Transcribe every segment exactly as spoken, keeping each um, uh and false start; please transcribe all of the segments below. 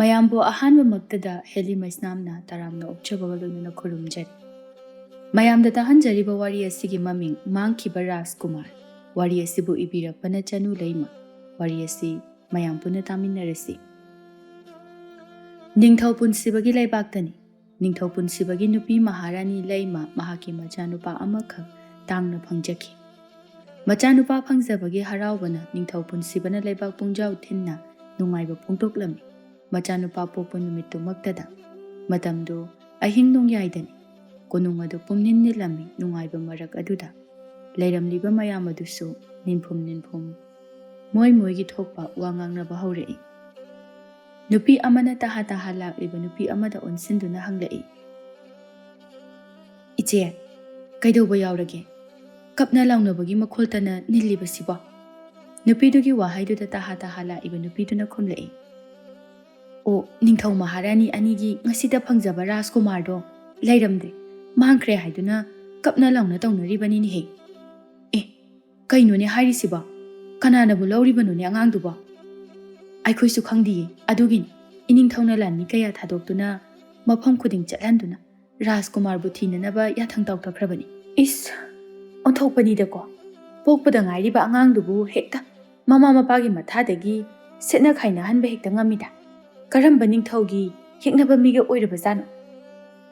ꯃꯌꯥꯝꯕꯨ ꯑꯍꯥꯟꯕꯃꯛꯇꯗ ꯍꯦꯂꯤ ꯃꯩꯁꯅꯥꯝꯅ ꯇꯔꯥꯝꯅ ꯑꯣꯛꯆꯕꯒ ꯂꯣꯏꯅꯅ ꯈꯨꯔꯨꯝꯖꯔꯤ꯫ ꯃꯌꯥꯝꯗ ꯇꯥꯍꯟꯖꯔꯤꯕ ꯋꯥꯔꯤ ꯑꯁꯤꯒꯤ ꯃꯃꯤꯡ ꯃꯥꯡꯈꯤꯕ ꯔꯥꯖꯀꯨꯃꯥꯔ꯫ ꯋꯥꯔꯤ ꯑꯁꯤꯕꯨ ꯏꯕꯤꯔꯛꯄꯅ ꯆꯅꯨ ꯂꯩꯃ꯫ ꯋꯥꯔꯤ ꯑꯁꯤ ꯃꯌꯥꯝ ꯄꯨꯟꯅ ꯇꯥꯃꯤꯟꯅꯔꯁꯤ꯫ ꯅꯤꯡꯊꯧ ꯄꯨꯟꯁꯤꯕꯒꯤ ꯂꯩꯕꯥꯛꯇꯅꯤ꯫ ꯅꯤꯡꯊꯧ ꯄꯨꯟꯁꯤꯕꯒꯤ ꯅꯨꯄꯤ ꯃꯍꯥꯔꯥꯅꯤ ꯂꯩꯃ ꯃꯍꯥꯛꯀꯤ ꯃꯆꯥꯅꯨꯄꯥ ꯑꯃꯈꯛ ꯇꯥꯡꯅ ꯐꯪꯖꯈꯤ꯫ ꯃꯆꯥꯅꯨꯄꯥ ꯐꯪꯖꯕꯒꯤ ꯍꯔꯥꯎꯕꯅ ꯅꯤꯡꯊꯧ ꯄꯨꯟꯁꯤꯕꯅ ꯂꯩꯕꯥꯛ ꯄꯨꯡꯖꯥꯎ ꯊꯤꯟꯅ ꯅꯨꯡꯉꯥꯏꯕ ꯐꯣꯡꯗꯣꯛꯂꯝꯃꯤ꯫ ꯃꯆꯥꯅꯨꯄꯥ ꯄꯣꯛꯄ ꯅꯨꯃꯤꯠꯇꯨꯃꯛꯇꯗ꯫ ꯃꯇꯝꯗꯨ ꯑꯍꯤꯡ ꯅꯣꯡꯌꯥꯏꯗꯅꯤ꯫ ꯀꯣꯅꯨꯡ ꯑꯗꯨ ꯄꯨꯝꯅꯤꯟ ꯅꯤꯜꯂꯝꯃꯤ ꯅꯨꯡꯉꯥꯏꯕ ꯃꯔꯛ ꯑꯗꯨꯗ꯫ ꯂꯩꯔꯝꯂꯤꯕ ꯃꯌꯥꯝ ꯑꯗꯨꯁꯨ ꯅꯤꯟꯐꯨꯝ ꯅꯤꯟꯐꯨꯝ ꯃꯣꯏ ꯃꯣꯏꯒꯤ ꯊꯣꯛꯄ ꯋꯥ ꯉꯥꯡꯅꯕ ꯍꯧꯔꯛꯏ꯫ ꯅꯨꯄꯤ ꯑꯃꯅ ꯇꯍꯥ ꯇꯍꯥ ꯂꯥꯛꯂꯤꯕ ꯅꯨꯄꯤ ꯑꯃꯗ ꯑꯣꯟꯁꯤꯟꯗꯨꯅ ꯍꯪꯂꯛꯏ, "ꯏꯆꯦ, ꯀꯩꯗꯧꯕ ꯌꯥꯎꯔꯒꯦ? ꯀꯞꯅ ꯂꯥꯎꯅꯕꯒꯤ ꯃꯈꯣꯜꯇꯅ ꯅꯤꯜꯂꯤꯕꯁꯤꯕꯣ?" ꯅꯨꯄꯤꯗꯨꯒꯤ ꯋꯥꯍꯩꯗꯨꯗ ꯇꯍꯥ ꯇꯍꯥ ꯂꯥꯛꯏꯕ ꯅꯨꯄꯤꯗꯨꯅ ꯈꯨꯝꯂꯛꯏ, "ꯑꯣ, ꯅꯤꯡꯊꯧ ꯃꯍꯥꯔꯥꯅꯤ ꯑꯅꯤꯒꯤ ꯉꯁꯤꯗ ꯐꯪꯖꯕ ꯔꯥꯖꯀꯨꯃꯥꯔꯗꯣ ꯂꯩꯔꯝꯗ꯭ꯔꯦ, ꯃꯥꯡꯈ꯭ꯔꯦ ꯍꯥꯏꯗꯨꯅ ꯀꯞꯅ ꯂꯥꯎꯅ ꯇꯧꯅꯔꯤꯕꯅꯤꯅꯦꯍꯦ꯫ ꯑꯦ, ꯀꯩꯅꯣꯅꯦ ꯍꯥꯏꯔꯤꯁꯤꯕꯣ? ꯀꯅꯥꯅꯕꯨ ꯂꯧꯔꯤꯕꯅꯣꯅꯦ ꯑꯉꯥꯡꯗꯨꯕꯣ? ꯑꯩꯈꯣꯏꯁꯨ ꯈꯪꯗꯤꯌꯦ, ꯑꯗꯨꯒꯤꯅꯤ ꯏꯅꯤꯡꯊꯧꯅ ꯂꯥꯟꯃꯤ ꯀꯌꯥ ꯊꯥꯗꯣꯛꯇꯨꯅ ꯃꯐꯝ ꯈꯨꯗꯤꯡ ꯆꯠꯍꯟꯗꯨꯅ ꯔꯥꯖꯀꯨꯃꯥꯔꯕꯨ ꯊꯤꯅꯅꯕ ꯌꯥꯊꯪ ꯇꯧꯊꯈ꯭ꯔꯕꯅꯤ꯫" ꯏꯁ, ꯑꯣꯟꯊꯣꯛꯄꯅꯤꯗꯀꯣ꯫ ꯄꯣꯛꯄꯗ ꯉꯥꯏꯔꯤꯕ ꯑꯉꯥꯡꯗꯨꯕꯨ ꯍꯦꯛꯇ ꯃꯃꯥ ꯃꯄꯥꯒꯤ ꯃꯊꯥꯗꯒꯤ ꯁꯦꯠꯅ ꯈꯥꯏꯅꯍꯟꯕ ꯍꯦꯛꯇ ꯉꯝꯃꯤꯗ꯫ ꯀꯔꯝꯕ ꯅꯤꯡꯊꯧꯒꯤ ꯌꯦꯛꯅꯕ ꯃꯤꯒ ꯑꯣꯏꯔꯕꯖꯥꯠꯅꯣ?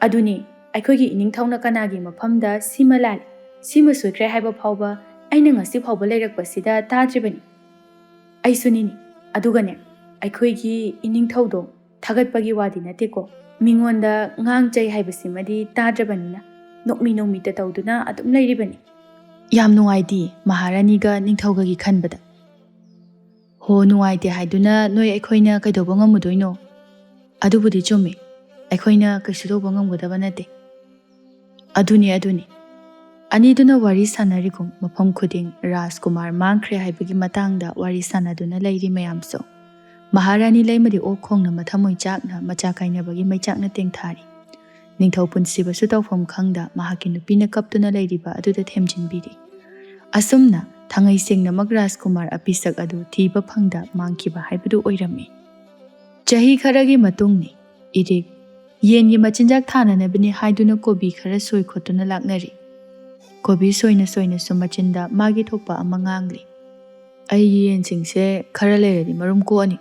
ꯑꯗꯨꯅꯤ, ꯑꯩꯈꯣꯏꯒꯤ ꯏꯅꯤꯡꯊꯧꯅ ꯀꯅꯥꯒꯤ ꯃꯐꯝꯗ ꯁꯤꯃ ꯂꯥꯜꯂꯤ, ꯁꯤꯃ ꯁꯣꯏꯈ꯭ꯔꯦ ꯍꯥꯏꯕ ꯐꯥꯎꯕ ꯑꯩꯅ ꯉꯁꯤ ꯐꯥꯎꯕ ꯂꯩꯔꯛꯄꯁꯤꯗ ꯇꯥꯗ꯭ꯔꯤꯕꯅꯤ꯫ ꯑꯩꯁꯨꯅꯤꯅꯤ꯫ ꯑꯗꯨꯒꯅꯦ, ꯑꯩꯈꯣꯏꯒꯤ ꯏꯅꯤꯡꯊꯧꯗꯣ ꯊꯥꯒꯠꯄꯒꯤ ꯋꯥꯗꯤ ꯅꯠꯇꯦꯀꯣ, ꯃꯤꯉꯣꯟꯗ ꯉꯥꯡ ꯆꯩ ꯍꯥꯏꯕꯁꯤꯃꯗꯤ ꯇꯥꯗ꯭ꯔꯕꯅꯤꯅ ꯅꯣꯛꯃꯤ ꯅꯣꯛꯃꯤꯇ ꯇꯧꯗꯨꯅ ꯑꯗꯨꯝ ꯂꯩꯔꯤꯕꯅꯤ꯫ ꯌꯥꯝ ꯅꯨꯡꯉꯥꯏꯇꯦ ꯃꯍꯥꯔꯥꯅꯤꯒ ꯅꯤꯡꯊꯧꯒꯒꯤ ꯈꯟꯕꯗ꯫ ꯍꯣ, ꯅꯨꯡꯉꯥꯏꯇꯦ ꯍꯥꯏꯗꯨꯅ ꯅꯣꯏ ꯑꯩꯈꯣꯏꯅ ꯀꯩꯗꯧꯕ ꯉꯝꯃꯨꯗꯣꯏꯅꯣ? ꯑꯗꯨꯕꯨꯗꯤ ꯆꯨꯝꯃꯤ, ꯑꯩꯈꯣꯏꯅ ꯀꯩꯁꯨ ꯇꯧꯕ ꯉꯝꯒꯗꯕ ꯅꯠꯇꯦ꯫ ꯑꯗꯨꯅꯤ, ꯑꯗꯨꯅꯤ꯫ ꯑꯅꯤꯗꯨꯅ ꯋꯥꯔꯤ ꯁꯥꯟꯅꯔꯤꯒꯨꯝ ꯃꯐꯝ ꯈꯨꯗꯤꯡ ꯔꯥꯖꯀꯨꯃꯥꯔ ꯃꯥꯡꯈ꯭ꯔꯦ ꯍꯥꯏꯕꯒꯤ ꯃꯇꯥꯡꯗ ꯋꯥꯔꯤ ꯁꯥꯟꯅꯗꯨꯅ ꯂꯩꯔꯤ ꯃꯌꯥꯝꯁꯨ꯫ ꯃꯍꯥꯔꯥꯅꯤ ꯂꯩꯃꯗꯤ ꯑꯣꯛ ꯈꯣꯡꯅ ꯃꯊꯃꯣꯏ ꯆꯥꯛꯅ ꯃꯆꯥ ꯀꯥꯏꯅꯕꯒꯤ ꯃꯩꯆꯥꯛꯅ ꯇꯦꯡꯊꯥꯔꯤ꯫ ꯅꯤꯡꯊꯧ ꯄꯨꯟꯁꯤꯕꯁꯨ ꯇꯧꯐꯝ ꯈꯪꯗ ꯃꯍꯥꯛꯀꯤ ꯅꯨꯄꯤꯅ ꯀꯞꯇꯨꯅ ꯂꯩꯔꯤꯕ ꯑꯗꯨꯗ ꯊꯦꯝꯖꯤꯟꯕꯤꯔꯤ꯫ ꯑꯁꯨꯝꯅ ꯊꯥꯡꯉꯩ ꯁꯦꯡꯅꯃꯛ ꯔꯥꯖꯀꯨꯃꯥꯔ ꯑꯄꯤꯁꯛ ꯑꯗꯨ ꯊꯤꯕ ꯐꯪꯗ ꯃꯥꯡꯈꯤꯕ ꯍꯥꯏꯕꯗꯨ ꯑꯣꯏꯔꯝꯃꯤ꯫ ꯆꯍꯤ ꯈꯔꯒꯤ ꯃꯇꯨꯡꯅꯤ꯫ ꯏꯔꯤꯛ ꯌꯦꯟꯒꯤ ꯃꯆꯤꯟꯖꯥꯛ ꯊꯥꯅꯅꯕꯅꯤ ꯍꯥꯏꯗꯨꯅ ꯀꯣꯕꯤ ꯈꯔ ꯁꯣꯏ ꯈꯣꯠꯇꯨꯅ ꯂꯥꯛꯅꯔꯤ꯫ ꯀꯣꯕꯤ ꯁꯣꯏꯅ ꯁꯣꯏꯅꯁꯨ ꯃꯆꯤꯟꯗ ꯃꯥꯒꯤ ꯊꯣꯛꯄ ꯑꯃ ꯉꯥꯡꯂꯤ꯫ "ꯑꯩꯒꯤ ꯌꯦꯟꯁꯤꯡꯁꯦ ꯈꯔ ꯂꯩꯔꯗꯤ ꯃꯔꯨꯝ ꯀꯣꯛꯑꯅꯤ꯫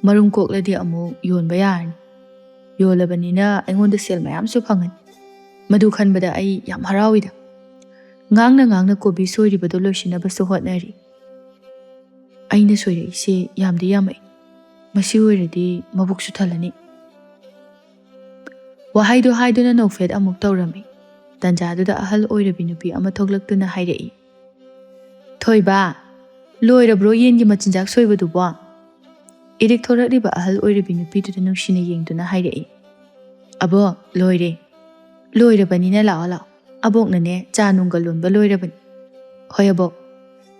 ꯃꯔꯨꯝ ꯀꯣꯛꯂꯗꯤ ꯑꯃꯨꯛ ꯌꯣꯟꯕ ꯌꯥꯔꯅꯤ꯫ ꯌꯣꯜꯂꯕꯅꯤꯅ ꯑꯩꯉꯣꯟꯗ ꯁꯦꯜ ꯃꯌꯥꯝꯁꯨ ꯐꯪꯉꯅꯤ꯫" ꯃꯗꯨ ꯈꯟꯕꯗ ꯑꯩ ꯌꯥꯝ ꯍꯔꯥꯎꯏꯗ꯫ ꯉꯥꯡꯅ ꯉꯥꯡꯅ ꯀꯣꯕꯤ ꯁꯣꯏꯔꯤꯕꯗꯨ ꯂꯣꯏꯁꯤꯟꯅꯕꯁꯨ ꯍꯣꯠꯅꯔꯤ꯫ "ꯑꯩꯅ ꯁꯣꯏꯔꯛꯏꯁꯦ ꯌꯥꯝꯗꯤ ꯌꯥꯝꯃꯛꯏ꯫ ꯃꯁꯤ ꯑꯣꯏꯔꯗꯤ ꯃꯕꯨꯛꯁꯨ ꯊꯜꯂꯅꯤ꯫" ꯋꯥꯍꯩꯗꯨ ꯍꯥꯏꯗꯨꯅ ꯅꯣꯛꯐꯦꯠ ꯑꯃꯨꯛ ꯇꯧꯔꯝꯃꯤ꯫ ꯇꯟꯖꯥꯗꯨꯗ ꯑꯍꯜ ꯑꯣꯏꯔꯕꯤ ꯅꯨꯄꯤ ꯑꯃ ꯊꯣꯛꯂꯛꯇꯨꯅ ꯍꯥꯏꯔꯛꯏ, "ꯊꯣꯏꯕ, ꯂꯣꯏꯔꯕ꯭ꯔꯣ ꯌꯦꯟꯒꯤ ꯃꯆꯤꯟꯖꯥꯛ ꯁꯣꯏꯕꯗꯨꯕꯣ?" ꯏꯔꯤꯛ ꯊꯣꯔꯛꯂꯤꯕ ꯑꯍꯜ ꯑꯣꯏꯔꯕꯤ ꯅꯨꯄꯤꯗꯨꯗ ꯅꯨꯡꯁꯤꯅ ꯌꯦꯡꯗꯨꯅ ꯍꯥꯏꯔꯛꯏ, "ꯑꯕꯣ, ꯂꯣꯏꯔꯦ꯫ ꯂꯣꯏꯔꯕꯅꯤꯅ ꯂꯥꯛꯑꯣ, ꯂꯥꯛꯑꯣ꯫ ꯑꯕꯣꯛꯅꯅꯦ ꯆꯥ ꯅꯨꯡꯒ ꯂꯣꯟꯕ ꯂꯣꯏꯔꯕꯅꯤ꯫" "ꯍꯣꯏ ꯑꯕꯣꯛ꯫"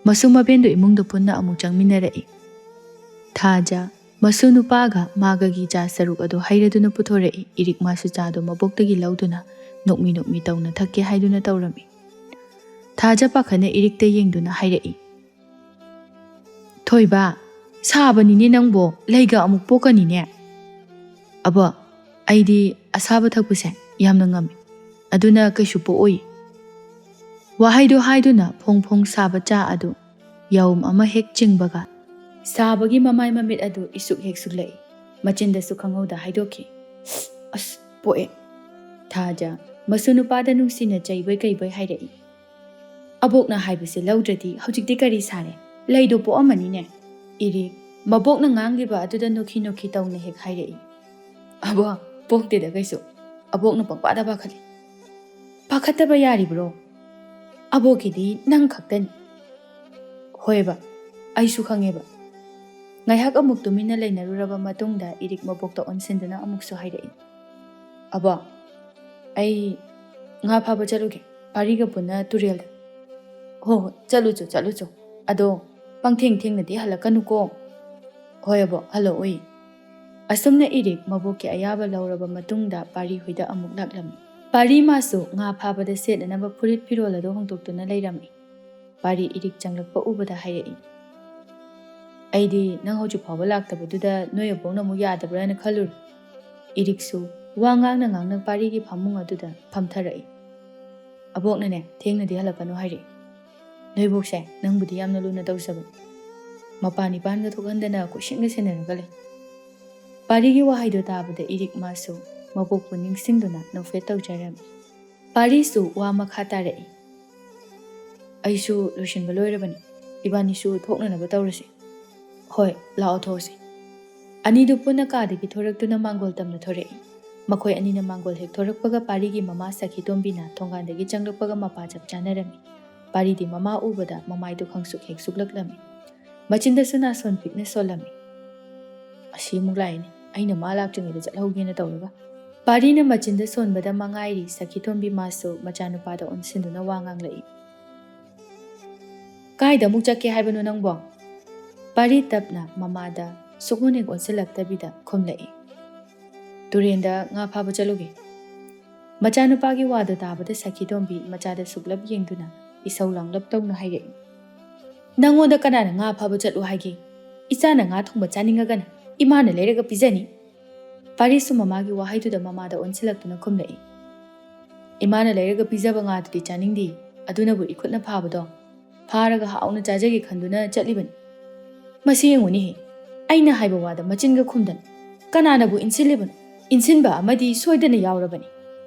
ꯃꯁꯨ ꯃꯕꯦꯟꯗꯨ ꯏꯃꯨꯡꯗ ꯄꯨꯟꯅ ꯑꯃꯨꯛ ꯆꯪꯃꯤꯟꯅꯔꯛꯏ꯫ ꯊꯥꯖ, ꯃꯁꯨ ꯅꯨꯄꯥꯒ ꯃꯥꯒꯒꯤ ꯆꯥ ꯁꯔꯨꯛ ꯑꯗꯨ ꯍꯩꯔꯗꯨꯅ ꯄꯨꯊꯣꯔꯛꯏ꯫ ꯏꯔꯤꯛ ꯃꯥꯁꯨ ꯆꯥꯗꯨ ꯃꯕꯣꯛꯇꯒꯤ ꯂꯧꯗꯨꯅ ꯅꯣꯛꯃꯤ ꯅꯣꯛꯃꯤ ꯇꯧꯅ ꯊꯛꯀꯦ ꯍꯥꯏꯗꯨꯅ ꯇꯧꯔꯝꯃꯤ꯫ ꯊꯥꯖ ꯄꯥꯈꯠꯅ ꯏꯔꯤꯛꯇ ꯌꯦꯡꯗꯨꯅ ꯍꯥꯏꯔꯛꯏ, "ꯊꯣꯏꯕ, ꯁꯥꯕꯅꯤꯅꯦ ꯅꯪꯕꯣ, ꯂꯩꯒ ꯑꯃꯨꯛ ꯄꯣꯛꯀꯅꯤꯅꯦ꯫" "ꯑꯕꯣ, ꯑꯩꯗꯤ ꯑꯁꯥꯕ ꯊꯛꯄꯁꯦ ꯌꯥꯝꯅ ꯉꯝꯃꯤ, ꯑꯗꯨꯅ ꯀꯩꯁꯨ ꯄꯣꯛꯑꯣꯏ꯫" ꯋꯥꯍꯩꯗꯨ ꯍꯥꯏꯗꯨꯅ ꯐꯣꯡ ꯐꯣꯡ ꯁꯥꯕ ꯆꯥ ꯑꯗꯨ ꯌꯥꯎꯝ ꯑꯃ ꯍꯦꯛ ꯆꯤꯡꯕꯒ ꯁꯥꯕꯒꯤ ꯃꯃꯥꯏ ꯃꯃꯤꯠ ꯑꯗꯨ ꯏꯁꯨꯛ ꯍꯦꯛ ꯁꯨꯛꯂꯛꯏ꯫ ꯃꯆꯤꯟꯗꯁꯨ ꯈꯪꯍꯧꯗ ꯍꯥꯏꯗꯣꯛꯈꯤ, "ꯑꯁ, ꯄꯣꯛꯑꯦ꯫" ꯊꯥꯖ, ꯃꯁꯨ ꯅꯨꯄꯥꯗ ꯅꯨꯡꯁꯤꯅ ꯆꯩꯕꯣꯏ ꯀꯩꯕꯣꯏ ꯍꯥꯏꯔꯛꯏ, "ꯑꯕꯣꯛꯅ ꯍꯥꯏꯕꯁꯦ ꯂꯧꯗ꯭ꯔꯗꯤ ꯍꯧꯖꯤꯛꯇꯤ ꯀꯔꯤ ꯁꯥꯔꯦ? ꯂꯩꯗꯣ ꯄꯣꯛꯑꯝꯃꯅꯤꯅꯦ꯫" ꯏꯔꯤꯛ, ꯃꯕꯣꯛꯅ ꯉꯥꯡꯂꯤꯕ ꯑꯗꯨꯗ ꯅꯣꯛꯈꯤ ꯅꯣꯛꯈꯤ ꯇꯧꯅ ꯍꯦꯛ ꯍꯥꯏꯔꯛꯏ, "ꯑꯕꯣ, ꯄꯣꯛꯇꯦꯗ ꯀꯩꯁꯨ꯫ ꯑꯕꯣꯛꯅ ꯄꯪꯄꯥꯗ ꯄꯥꯈꯠꯂꯤ꯫" "ꯄꯥꯈꯠꯇꯕ ꯌꯥꯔꯤꯕ꯭ꯔꯣ? ꯑꯕꯣꯛꯀꯤꯗꯤ ꯅꯪ ꯈꯛꯇꯅꯤ꯫" "ꯍꯣꯏꯕ, ꯑꯩꯁꯨ ꯈꯪꯉꯦꯕ꯫" ꯉꯥꯏꯍꯥꯛ ꯑꯃꯨꯛ ꯇꯨꯃꯤꯟꯅ ꯂꯩꯅꯔꯨꯔꯕ ꯃꯇꯨꯡꯗ ꯏꯔꯤꯛ ꯃꯕꯣꯛꯇ ꯑꯣꯟꯁꯤꯟꯗꯨꯅ ꯑꯃꯨꯛꯁꯨ ꯍꯥꯏꯔꯛꯏ, "ꯑꯕꯣ, ꯑꯩ ꯉꯥ ꯐꯥꯕ ꯆꯠꯂꯨꯒꯦ, ꯄꯥꯔꯤꯒ ꯄꯨꯟꯅ ꯇꯨꯔꯦꯜꯗ꯫" "ꯍꯣ ꯍꯣ, ꯆꯠꯂꯨꯆꯣ, ꯆꯠꯂꯨꯆꯣ꯫ ꯑꯗꯣ ꯄꯪꯊꯦꯡ ꯊꯦꯡꯅꯗꯤ ꯍꯜꯂꯛꯀꯅꯨꯀꯣ꯫" "ꯍꯣꯏ ꯑꯕꯣ, ꯍꯜꯂꯛꯑꯣꯏ꯫" ꯑꯁꯨꯝꯅ ꯏꯔꯤꯛ ꯃꯕꯣꯛꯀꯤ ꯑꯌꯥꯕ ꯂꯧꯔꯕ ꯃꯇꯨꯡꯗ ꯄꯥꯔꯤ ꯍꯣꯏꯗ ꯑꯃꯨꯛ ꯂꯥꯛꯂꯝꯃꯤ꯫ ꯄꯥꯔꯤ ꯃꯥꯁꯨ ꯉꯥ ꯐꯥꯕꯗ ꯁꯦꯠꯅꯅꯕ ꯐꯨꯔꯤꯠ ꯐꯤꯔꯣꯜ ꯑꯗꯨ ꯍꯣꯡꯗꯣꯛꯇꯨꯅ ꯂꯩꯔꯝꯃꯤ꯫ ꯄꯥꯔꯤ ꯏꯔꯤꯛ ꯆꯪꯂꯛꯄ ꯎꯕꯗ ꯍꯥꯏꯔꯛꯏ, ꯑꯩꯗꯤ ꯅꯪ ꯍꯧꯖꯤꯛ ꯐꯥꯎꯕ ꯂꯥꯛꯇꯕꯗꯨꯗ ꯅꯣꯏ ꯑꯕꯣꯛꯅ ꯑꯃꯨꯛ ꯌꯥꯗꯕ꯭ꯔꯥꯅ ꯈꯜꯂꯨꯔꯦ꯫ ꯏꯔꯤꯛꯁꯨ ꯋꯥ ꯉꯥꯡꯅ ꯉꯥꯡꯅ ꯄꯥꯔꯤꯒꯤ ꯐꯃꯨꯡ ꯑꯗꯨꯗ ꯐꯝꯊꯔꯛꯏ꯫ "ꯑꯕꯣꯛꯅꯅꯦ ꯊꯦꯡꯅꯗꯤ ꯍꯜꯂꯛꯀꯅꯨ ꯍꯥꯏꯔꯛꯏ꯫ ꯅꯣꯏꯕꯣꯛꯁꯦ ꯅꯪꯕꯨꯗꯤ ꯌꯥꯝꯅ ꯂꯨꯅ ꯇꯧꯖꯕꯅꯤ꯫ ꯃꯄꯥꯟ ꯏꯄꯥꯟꯒ ꯊꯣꯛꯍꯟꯗꯅ ꯀꯣꯏꯁꯦꯟꯒ ꯁꯦꯟꯅꯔꯒ ꯂꯩ꯫" ꯄꯥꯔꯤꯒꯤ ꯋꯥꯍꯩꯗꯣ ꯇꯥꯕꯗ ꯏꯔꯤꯛ ꯃꯥꯁꯨ ꯃꯕꯣꯛꯄꯨ ꯅꯤꯡꯁꯤꯡꯗꯨꯅ ꯅꯣꯛꯐꯦꯠ ꯇꯧꯖꯔꯝꯃꯤ꯫ ꯄꯥꯔꯤꯁꯨ ꯋꯥ ꯃꯈꯥ ꯇꯥꯔꯛꯏ꯫ "ꯑꯩꯁꯨ ꯂꯣꯏꯁꯤꯟꯕ ꯂꯣꯏꯔꯕꯅꯤ꯫ ꯏꯕꯥꯅꯤꯁꯨ ꯊꯣꯛꯅꯅꯕ ꯇꯧꯔꯁꯤ꯫" "ꯍꯣꯏ, ꯂꯥꯛꯑꯣ, ꯊꯣꯛꯑꯁꯤ꯫" ꯑꯅꯤꯗꯨ ꯄꯨꯟꯅ ꯀꯥꯗꯒꯤ ꯊꯣꯔꯛꯇꯨꯅ ꯃꯥꯡꯒꯣꯜ ꯇꯝꯅ ꯊꯣꯔꯛꯏ꯫ ꯃꯈꯣꯏ ꯑꯅꯤꯅ ꯃꯥꯡꯒꯣꯜ ꯍꯦꯛ ꯊꯣꯔꯛꯄꯒ ꯄꯥꯔꯤꯒꯤ ꯃꯃꯥ ꯁꯈꯤꯇꯣꯝꯕꯤꯅ ꯊꯣꯡꯒꯥꯟꯗꯒꯤ ꯆꯪꯂꯛꯄꯒ ꯃꯄꯥ ꯆꯞ ꯆꯥꯅꯔꯝꯃꯤ꯫ ꯄꯥꯔꯤꯗꯤ ꯃꯃꯥ ꯎꯕꯗ ꯃꯃꯥꯏꯗꯨ ꯈꯪꯁꯨꯛ ꯍꯦꯛ ꯁꯨꯛꯂꯛꯂꯝꯃꯤ꯫ ꯃꯆꯤꯟꯗꯁꯨ ꯅꯥꯁꯣꯟ ꯄꯤꯛꯅ ꯁꯣꯜꯂꯝꯃꯤ꯫ "ꯑꯁꯤ ꯑꯃꯨꯛ ꯂꯥꯛꯏꯅꯦ, ꯑꯩꯅ ꯃꯥ ꯂꯥꯛꯇ꯭ꯔꯤꯉꯩꯗ ꯆꯠꯍꯧꯒꯦꯅ ꯇꯧꯔꯒ꯫" ꯄꯥꯔꯤꯅ ꯃꯆꯤꯟꯗ ꯁꯣꯟꯕꯗ ꯃꯉꯥꯏꯔꯤ ꯁꯈꯤꯇꯣꯝꯕꯤ ꯃꯥꯁꯨ ꯃꯆꯥꯅꯨꯄꯥꯗ ꯑꯣꯟꯁꯤꯟꯗꯨꯅ ꯋꯥ ꯉꯥꯡꯂꯛꯏ꯫ "ꯀꯥꯏꯗ ꯑꯃꯨꯛ ꯆꯠꯀꯦ ꯍꯥꯏꯕꯅꯣ ꯅꯪꯕꯣ?" ꯄꯥꯔꯤ ꯇꯞꯅ ꯃꯃꯥꯗ ꯁꯨꯛꯑꯣꯟ ꯍꯦꯛ ꯑꯣꯟꯁꯤꯜꯂꯛꯇꯕꯤꯗ ꯈꯨꯝꯂꯛꯏ꯫ "ꯇꯨꯔꯦꯟꯗ ꯉꯥ ꯐꯥꯕ ꯆꯠꯂꯨꯒꯦ꯫" ꯃꯆꯥꯅꯨꯄꯥꯒꯤ ꯋꯥꯗꯨ ꯇꯥꯕꯗ ꯁꯈꯤꯇꯣꯝꯕꯤ ꯃꯆꯥꯗ ꯁꯨꯛꯂꯞ ꯌꯦꯡꯗꯨꯅ ꯏꯁꯧ ꯂꯥꯡꯂꯞ ꯇꯧꯅ ꯍꯥꯏꯔꯛꯏ꯫ "ꯅꯪꯉꯣꯟꯗ ꯀꯅꯥꯅ ꯉꯥ ꯐꯥꯕ ꯆꯠꯂꯨ ꯍꯥꯏꯒꯦ? ꯏꯆꯥꯅ ꯉꯥ ꯊꯣꯡꯕ ꯆꯥꯅꯤꯡꯉꯒꯅ ꯏꯃꯥꯅ ꯂꯩꯔꯒ ꯄꯤꯖꯅꯤ꯫" ꯄꯥꯔꯤꯁꯨ ꯃꯃꯥꯒꯤ ꯋꯥꯍꯩꯗꯨꯗ ꯃꯃꯥꯗ ꯑꯣꯟꯁꯤꯜꯂꯛꯇꯨꯅ ꯈꯨꯝꯂꯛꯏ꯫ "ꯏꯃꯥꯅ ꯂꯩꯔꯒ ꯄꯤꯖꯕ ꯉꯥꯗꯨꯗꯤ ꯆꯥꯅꯤꯡꯗꯦ, ꯑꯗꯨꯅꯕꯨ ꯏꯈꯨꯠꯅ ꯐꯥꯕꯗꯣ ꯐꯥꯔꯒ ꯍꯥꯎꯅ ꯆꯥꯖꯒꯦ ꯈꯟꯗꯨꯅ ꯆꯠꯂꯤꯕꯅꯤ꯫" "ꯃꯁꯤ ꯌꯦꯡꯉꯨꯅꯦꯍꯦ, ꯑꯩꯅ ꯍꯥꯏꯕ ꯋꯥꯗ ꯃꯆꯤꯟꯒ ꯈꯨꯝꯗꯅ ꯀꯅꯥꯅꯕꯨ ꯏꯟꯁꯤꯜꯂꯤꯕꯅꯣ? ꯏꯟꯁꯤꯟꯕ ꯑꯃꯗꯤ ꯁꯣꯏꯗꯅ ꯌꯥꯎꯔꯕꯅꯤ꯫"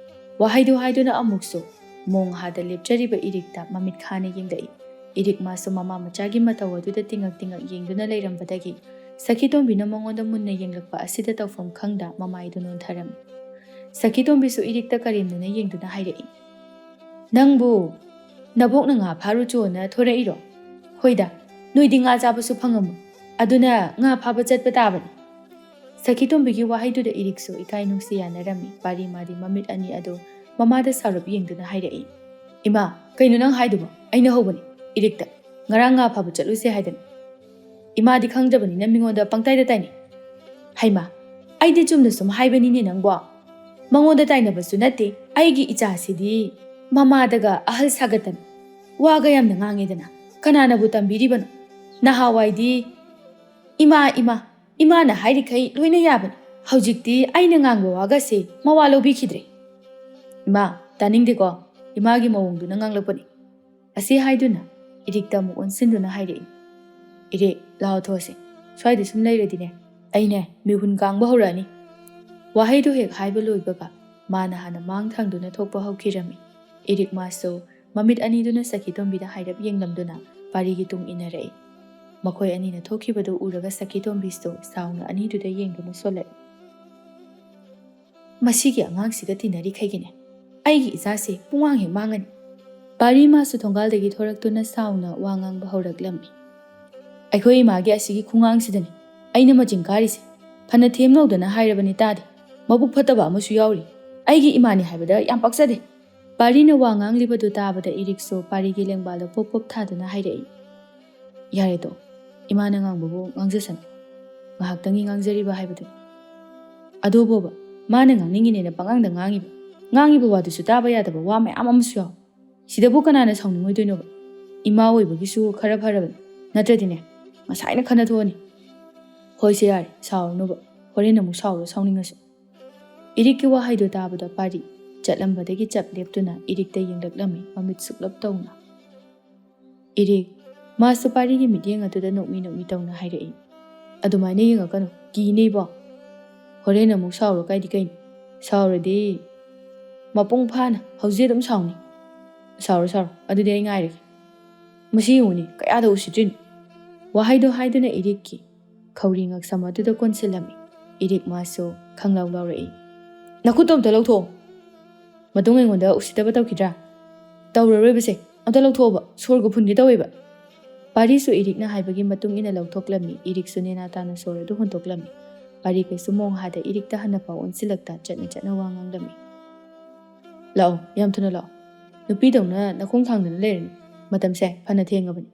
ꯋꯥꯍꯩꯗꯨ ꯍꯥꯏꯗꯨꯅ ꯑꯃꯨꯛꯁꯨ ꯃꯣꯡꯍꯥꯗ ꯂꯦꯞꯆꯔꯤꯕ ꯏꯔꯤꯛꯇ ꯃꯃꯤꯠ ꯈꯥꯅ ꯌꯦꯡꯂꯛꯏ꯫ ꯏꯔꯤꯛ ꯃꯥꯁꯨ ꯃꯃꯥ ꯃꯆꯥꯒꯤ ꯃꯇꯧ ꯑꯗꯨꯗ ꯇꯤꯡꯉꯛ ꯇꯤꯡꯉꯛ ꯌꯦꯡꯗꯨꯅ ꯂꯩꯔꯝꯕꯗꯒꯤ ꯁꯈꯤꯇꯣꯝꯕꯤꯅ ꯃꯉꯣꯟꯗ ꯃꯨꯟꯅ ꯌꯦꯡꯂꯛꯄ ꯑꯁꯤꯗ ꯇꯧꯐꯝ ꯈꯪꯗ ꯃꯃꯥꯏꯗꯨ ꯅꯣꯟꯊꯔꯝꯃꯤ꯫ ꯁꯈꯤꯇꯣꯝꯕꯤꯁꯨ ꯏꯔꯤꯛꯇ ꯀꯔꯦꯝꯅꯅ ꯌꯦꯡꯗꯨꯅ ꯍꯥꯏꯔꯛꯏ, "ꯅꯪꯕꯨ ꯅꯕꯣꯛꯅ ꯉꯥ ꯐꯥꯔꯨꯆꯣꯅ ꯊꯣꯔꯛꯏꯔꯣ? ꯍꯣꯏꯗ, ꯅꯣꯏꯗꯤ ꯉꯥ ꯆꯥꯕꯁꯨ ꯐꯪꯉꯝꯃꯣꯏ, ꯑꯗꯨꯅ ꯉꯥ ꯐꯥꯕ ꯆꯠꯄ ꯇꯥꯕꯅꯤ꯫" ꯁꯈꯤꯇꯣꯝꯕꯤꯒꯤ ꯋꯥꯍꯩꯗꯨꯗ ꯏꯔꯤꯛꯁꯨ ꯏꯀꯥꯏ ꯅꯨꯡꯁꯤ ꯌꯥꯅꯔꯝꯃꯤ꯫ ꯄꯥꯔꯤ ꯃꯥꯗꯤ ꯃꯃꯤꯠ ꯑꯅꯤ ꯑꯗꯨ ꯃꯃꯥꯗ ꯁꯥꯎꯔꯞ ꯌꯦꯡꯗꯨꯅ ꯍꯥꯏꯔꯛꯏ, "ꯏꯃꯥ, ꯀꯩꯅꯣ ꯅꯪ ꯍꯥꯏꯗꯨꯕꯣ? ꯑꯩꯅ ꯍꯧꯕꯅꯤ ꯏꯔꯤꯛꯇ꯫ ꯉꯔꯥꯡ ꯉꯥ ꯐꯥꯕ ꯆꯠꯂꯨꯁꯦ ꯍꯥꯏꯗꯅ꯫ ꯏꯃꯥꯗꯤ ꯈꯪꯗꯕꯅꯤꯅ ꯃꯤꯉꯣꯟꯗ ꯄꯪꯇꯥꯏꯗ ꯇꯥꯏꯅꯩ꯫" "ꯍꯩꯃꯥ, ꯑꯩꯗꯤ ꯆꯨꯝꯅ ꯁꯨꯝ ꯍꯥꯏꯕꯅꯤꯅꯦ ꯅꯪꯕꯣ꯫ ꯃꯉꯣꯟꯗ ꯇꯥꯏꯅꯕꯁꯨ ꯅꯠꯇꯦ꯫ ꯑꯩꯒꯤ ꯏꯆꯥꯁꯤꯗꯤ ꯃꯃꯥꯗꯒ ꯑꯍꯜ ꯁꯥꯒꯠꯇꯅ ꯋꯥꯒ ꯌꯥꯝꯅ ꯉꯥꯡꯉꯦꯗꯅ꯫ ꯀꯅꯥꯅꯕꯨ ꯇꯝꯕꯤꯔꯤꯕꯅꯣ? ꯅꯍꯥꯟꯋꯥꯏꯗꯤ "ꯏꯃꯥ, ꯏꯃꯥ, ꯏꯃꯥꯅ ꯍꯥꯏꯔꯤꯈꯩ ꯂꯣꯏꯅ ꯌꯥꯕꯅꯤ꯫ ꯍꯧꯖꯤꯛꯇꯤ ꯑꯩꯅ ꯉꯥꯡꯕ ꯋꯥꯒꯁꯦ ꯃꯋꯥ ꯂꯧꯕꯤꯈꯤꯗ꯭ꯔꯦ꯫ ꯏꯃꯥ, ꯇꯥꯅꯤꯡꯗꯦꯀꯣ, ꯏꯃꯥꯒꯤ ꯃꯑꯣꯡꯗꯨꯅ ꯉꯥꯡꯂꯛꯄꯅꯤ꯫ ꯑꯁꯤ ꯍꯥꯏꯗꯨꯅ ꯏꯔꯤꯛꯇ ꯑꯃꯨꯛ ꯑꯣꯟꯁꯤꯟꯗꯨꯅ ꯍꯥꯏꯔꯛꯏ, "ꯏꯔꯤꯛ, ꯂꯥꯛꯑꯣ ꯊꯣꯛꯑꯁꯦ꯫ ꯁ꯭ꯋꯥꯏꯗ ꯁꯨꯝ ꯂꯩꯔꯗꯤꯅꯦ, ꯑꯩꯅꯦ ꯃꯤꯍꯨꯟ ꯀꯥꯡꯕ ꯍꯧꯔꯛꯑꯅꯤ꯫" ꯋꯥꯍꯩꯗꯨ ꯍꯦꯛ ꯍꯥꯏꯕ ꯂꯣꯏꯕꯒ ꯃꯥꯅ ꯍꯥꯟꯅ ꯃꯥꯡ ꯊꯥꯡꯗꯨꯅ ꯊꯣꯛꯄ ꯍꯧꯈꯤꯔꯝꯃꯤ꯫ ꯏꯔꯤꯛ ꯃꯥꯁꯨ ꯃꯃꯤꯠ ꯑꯅꯤꯗꯨꯅ ꯁꯈꯤꯇꯣꯝꯕꯤꯗ ꯍꯥꯏꯔꯞ ꯌꯦꯡꯂꯝꯗꯨꯅ ꯄꯥꯔꯤꯒꯤ ꯇꯨꯡ ꯏꯟꯅꯔꯛꯏ꯫ ꯃꯈꯣꯏ ꯑꯅꯤꯅ ꯊꯣꯛꯈꯤꯕꯗꯨ ꯎꯔꯒ ꯁꯈꯤꯇꯣꯝꯕꯤꯁꯨ ꯁꯥꯎꯅ ꯑꯅꯤꯗꯨꯗ ꯌꯦꯡꯗꯨꯅ ꯁꯣꯜꯂꯛꯏ꯫ "ꯃꯁꯤꯒꯤ ꯑꯉꯥꯡꯁꯤꯒ ꯇꯤꯟꯅꯔꯤꯈꯩꯒꯤꯅꯦ, ꯑꯩꯒꯤ ꯏꯆꯥꯁꯦ ꯄꯨꯡꯃꯥꯡ ꯍꯦꯛ ꯃꯥꯡꯉꯅꯤ꯫" ꯄꯥꯔꯤ ꯃꯥꯁꯨ ꯊꯣꯡꯒꯥꯜꯗꯒꯤ ꯊꯣꯔꯛꯇꯨꯅ ꯁꯥꯎꯅ ꯋꯥ ꯉꯥꯡꯕ ꯍꯧꯔꯛꯂꯝꯃꯤ꯫ "ꯑꯩꯈꯣꯏ ꯏꯃꯥꯒꯤ ꯑꯁꯤꯒꯤ ꯈꯨꯉꯥꯡꯁꯤꯗꯅꯦ ꯑꯩꯅ ꯃꯆꯤꯡ ꯀꯥꯔꯤꯁꯦ꯫ ꯐꯅ ꯊꯦꯝꯅꯧꯗꯅ ꯍꯥꯏꯔꯕꯅꯤ ꯇꯥꯗꯦ꯫ ꯃꯕꯨꯛ ꯐꯠꯇꯕ ꯑꯃꯁꯨ ꯌꯥꯎꯔꯤ꯫ ꯑꯩꯒꯤ ꯏꯃꯥꯅꯤ ꯍꯥꯏꯕꯗ ꯌꯥꯝ ꯄꯛꯆꯗꯦ꯫" ꯄꯥꯔꯤꯅ ꯋꯥ ꯉꯥꯡꯂꯤꯕꯗꯨ ꯇꯥꯕꯗ ꯏꯔꯤꯛꯁꯨ ꯄꯥꯔꯤꯒꯤ ꯂꯦꯡꯕꯥꯜꯗ ꯄꯣꯞ ꯄꯣꯞ ꯊꯥꯗꯨꯅ ꯍꯥꯏꯔꯛꯏ, "ꯌꯥꯔꯦꯗꯣ, ꯏꯃꯥꯅ ꯉꯥꯡꯕꯕꯨ ꯉꯥꯡꯖꯁꯅꯨ꯫ ꯉꯥꯏꯍꯥꯛꯇꯪꯒꯤ ꯉꯥꯡꯖꯔꯤꯕ ꯍꯥꯏꯕꯗꯨꯅꯤ꯫ ꯑꯗꯨꯕꯣꯕ, ꯃꯥꯅ ꯉꯥꯡꯅꯤꯡꯉꯤꯅꯦꯅ ꯄꯉꯥꯡꯗ ꯉꯥꯡꯉꯤꯕ꯫ ꯉꯥꯡꯉꯤꯕ ꯋꯥꯗꯨꯁꯨ ꯇꯥꯕ ꯌꯥꯗꯕ ꯋꯥ ꯃꯌꯥꯝ ꯑꯃꯁꯨ ꯌꯥꯎ꯫ ꯁꯤꯗꯕꯨ ꯀꯅꯥꯅ ꯁꯥꯎꯅꯤꯡꯉꯣꯏꯗꯣꯏꯅꯣꯕ? ꯏꯃꯥ ꯑꯣꯏꯕꯒꯤꯁꯨ ꯈꯔ ꯐꯔꯕꯅꯤ, ꯅꯠꯇ꯭ꯔꯗꯤꯅꯦ, ꯉꯁꯥꯏꯅ ꯈꯟꯅ ꯊꯣꯛꯑꯅꯤ꯫" "ꯍꯣꯏꯁꯦ, ꯌꯥꯔꯦ, ꯁꯥꯎꯔꯅꯨꯕ꯫ ꯍꯣꯔꯦꯟ ꯑꯃꯨꯛ ꯁꯥꯎꯔꯣ, ꯁꯥꯎꯅꯤꯡꯉꯁꯨ꯫" ꯏꯔꯤꯛꯀꯤ ꯋꯥꯍꯩꯗꯨ ꯇꯥꯕꯗ ꯄꯥꯔꯤ ꯆꯠꯂꯝꯕꯗꯒꯤ ꯆꯞ ꯂꯦꯞꯇꯨꯅ ꯏꯔꯤꯛꯇ ꯌꯦꯡꯂꯛꯂꯝꯃꯤ, ꯃꯃꯤꯠ ꯁꯨꯛꯂꯞ ꯇꯧꯅ꯫ ꯏꯔꯤꯛ, ꯃꯥꯁꯨ ꯄꯥꯔꯤꯒꯤ ꯃꯤꯠꯌꯦꯡ ꯑꯗꯨꯗ ꯅꯣꯛꯃꯤ ꯅꯣꯛꯃꯤ ꯇꯧꯅ ꯍꯥꯏꯔꯛꯏ, "ꯑꯗꯨꯃꯥꯏꯅ ꯌꯦꯡꯉꯛꯀꯅꯨ, ꯀꯤꯅꯦꯕꯣ꯫ ꯍꯣꯔꯦꯟ ꯑꯃꯨꯛ ꯁꯥꯎꯔꯣ ꯀꯥꯏꯗꯤ ꯀꯩꯅꯣ? ꯁꯥꯎꯔꯗꯤ ꯃꯄꯨꯡ ꯐꯥꯅ ꯍꯧꯖꯤꯛ ꯑꯗꯨꯝ ꯁꯥꯎꯅꯤ꯫ ꯁꯥꯎꯔꯣ, ꯁꯥꯎꯔꯣ, ꯑꯗꯨꯗꯤ ꯑꯩ ꯉꯥꯏꯔꯒꯦ꯫ ꯃꯁꯤ ꯌꯦꯡꯉꯨꯅꯦ, ꯀꯌꯥꯗ ꯎꯁꯤꯠꯇ꯭ꯔꯤꯅꯣ?" ꯋꯥꯍꯩꯗꯣ ꯍꯥꯏꯗꯨꯅ ꯏꯔꯤꯛꯀꯤ ꯈꯧꯔꯤ ꯉꯛꯁꯝ ꯑꯗꯨꯗ ꯀꯣꯟꯁꯤꯜꯂꯝꯃꯤ꯫ ꯏꯔꯤꯛ ꯃꯥꯁꯨ ꯈꯪꯂꯥꯎ ꯂꯥꯎꯔꯛꯏ, "ꯅꯈꯨꯠꯇꯣ ꯑꯝꯇ ꯂꯧꯊꯣꯛꯑꯣ꯫ ꯃꯇꯨꯡ ꯑꯩꯉꯣꯟꯗ ꯎꯁꯤꯠꯇꯕ ꯇꯧꯈꯤꯗ꯭ꯔꯥ? ꯇꯧꯔꯔꯣꯏꯕꯁꯦ, ꯑꯝꯇ ꯂꯧꯊꯣꯛꯑꯣꯕ, ꯁꯣꯔꯒ ꯐꯨꯟꯒꯦ ꯇꯧꯋꯦꯕ꯫" ꯄꯥꯔꯤꯁꯨ ꯏꯔꯤꯛꯅ ꯍꯥꯏꯕꯒꯤ ꯃꯇꯨꯡ ꯏꯟꯅ ꯂꯧꯊꯣꯛꯂꯝꯃꯤ꯫ ꯏꯔꯤꯛꯁꯨ ꯅꯦꯅꯥ ꯇꯥꯅ ꯁꯣꯔ ꯑꯗꯨ ꯍꯣꯟꯗꯣꯛꯂꯝꯃꯤ꯫ ꯄꯥꯔꯤ ꯀꯩꯁꯨ ꯃꯣꯡ ꯍꯥꯗ ꯏꯔꯤꯛꯇ ꯍꯟꯅ ꯄꯥꯎ ꯑꯣꯟꯁꯤꯜꯂꯛꯇ ꯆꯠꯅ ꯆꯠꯅ ꯋꯥ ꯉꯥꯡꯂꯝꯃꯤ꯫ "ꯂꯥꯛꯑꯣ, ꯌꯥꯝ ꯊꯨꯅ ꯂꯥꯛꯑꯣ꯫ ꯅꯨꯄꯤꯗꯧꯅ ꯅꯈꯣꯡ ꯊꯥꯡꯗꯅ ꯂꯩꯔꯅꯨ꯫ ꯃꯇꯝꯁꯦ ꯐꯅ ꯊꯦꯡꯉꯕꯅꯤ꯫"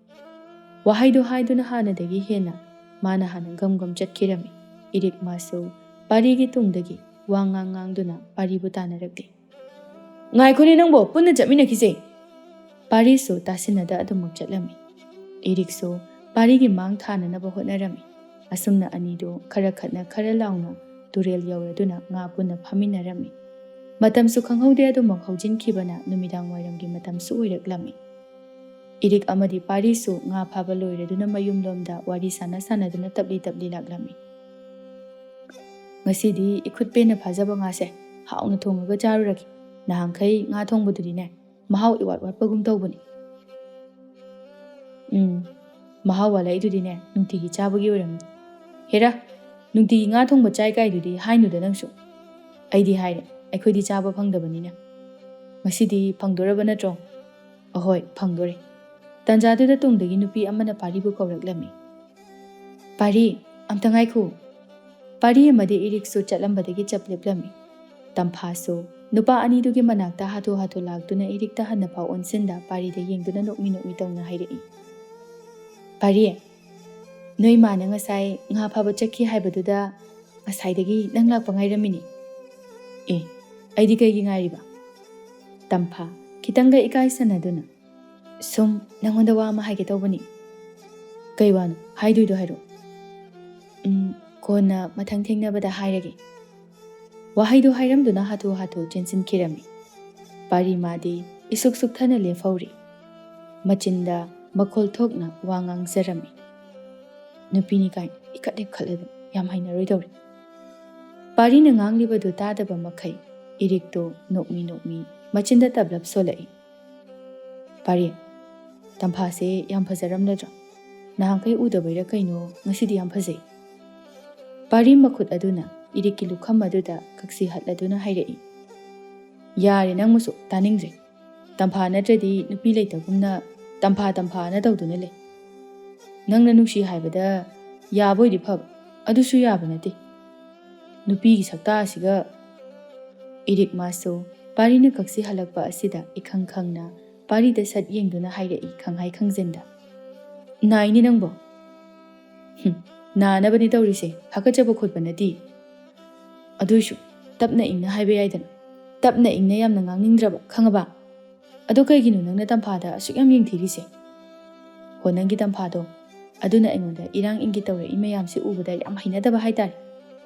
ꯋꯥꯍꯩꯗꯨ ꯍꯥꯏꯗꯨꯅ ꯍꯥꯟꯅꯗꯒꯤ ꯍꯦꯟꯅ ꯃꯥꯅ ꯍꯥꯟꯅ ꯒꯝ ꯒꯝ ꯆꯠꯈꯤꯔꯝꯃꯤ꯫ ꯏꯔꯤꯛ ꯃꯥꯁꯨ ꯄꯥꯔꯤꯒꯤ ꯇꯨꯡꯗꯒꯤ ꯋꯥ ꯉꯥꯡ ꯉꯥꯡꯗꯨꯅ ꯄꯥꯔꯤꯕꯨ ꯇꯥꯟꯅꯔꯛꯂꯤ꯫ "ꯉꯥꯏꯈꯣꯅꯦ ꯅꯪꯕꯣ, ꯄꯨꯟꯅ ꯆꯠꯃꯤꯟꯅꯈꯤꯁꯦ꯫" ꯄꯥꯔꯤꯁꯨ ꯇꯥꯁꯤꯟꯅꯗ ꯑꯗꯨꯃꯛ ꯆꯠꯂꯝꯃꯤ꯫ ꯏꯔꯤꯛꯁꯨ ꯄꯥꯔꯤꯒꯤ ꯃꯥꯡ ꯊꯥꯅꯅꯕ ꯍꯣꯠꯅꯔꯝꯃꯤ꯫ ꯑꯁꯨꯝꯅ ꯑꯅꯤꯗꯨ ꯈꯔ ꯈꯠꯅ ꯈꯔ ꯂꯥꯎꯅ ꯇꯨꯔꯦꯜ ꯌꯧꯔꯗꯨꯅ ꯉꯥ ꯄꯨꯟꯅ ꯐꯥꯃꯤꯟꯅꯔꯝꯃꯤ꯫ ꯃꯇꯝꯁꯨ ꯈꯪꯍꯧꯗꯦ, ꯑꯗꯨꯃꯛ ꯍꯧꯖꯤꯟꯈꯤꯕꯅ ꯅꯨꯃꯤꯗꯥꯡ ꯋꯥꯏꯔꯝꯒꯤ ꯃꯇꯝꯁꯨ ꯑꯣꯏꯔꯛꯂꯝꯃꯤ꯫ ꯏꯔꯤꯛ ꯑꯃꯗꯤ ꯄꯥꯔꯤꯁꯨ ꯉꯥ ꯐꯥꯕ ꯂꯣꯏꯔꯗꯨꯅ ꯃꯌꯨꯝꯂꯣꯝꯗ ꯋꯥꯔꯤ ꯁꯥꯟꯅ ꯁꯥꯟꯅꯗꯨꯅ ꯇꯞꯂꯤ ꯇꯞꯂꯤ ꯂꯥꯛꯂꯝꯃꯤ꯫ "ꯉꯁꯤꯗꯤ ꯏꯈꯨꯠ ꯄꯦꯟꯅ ꯐꯥꯖꯕ ꯉꯥꯁꯦ ꯍꯥꯎꯅ ꯊꯣꯡꯉꯒ ꯆꯥꯔꯨꯔꯒꯦ꯫ ꯅꯍꯥꯟꯈꯩ ꯉꯥ ꯊꯣꯡꯕꯗꯨꯗꯤꯅꯦ, ꯃꯍꯥꯎ ꯏꯋꯥꯠ ꯋꯥꯠꯄꯒꯨꯝ ꯇꯧꯕꯅꯤ꯫" "ꯎꯝ, ꯃꯍꯥꯎ ꯋꯥꯠꯂꯛꯏꯗꯨꯗꯤꯅꯦ, ꯅꯨꯡꯇꯤꯒꯤ ꯆꯥꯕꯒꯤ ꯑꯣꯏꯔꯝꯅꯤ꯫" "ꯍꯦꯔꯥ, ꯅꯨꯡꯇꯤꯒꯤ ꯉꯥ ꯊꯣꯡꯕ ꯆꯥꯏ ꯀꯥꯏꯗꯨꯗꯤ ꯍꯥꯏꯅꯨꯗ ꯅꯪꯁꯨ꯫ ꯑꯩꯗꯤ ꯍꯥꯏꯔꯦ, ꯑꯩꯈꯣꯏꯗꯤ ꯆꯥꯕ ꯐꯪꯗꯕꯅꯤꯅ꯫ ꯉꯁꯤꯗꯤ ꯐꯪꯗꯣꯔꯕ ꯅꯠꯇ꯭ꯔꯣ?" "ꯑꯍꯣꯏ, ꯐꯪꯗꯣꯔꯦ꯫" ꯇꯥꯟꯖꯥꯗꯨꯗ ꯇꯨꯡꯗꯒꯤ ꯅꯨꯄꯤ ꯑꯃꯅ ꯄꯥꯔꯤꯕꯨ ꯀꯧꯔꯛꯂꯝꯃꯤ꯫ "ꯄꯥꯔꯤ, ꯑꯝꯇ ꯉꯥꯏꯈꯣ꯫" ꯄꯥꯔꯤ ꯑꯃꯗꯤ ꯏꯔꯤꯛꯁꯨ ꯆꯠꯂꯝꯕꯗꯒꯤ ꯆꯞ ꯂꯦꯞꯂꯝꯃꯤ꯫ ꯇꯝꯐꯥꯁꯨ ꯅꯨꯄꯥ ꯑꯅꯤꯗꯨꯒꯤ ꯃꯅꯥꯛꯇ ꯍꯥꯊꯨ ꯍꯥꯊꯨ ꯂꯥꯛꯇꯨꯅ ꯏꯔꯤꯛꯇ ꯍꯟꯅ ꯐꯥꯎ ꯑꯣꯟꯁꯤꯟꯗ ꯄꯥꯔꯤꯗ ꯌꯦꯡꯗꯨꯅ ꯅꯣꯛꯃꯤ ꯅꯣꯛꯃꯤ ꯇꯧꯅ ꯍꯥꯏꯔꯛꯏ꯫ "ꯄꯥꯔꯤ, ꯅꯣꯏ ꯃꯥꯅ ꯉꯁꯥꯏ ꯉꯥ ꯐꯥꯕ ꯆꯠꯈꯤ ꯍꯥꯏꯕꯗꯨꯗ ꯉꯁꯥꯏꯗꯒꯤ ꯅꯪ ꯂꯥꯛꯄ ꯉꯥꯏꯔꯝꯃꯤꯅꯤ꯫" "ꯑꯦ, ꯑꯩꯗꯤ ꯀꯩꯒꯤ ꯉꯥꯏꯔꯤꯕ?" ꯇꯝꯐꯥ ꯈꯤꯇꯪꯒ ꯏꯀꯥꯏ ꯁꯅꯗꯨꯅ, "ꯁꯨꯝ ꯅꯪꯉꯣꯟꯗ ꯋꯥ ꯑꯃ ꯍꯥꯏꯒꯦ ꯇꯧꯕꯅꯤ꯫" "ꯀꯩ ꯋꯥꯅꯣ? ꯍꯥꯏꯗꯣꯏꯗꯣ ꯍꯥꯏꯔꯛꯑꯣ꯫" "ꯎꯝ, ꯀꯣꯟꯅ ꯃꯊꯪ ꯊꯦꯡꯅꯕꯗ ꯍꯥꯏꯔꯒꯦ꯫" ꯋꯥꯍꯩꯗꯣ ꯍꯥꯏꯔꯝꯗꯨꯅ ꯍꯥꯊꯨ ꯍꯥꯊꯨ ꯆꯦꯟꯁꯤꯟꯈꯤꯔꯝꯃꯤ꯫ ꯄꯥꯔꯤ ꯃꯥꯗꯤ ꯏꯁꯨꯛ ꯁꯨꯛꯊꯅ ꯂꯦꯞꯍꯧꯔꯤ꯫ ꯃꯆꯤꯟꯗ ꯃꯈꯣꯜ ꯊꯣꯛꯅ ꯋꯥ ꯉꯥꯡꯖꯔꯝꯃꯤ꯫ ꯅꯨꯄꯤꯅꯤ ꯀꯥꯏꯅ ꯏꯈꯠ ꯍꯦꯛ ꯈꯠꯂꯗꯅ ꯌꯥꯝ ꯍꯩꯅꯔꯣꯏꯗꯧꯔꯤ꯫ ꯄꯥꯔꯤꯅ ꯉꯥꯡꯂꯤꯕꯗꯨ ꯇꯥꯗꯕ ꯃꯈꯩ ꯏꯔꯤꯛꯇꯣ ꯅꯣꯛꯃꯤ ꯅꯣꯛꯃꯤ ꯃꯆꯤꯟꯗ ꯇꯞꯂꯞ ꯁꯣꯜꯂꯛꯏ꯫ "ꯄꯥꯔꯤ, ꯇꯝꯐꯥꯁꯦ ꯌꯥꯝ ꯐꯖꯔꯝꯂꯗ꯭ꯔꯣ? ꯅꯍꯥꯟꯈꯩ ꯎꯗꯕꯩꯔꯥ ꯀꯩꯅꯣ, ꯉꯁꯤꯗꯤ ꯌꯥꯝ ꯐꯖꯩ꯫" ꯄꯥꯔꯤ ꯃꯈꯨꯠ ꯑꯗꯨꯅ ꯏꯔꯤꯛꯀꯤ ꯂꯨꯈꯝ ꯑꯗꯨꯗ ꯀꯛꯁꯤ ꯍꯠꯂꯗꯨꯅ ꯍꯥꯏꯔꯛꯏ꯫ "ꯌꯥꯔꯦ, ꯅꯪ ꯃꯁꯨ ꯇꯥꯅꯤꯡꯗ꯭ꯔꯦ꯫ ꯇꯝꯐꯥ ꯅꯠꯇ꯭ꯔꯗꯤ ꯅꯨꯄꯤ ꯂꯩꯇꯒꯨꯝꯅ ꯇꯝꯐꯥ ꯇꯝꯐꯥꯅ ꯇꯧꯗꯨꯅ ꯂꯩ꯫ ꯅꯪꯅ ꯅꯨꯡꯁꯤ ꯍꯥꯏꯕꯗ ꯌꯥꯕ ꯑꯣꯏꯗꯤ ꯐꯕ, ꯑꯗꯨꯁꯨ ꯌꯥꯕ ꯅꯠꯇꯦ꯫ ꯅꯨꯄꯤꯒꯤ ꯁꯛꯇꯥ ꯑꯁꯤꯒ꯫" ꯏꯔꯤꯛ ꯃꯥꯁꯨ ꯄꯥꯔꯤꯅ ꯀꯛꯁꯤ ꯍꯜꯂꯛꯄ ꯑꯁꯤꯗ ꯏꯈꯪ ꯈꯪꯅ ꯄꯥꯔꯤꯗ ꯁꯠ ꯌꯦꯡꯗꯨꯅ ꯍꯥꯏꯔꯛꯏ ꯈꯪꯍꯥꯏ ꯈꯪꯖꯤꯟꯗ꯫ "ꯅꯥꯏꯅꯦ ꯅꯪꯕꯣ?" "ꯍꯨꯝ, ꯅꯥꯅꯕꯅꯤ ꯇꯧꯔꯤꯁꯦ, ꯍꯥꯀꯠꯆꯕ ꯈꯣꯠꯄ ꯅꯠꯇꯦ꯫ ꯑꯗꯨꯏꯁꯨ ꯇꯞꯅ ꯏꯪꯅ ꯍꯥꯏꯕ ꯌꯥꯏꯗꯅ꯫ ꯇꯞꯅ ꯏꯪꯅ ꯌꯥꯝꯅ ꯉꯥꯡꯅꯤꯡꯗ꯭ꯔꯕ, ꯈꯪꯉꯕ? ꯑꯗꯣ ꯀꯩꯒꯤꯅꯣ ꯅꯪꯅ ꯇꯝꯐꯥꯗ ꯑꯁꯨꯛ ꯌꯥꯝ ꯌꯦꯡꯊꯤꯔꯤꯁꯦ? ꯍꯣ, ꯅꯪꯒꯤ ꯇꯝꯐꯥꯗꯣ ꯑꯗꯨꯅ ꯑꯩꯉꯣꯟꯗ ꯏꯔꯥꯡ ꯏꯪꯒꯤ ꯇꯧꯔꯛꯏ ꯃꯌꯥꯝꯁꯤ ꯎꯕꯗ ꯌꯥꯝ ꯍꯩꯅꯗꯕ ꯍꯥꯏꯇꯥꯔꯦ꯫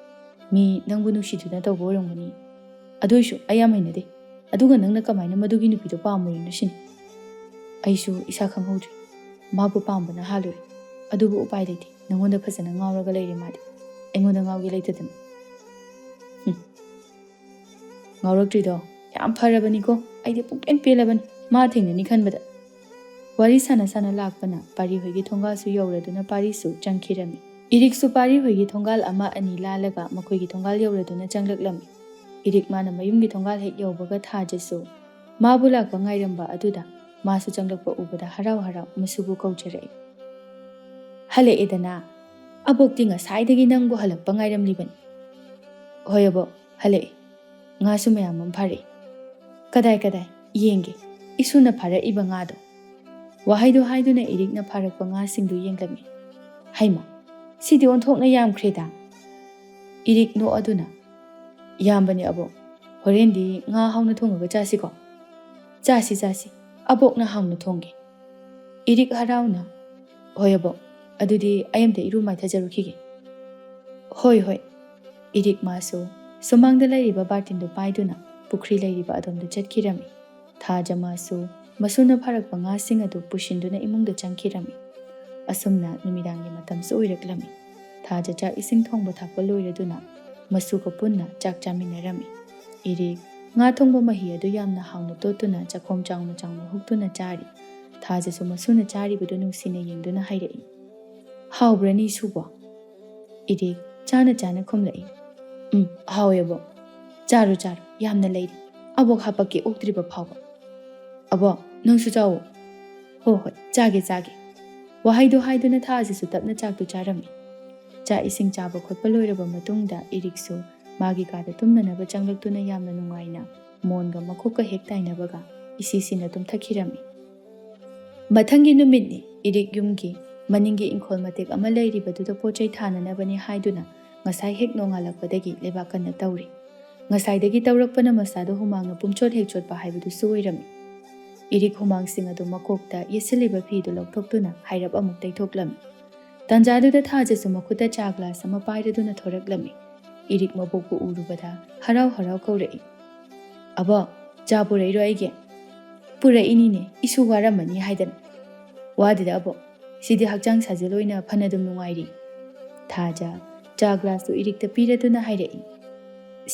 ꯃꯤ ꯅꯪꯕꯨ ꯅꯨꯡꯁꯤꯗꯨꯅ ꯇꯧꯕ ꯑꯣꯏꯔꯝꯒꯅꯤ꯫ ꯑꯗꯨꯏꯁꯨ ꯑꯩ ꯌꯥꯝ ꯍꯩꯅꯗꯦ꯫ ꯑꯗꯨꯒ ꯅꯪꯅ ꯀꯃꯥꯏꯅ ꯃꯗꯨꯒꯤ ꯅꯨꯄꯤꯗꯣ ꯄꯥꯝꯃꯨꯔꯤꯅꯣ ꯁꯤꯅꯤ꯫ ꯑꯩꯁꯨ ꯏꯁꯥ ꯈꯪꯍꯧꯗ꯭ꯔꯦ꯫ ꯃꯥꯕꯨ ꯄꯥꯝꯕꯅ ꯍꯥꯜꯂꯨꯔꯦ꯫ ꯑꯗꯨꯕꯨ ꯎꯄꯥꯏ ꯂꯩꯇꯦ꯫ ꯅꯪꯉꯣꯟꯗ ꯐꯖꯅ ꯉꯥꯎꯔꯒ ꯂꯩꯔꯦ ꯃꯥꯗꯤ꯫ ꯑꯩꯉꯣꯟꯗ ꯉꯥꯎꯒꯦ ꯂꯩꯇꯗꯅ꯫ ꯍꯨꯝ꯫ ꯉꯥꯎꯔꯛꯇ꯭ꯔꯤꯗꯣ ꯌꯥꯝ ꯐꯔꯕꯅꯤꯀꯣ꯫ ꯑꯩꯗꯤ ꯄꯨꯡꯄꯦꯟ ꯄꯦꯜꯂꯕꯅꯤ ꯃꯥ ꯊꯦꯡꯅꯅꯤ ꯈꯟꯕꯗ꯫ ꯋꯥꯔꯤ ꯁꯥꯟꯅ ꯁꯥꯟꯅ ꯂꯥꯛꯄꯅ ꯄꯥꯔꯤ ꯍꯣꯏꯒꯤ ꯊꯣꯡꯒꯥꯜꯁꯨ ꯌꯧꯔꯗꯨꯅ ꯄꯥꯔꯤꯁꯨ ꯆꯪꯈꯤꯔꯝꯃꯤ꯫ ꯏꯔꯤꯛꯁꯨ ꯄꯥꯔꯤ ꯍꯣꯏꯒꯤ ꯊꯣꯡꯒꯥꯜ ꯑꯃ ꯑꯅꯤ ꯂꯥꯜꯂꯒ ꯃꯈꯣꯏꯒꯤ ꯊꯣꯡꯒꯥꯜ ꯌꯧꯔꯗꯨꯅ ꯆꯪꯂꯛꯂꯝꯃꯤ꯫ ꯏꯔꯤꯛ ꯃꯥꯅ ꯃꯌꯨꯝꯒꯤ ꯊꯣꯡꯒꯥꯜ ꯍꯦꯛ ꯌꯧꯕꯒ ꯊꯥꯖꯁꯨ ꯃꯥꯕꯨ ꯂꯥꯛꯄ ꯉꯥꯏꯔꯝꯕ ꯑꯗꯨꯗ ꯃꯥꯁꯨ ꯆꯪꯂꯛꯄ ꯎꯕꯗ ꯍꯔꯥꯎ ꯍꯔꯥꯎ ꯃꯁꯨꯕꯨ ꯀꯧꯖꯔꯛꯏ꯫ "ꯍꯜꯂꯛꯑꯦꯗꯅ? ꯑꯕꯣꯛꯇꯤ ꯉꯁꯥꯏꯗꯒꯤ ꯅꯪꯕꯨ ꯍꯜꯂꯛꯄ ꯉꯥꯏꯔꯝꯂꯤꯕꯅꯤ꯫" "ꯍꯣꯏ ꯑꯕꯣꯛ, ꯍꯜꯂꯛꯑꯦ꯫ ꯉꯥꯁꯨ ꯃꯌꯥꯝ ꯑꯃ ꯐꯥꯔꯛꯑꯦ꯫" "ꯀꯗꯥꯏ ꯀꯗꯥꯏ? ꯌꯦꯡꯒꯦ꯫ ꯏꯁꯨꯅ ꯐꯥꯔꯛꯏꯕ ꯉꯥꯗꯣ꯫" ꯋꯥꯍꯩꯗꯣ ꯍꯥꯏꯗꯨꯅ ꯏꯔꯤꯛꯅ ꯐꯥꯔꯛꯄ ꯉꯥꯁꯤꯡꯗꯨ ꯌꯦꯡꯂꯝꯃꯤ꯫ "ꯍꯩꯃ, ꯁꯤꯗꯤ ꯑꯣꯟꯊꯣꯛꯅ ꯌꯥꯝꯈ꯭ꯔꯦꯗ꯫" ꯏꯔꯤꯛ ꯅꯣꯛꯑꯗꯨꯅ, "ꯌꯥꯝꯕꯅꯦ ꯑꯕꯣꯛ꯫ ꯍꯣꯔꯦꯟꯗꯤ ꯉꯥ ꯍꯥꯎꯅ ꯊꯣꯡꯉꯒ ꯆꯥꯁꯤꯀꯣ?" "ꯆꯥꯁꯤ, ꯆꯥꯁꯤ꯫ ꯑꯕꯣꯛꯅ ꯍꯥꯎꯅ ꯊꯣꯡꯒꯦ꯫" ꯏꯔꯤꯛ ꯍꯔꯥꯎꯅ, "ꯍꯣꯏ ꯑꯕꯣꯛ, ꯑꯗꯨꯗꯤ ꯑꯩ ꯑꯝꯇ ꯏꯔꯨ ꯃꯥꯏꯊꯖꯔꯨꯈꯤꯒꯦ꯫" "ꯍꯣꯏ, ꯍꯣꯏ꯫" ꯏꯔꯤꯛ ꯃꯥꯁꯨ ꯁꯨꯃꯥꯡꯗ ꯂꯩꯔꯤꯕ ꯕꯥꯔꯇꯤꯟꯗꯨ ꯄꯥꯏꯗꯨꯅ ꯄꯨꯈ꯭ꯔꯤ ꯂꯩꯔꯤꯕ ꯑꯗꯣꯝꯗ ꯆꯠꯈꯤꯔꯝꯃꯤ꯫ ꯊꯥꯖ ꯃꯥꯁꯨ ꯃꯁꯨꯅ ꯐꯥꯔꯛꯄ ꯉꯥꯁꯤꯡ ꯑꯗꯨ ꯄꯨꯁꯤꯟꯗꯨꯅ ꯏꯃꯨꯡꯗ ꯆꯪꯈꯤꯔꯝꯃꯤ꯫ ꯑꯁꯨꯝꯅ ꯅꯨꯃꯤꯗꯥꯡꯒꯤ ꯃꯇꯝꯁꯨ ꯑꯣꯏꯔꯛꯂꯝꯃꯤ꯫ ꯊꯥꯖ ꯆꯥꯛ ꯏꯁꯤꯡ ꯊꯣꯡꯕ ꯊꯥꯛꯄ ꯂꯣꯏꯔꯗꯨꯅ ꯃꯁꯨꯒ ꯄꯨꯟꯅ ꯆꯥꯛ ꯆꯥꯃꯤꯟꯅꯔꯝꯃꯤ꯫ ꯏꯔꯤꯛ ꯉꯥ ꯊꯣꯡꯕ ꯃꯍꯤ ꯑꯗꯨ ꯌꯥꯝꯅ ꯍꯥꯎꯅ ꯇꯣꯠꯇꯨꯅ ꯆꯥꯛꯈꯣꯝ ꯆꯥꯎꯅ ꯆꯥꯎꯅ ꯍꯨꯛꯇꯨꯅ ꯆꯥꯔꯤ꯫ ꯊꯥꯖꯁꯨ ꯃꯁꯨꯅ ꯆꯥꯔꯤꯕꯗꯨ ꯅꯨꯡꯁꯤꯅ ꯌꯦꯡꯗꯨꯅ ꯍꯥꯏꯔꯛꯏ, "ꯍꯥꯎꯕ꯭ꯔꯅꯤ ꯏꯁꯨꯕꯣ?" ꯏꯔꯤꯛ ꯆꯥꯅ ꯆꯥꯅ ꯈꯨꯝꯂꯛꯏ, "ꯎꯝ, ꯍꯥꯎꯋꯦ ꯑꯕꯣꯛ꯫ ꯆꯥꯔꯣ, ꯆꯥꯔꯣ, ꯌꯥꯝꯅ ꯂꯩꯔꯤ꯫ ꯑꯕꯣꯛ ꯍꯥꯄꯛꯀꯦ ꯑꯣꯛꯇ꯭ꯔꯤꯕ ꯐꯥꯎꯕ꯫" "ꯑꯕꯣꯛ, ꯅꯪꯁꯨ ꯆꯥꯎꯋꯣ꯫" "ꯍꯣ ꯍꯣꯏ, ꯆꯥꯒꯦ, ꯆꯥꯒꯦ꯫" ꯋꯥꯍꯩꯗꯣ ꯍꯥꯏꯗꯨꯅ ꯊꯥꯖꯁꯨ ꯇꯞꯅ ꯆꯥꯛꯇꯨ ꯆꯥꯔꯝꯃꯤ꯫ ꯆꯥꯛ ꯏꯁꯤꯡ ꯆꯥꯕ ꯈꯣꯠꯄ ꯂꯣꯏꯔꯕ ꯃꯇꯨꯡꯗ ꯏꯔꯤꯛꯁꯨ ꯃꯥꯒꯤ ꯀꯥꯗ ꯇꯨꯝꯅꯅꯕ ꯆꯪꯂꯛꯇꯨꯅ ꯌꯥꯝꯅ ꯅꯨꯡꯉꯥꯏꯅ ꯃꯣꯟꯒ ꯃꯈꯣꯛꯀ ꯍꯦꯛ ꯇꯥꯏꯅꯕꯒ ꯏꯁꯤꯁꯤꯅ ꯇꯨꯝꯊꯈꯤꯔꯝꯃꯤ꯫ ꯃꯊꯪꯒꯤ ꯅꯨꯃꯤꯠꯅꯤ꯫ ꯏꯔꯤꯛ ꯌꯨꯝꯒꯤ ꯃꯅꯤꯡꯒꯤ ꯏꯪꯈꯣꯜ ꯃꯇꯦꯛ ꯑꯃ ꯂꯩꯔꯤꯕꯗꯨꯗ ꯄꯣꯠ ꯆꯩ ꯊꯥꯅꯅꯕꯅꯤ ꯍꯥꯏꯗꯨꯅ ꯉꯁꯥꯏ ꯍꯦꯛ ꯅꯣꯡꯉꯥꯜꯂꯛꯄꯗꯒꯤ ꯂꯩꯕꯥꯛ ꯀꯟꯅ ꯇꯧꯔꯤ꯫ ꯉꯁꯥꯏꯗꯒꯤ ꯇꯧꯔꯛꯄꯅ ꯃꯁꯥꯗ ꯍꯨꯃꯥꯡꯅ ꯄꯨꯝꯆꯣꯠ ꯍꯦꯛ ꯆꯣꯠꯄ ꯍꯥꯏꯕꯗꯨꯁꯨ ꯑꯣꯏꯔꯝꯃꯤ꯫ ꯏꯔꯤꯛ ꯍꯨꯃꯥꯡꯁꯤꯡ ꯑꯗꯨ ꯃꯀꯣꯛꯇ ꯌꯦꯠꯁꯤꯜꯂꯤꯕ ꯐꯤꯗꯨ ꯂꯧꯊꯣꯛꯇꯨꯅ ꯍꯥꯏꯔꯞ ꯑꯃꯨꯛ ꯇꯩꯊꯣꯛꯂꯝꯃꯤ꯫ ꯇꯥꯟꯖꯥꯗꯨꯗ ꯊꯥꯖꯁꯨ ꯃꯈꯨꯠꯇ ꯆꯥ ꯒ꯭ꯂꯥꯁ ꯑꯃ ꯄꯥꯏꯔꯗꯨꯅ ꯊꯣꯔꯛꯂꯝꯃꯤ꯫ ꯏꯔꯤꯛ ꯃꯕꯣꯛꯄꯨ ꯎꯔꯨꯕꯗ ꯍꯔꯥꯎ ꯍꯔꯥꯎ ꯀꯧꯔꯛꯏ, "ꯑꯕꯣꯛ, ꯆꯥ ꯄꯨꯔꯛꯏꯔꯣ ꯑꯩꯒꯤ?" "ꯄꯨꯔꯛꯏꯅꯤꯅꯦ, ꯏꯁꯨ ꯋꯥꯔꯝꯃꯅꯤ ꯍꯥꯏꯗꯅ꯫" "ꯋꯥꯗꯦꯗ ꯑꯕꯣꯛ, ꯁꯤꯗꯤ ꯍꯛꯆꯥꯡ ꯁꯥꯖꯦꯜ ꯑꯣꯏꯅ ꯐꯅꯗꯨꯝ ꯅꯨꯡꯉꯥꯏꯔꯤ꯫" ꯊꯥꯖ ꯆꯥ ꯒ꯭ꯂꯥꯁꯇꯨ ꯏꯔꯤꯛꯇ ꯄꯤꯔꯗꯨꯅ ꯍꯥꯏꯔꯛꯏ,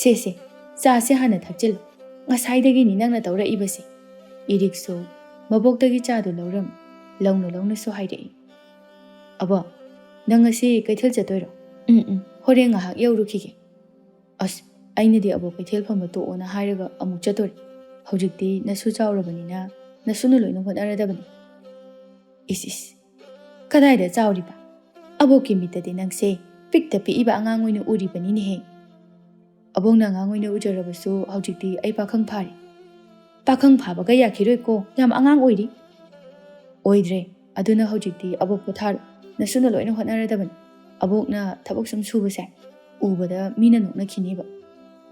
"ꯁꯦ ꯁꯦ, ꯆꯥꯁꯦ ꯍꯥꯟꯅ ꯊꯛꯆꯤꯜꯂꯨ, ꯉꯁꯥꯏꯗꯒꯤꯅꯤ ꯅꯪꯅ ꯇꯧꯔꯛꯏꯕꯁꯦ꯫" ꯏꯔꯤꯛꯁꯨ ꯃꯕꯣꯛꯇꯒꯤ ꯆꯥꯗꯨ ꯂꯧꯔꯝꯃꯤ꯫ ꯂꯧꯅ ꯂꯧꯅꯁꯨ ꯍꯥꯏꯔꯛꯏ, "ꯑꯕꯣꯛ, ꯅꯪ ꯉꯁꯤ ꯀꯩꯊꯦꯜ ꯆꯠꯇꯣꯏꯔꯣ?" "ꯎꯝ ꯎꯝ, ꯍꯣꯔꯦꯟ ꯉꯥꯏꯍꯥꯛ ꯌꯧꯔꯨꯈꯤꯒꯦ꯫" "ꯑꯁ, ꯑꯩꯅꯗꯤ ꯑꯕꯣꯛ ꯀꯩꯊꯦꯜ ꯐꯝꯕ ꯇꯣꯛꯑꯣꯅ ꯍꯥꯏꯔꯒ ꯑꯃꯨꯛ ꯆꯠꯇꯣꯔꯦ꯫ ꯍꯧꯖꯤꯛꯇꯤ ꯅꯁꯨ ꯆꯥꯎꯔꯕꯅꯤꯅ ꯅꯁꯨꯅ ꯂꯣꯏꯅ ꯍꯣꯠꯅꯔꯗꯕꯅꯤ꯫" "ꯏꯁ ꯏꯁ, ꯀꯗꯥꯏꯗ ꯆꯥꯎꯔꯤꯕ? ꯑꯕꯣꯛꯀꯤ ꯃꯤꯠꯇꯗꯤ ꯅꯪꯁꯦ ꯄꯤꯛꯇ ꯄꯤꯛꯏꯕ ꯑꯉꯥꯡ ꯑꯣꯏꯅ ꯎꯔꯤꯕꯅꯤꯅꯦꯍꯦ꯫" "ꯑꯕꯣꯛꯅ ꯑꯉꯥꯡ ꯑꯣꯏꯅ ꯎꯖꯔꯕꯁꯨ ꯍꯧꯖꯤꯛꯇꯤ ꯑꯩ ꯄꯥꯈꯪ ꯐꯥꯔꯦ꯫" "ꯄꯥꯈꯪ ꯐꯥꯕꯒ ꯌꯥꯈꯤꯔꯣꯏꯀꯣ, ꯌꯥꯝ ꯑꯉꯥꯡ ꯑꯣꯏꯔꯤ꯫" "ꯑꯣꯏꯗ꯭ꯔꯦ, ꯑꯗꯨꯅ ꯍꯧꯖꯤꯛꯇꯤ ꯑꯕꯣꯛ ꯄꯣꯊꯥꯔꯣ, ꯅꯁꯨꯅ ꯂꯣꯏꯅ ꯍꯣꯠꯅꯔꯗꯕꯅꯤ꯫ ꯑꯕꯣꯛꯅ ꯊꯕꯛ ꯁꯨꯝ ꯁꯨꯕꯁꯦ ꯎꯕꯗ ꯃꯤꯅ ꯅꯣꯛꯅꯈꯤꯅꯦꯕ꯫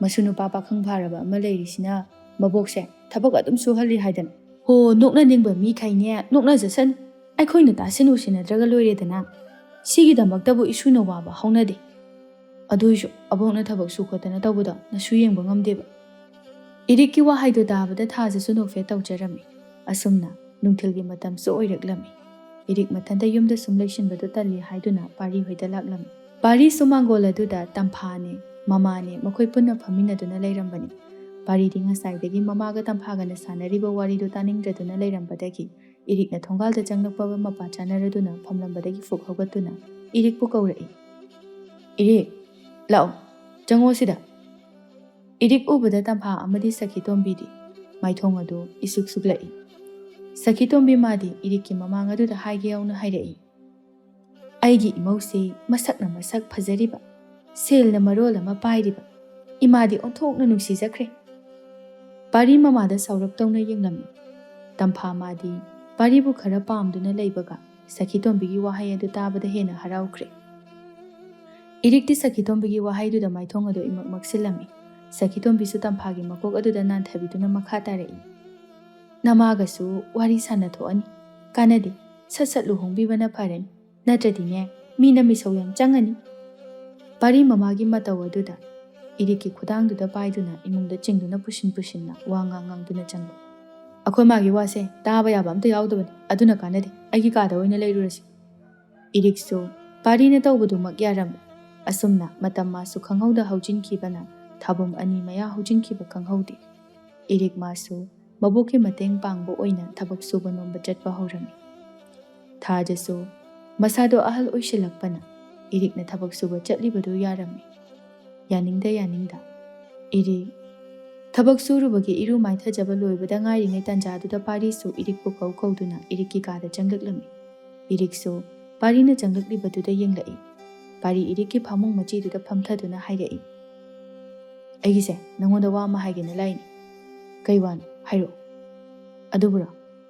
ꯃꯁꯨ ꯅꯨꯄꯥ ꯄꯥꯈꯪ ꯐꯥꯔꯕ ꯑꯃ ꯂꯩꯔꯤꯁꯤꯅ ꯃꯕꯣꯛꯁꯦ ꯊꯕꯛ ꯑꯗꯨꯝ ꯁꯨꯍꯜꯂꯤ ꯍꯥꯏꯗꯅ꯫" "ꯍꯣ, ꯅꯣꯛꯅꯅꯤꯡꯕ ꯃꯤꯈꯩꯅꯦ ꯅꯣꯛꯅꯖꯁꯅꯨ, ꯑꯩꯈꯣꯏꯅ ꯇꯥꯁꯤꯟ ꯎꯁꯤꯟꯅꯗ꯭ꯔꯒ ꯂꯣꯏꯔꯦꯗꯅ꯫ ꯁꯤꯒꯤꯗꯃꯛꯇꯕꯨ ꯏꯁꯨꯅ ꯋꯥꯕ ꯍꯧꯅꯗꯦ꯫ ꯑꯗꯨꯏꯁꯨ ꯑꯕꯣꯛꯅ ꯊꯕꯛ ꯁꯨ ꯈꯣꯠꯇꯅ ꯇꯧꯕꯗꯣ ꯅꯁꯨ ꯌꯦꯡꯕ ꯉꯝꯗꯦꯕ꯫" ꯏꯔꯤꯛꯀꯤ ꯋꯥꯍꯩꯗꯨ ꯇꯥꯕꯗ ꯊꯥꯖꯁꯨ ꯅꯣꯛꯐꯦꯠ ꯇꯧꯖꯔꯝꯃꯤ꯫ ꯑꯁꯨꯝꯅ ꯅꯨꯡꯊꯤꯜꯒꯤ ꯃꯇꯝꯁꯨ ꯑꯣꯏꯔꯛꯂꯝꯃꯤ꯫ ꯏꯔꯤꯛ ꯃꯊꯟꯇ ꯌꯨꯝꯗ ꯁꯨꯝ ꯂꯩꯁꯤꯟꯕꯗꯨ ꯇꯜꯂꯤ ꯍꯥꯏꯗꯨꯅ ꯄꯥꯔꯤ ꯍꯣꯏꯗ ꯂꯥꯛꯂꯝꯃꯤ꯫ ꯄꯥꯔꯤꯁꯨ ꯃꯥꯡꯒꯣꯜ ꯑꯗꯨꯗ ꯇꯝꯐꯥꯅꯦ, ꯃꯃꯥꯅꯦ, ꯃꯈꯣꯏ ꯄꯨꯟꯅ ꯐꯝꯃꯤꯟꯅꯗꯨꯅ ꯂꯩꯔꯝꯕꯅꯤ꯫ ꯄꯥꯔꯤꯗꯤ ꯉꯁꯥꯏꯗꯒꯤ ꯃꯃꯥꯒ ꯇꯝꯐꯥꯒꯅ ꯁꯥꯟꯅꯔꯤꯕ ꯋꯥꯔꯤꯗꯨ ꯇꯥꯅꯤꯡꯗ꯭ꯔꯗꯨꯅ ꯂꯩꯔꯝꯕꯗꯒꯤ ꯏꯔꯤꯛꯅ ꯊꯣꯡꯒꯥꯜꯗ ꯆꯪꯂꯛꯄꯒ ꯃꯄꯥ ꯆꯥꯅꯔꯗꯨꯅ ꯐꯝꯂꯝꯕꯗꯒꯤ ꯐꯨꯛ ꯍꯧꯒꯠꯇꯨꯅ ꯏꯔꯤꯛꯄꯨ ꯀꯧꯔꯛꯏ꯫ "ꯏꯔꯤꯛ, ꯂꯥꯛꯑꯣ, ꯆꯪꯉꯣ ꯁꯤꯗ꯫" ꯏꯔꯤꯛ ꯎꯕꯗ ꯇꯝꯐꯥ ꯑꯃꯗꯤ ꯁꯈꯤꯇꯣꯝꯕꯤꯗꯤ ꯃꯥꯏꯊꯣꯡ ꯑꯗꯨ ꯏꯁꯨꯛ ꯁꯨꯛꯂꯛꯏ꯫ ꯁꯈꯤꯇꯣꯝꯕꯤ ꯃꯥꯗꯤ ꯏꯔꯤꯛꯀꯤ ꯃꯃꯥꯡ ꯑꯗꯨꯗ ꯍꯥꯏꯒꯦ ꯌꯥꯎꯅ ꯍꯥꯏꯔꯛꯏ, "ꯑꯩꯒꯤ ꯏꯃꯧꯁꯤ ꯃꯁꯛꯅ ꯃꯁꯛ ꯐꯖꯔꯤꯕ, ꯁꯦꯜꯅ ꯃꯔꯣꯜ ꯑꯃ ꯄꯥꯏꯔꯤꯕ, ꯏꯃꯥꯗꯤ ꯑꯣꯟꯊꯣꯛꯅ ꯅꯨꯡꯁꯤꯖꯈ꯭ꯔꯦ꯫" ꯄꯥꯔꯤ ꯃꯃꯥꯗ ꯁꯥꯎꯔꯞ ꯇꯧꯅ ꯌꯦꯡꯂꯝꯃꯤ꯫ ꯇꯝꯐꯥ ꯃꯥꯗꯤ ꯄꯥꯔꯤꯕꯨ ꯈꯔ ꯄꯥꯝꯗꯨꯅ ꯂꯩꯕꯒ ꯁꯈꯤꯇꯣꯝꯕꯤꯒꯤ ꯋꯥꯍꯩ ꯑꯗꯨ ꯇꯥꯕꯗ ꯍꯦꯟꯅ ꯍꯔꯥꯎꯈ꯭ꯔꯦ꯫ ꯏꯔꯤꯛꯇꯤ ꯁꯈꯤꯇꯣꯝꯕꯤꯒꯤ ꯋꯥꯍꯩꯗꯨꯗ ꯃꯥꯏꯊꯣꯡ ꯑꯗꯨ ꯏꯃꯛ ꯃꯛꯁꯤꯜꯂꯝꯃꯤ꯫ ꯁꯈꯤꯇꯣꯝꯕꯤꯁꯨ ꯇꯝꯐꯥꯒꯤ ꯃꯀꯣꯛ ꯑꯗꯨꯗ ꯅꯥꯟꯊꯕꯤꯗꯨꯅ ꯃꯈꯥ ꯇꯥꯔꯛꯏ, "ꯅꯃꯥꯒꯁꯨ ꯋꯥꯔꯤ ꯁꯥꯟꯅꯊꯣꯛꯑꯅꯤ꯫ ꯀꯥꯟꯅꯗꯦ, ꯁꯠ ꯁꯠ ꯂꯨꯍꯣꯡꯕꯤꯕꯅ ꯐꯔꯅꯤ꯫ ꯅꯠꯇ꯭ꯔꯗꯤꯅꯦ, ꯃꯤꯅ ꯃꯤꯁꯧ ꯌꯥꯝ ꯆꯪꯉꯅꯤ꯫ ꯄꯥꯔꯤ ꯃꯃꯥꯒꯤ ꯃꯇꯧ ꯑꯗꯨꯗ ꯏꯔꯤꯛꯀꯤ ꯈꯨꯗꯥꯡꯗꯨꯗ ꯄꯥꯏꯗꯨꯅ ꯏꯃꯨꯡꯗ ꯆꯤꯡꯗꯨꯅ ꯄꯨꯁꯤꯟ ꯄꯨꯁꯤꯟꯅ ꯋꯥ ꯉꯥꯡ ꯉꯥꯡꯗꯨꯅ ꯆꯪꯕ꯫ "ꯑꯩꯈꯣꯏ ꯃꯥꯒꯤ ꯋꯥꯁꯦ ꯇꯥꯕ ꯌꯥꯕ ꯑꯝꯇ ꯌꯥꯎꯗꯕꯅꯤ, ꯑꯗꯨꯅ ꯀꯥꯟꯅꯗꯦ, ꯑꯩꯒꯤ ꯀꯥꯗ ꯑꯣꯏꯅ ꯂꯩꯔꯨꯔꯁꯤ꯫" ꯏꯔꯤꯛꯁꯨ ꯄꯥꯔꯤꯅ ꯇꯧꯕꯗꯨꯃꯛ ꯌꯥꯔꯝꯃꯤ꯫ ꯑꯁꯨꯝꯅ ꯃꯇꯝ ꯃꯥꯁꯨ ꯈꯪꯍꯧꯗ ꯍꯧꯖꯤꯟꯈꯤꯕꯅ ꯊꯥꯕꯨꯝ ꯑꯅꯤ ꯃꯌꯥ ꯍꯧꯖꯤꯟꯈꯤꯕ ꯈꯪꯍꯧꯗꯦ꯫ ꯏꯔꯤꯛ ꯃꯥꯁꯨ ꯃꯕꯣꯛꯀꯤ ꯃꯇꯦꯡ ꯄꯥꯡꯕ ꯑꯣꯏꯅ ꯊꯕꯛ ꯁꯨꯕ ꯅꯣꯝꯕ ꯆꯠꯄ ꯍꯧꯔꯝꯃꯤ꯫ ꯊꯥꯖꯁꯨ ꯃꯁꯥꯗꯣ ꯑꯍꯜ ꯑꯣꯏꯁꯤꯜꯂꯛꯄꯅ ꯏꯔꯤꯛꯅ ꯊꯕꯛ ꯁꯨꯕ ꯆꯠꯂꯤꯕꯗꯨ ꯌꯥꯔꯝꯃꯤ꯫ ꯌꯥꯅꯤꯡꯗ ꯌꯥꯅꯤꯡꯗ ꯏꯔꯤꯛ ꯊꯕꯛ ꯁꯨꯔꯨꯕꯒꯤ ꯏꯔꯨ ꯃꯥꯏꯊꯖꯕ ꯂꯣꯏꯕꯗ ꯉꯥꯏꯔꯤꯉꯩ ꯇꯥꯟꯖꯥꯗꯨꯗ ꯄꯥꯔꯤꯁꯨ ꯏꯔꯤꯛꯄꯨ ꯀꯧ ꯀꯧꯗꯨꯅ ꯏꯔꯤꯛꯀꯤ ꯀꯥꯗ ꯆꯪꯂꯛꯂꯝꯃꯤ꯫ ꯏꯔꯤꯛꯁꯨ ꯄꯥꯔꯤꯅ ꯆꯪꯂꯛꯂꯤꯕꯗꯨꯗ ꯌꯦꯡꯂꯛꯏ꯫ ꯄꯥꯔꯤ ꯏꯔꯤꯛꯀꯤ ꯐꯃꯨꯡ ꯃꯆꯤꯗꯨꯗ ꯐꯝꯊꯗꯨꯅ ꯍꯥꯏꯔꯛꯏ, "ꯑꯩꯒꯤꯁꯦ ꯅꯉꯣꯟꯗ ꯋꯥ ꯑꯃ ꯍꯥꯏꯒꯦꯅ ꯂꯥꯛꯏꯅꯤ꯫" "ꯀꯩ ꯋꯥꯅꯣ? ꯍꯥꯏꯔꯛꯑꯣ꯫" "ꯑꯗꯨꯕꯨꯔꯣ,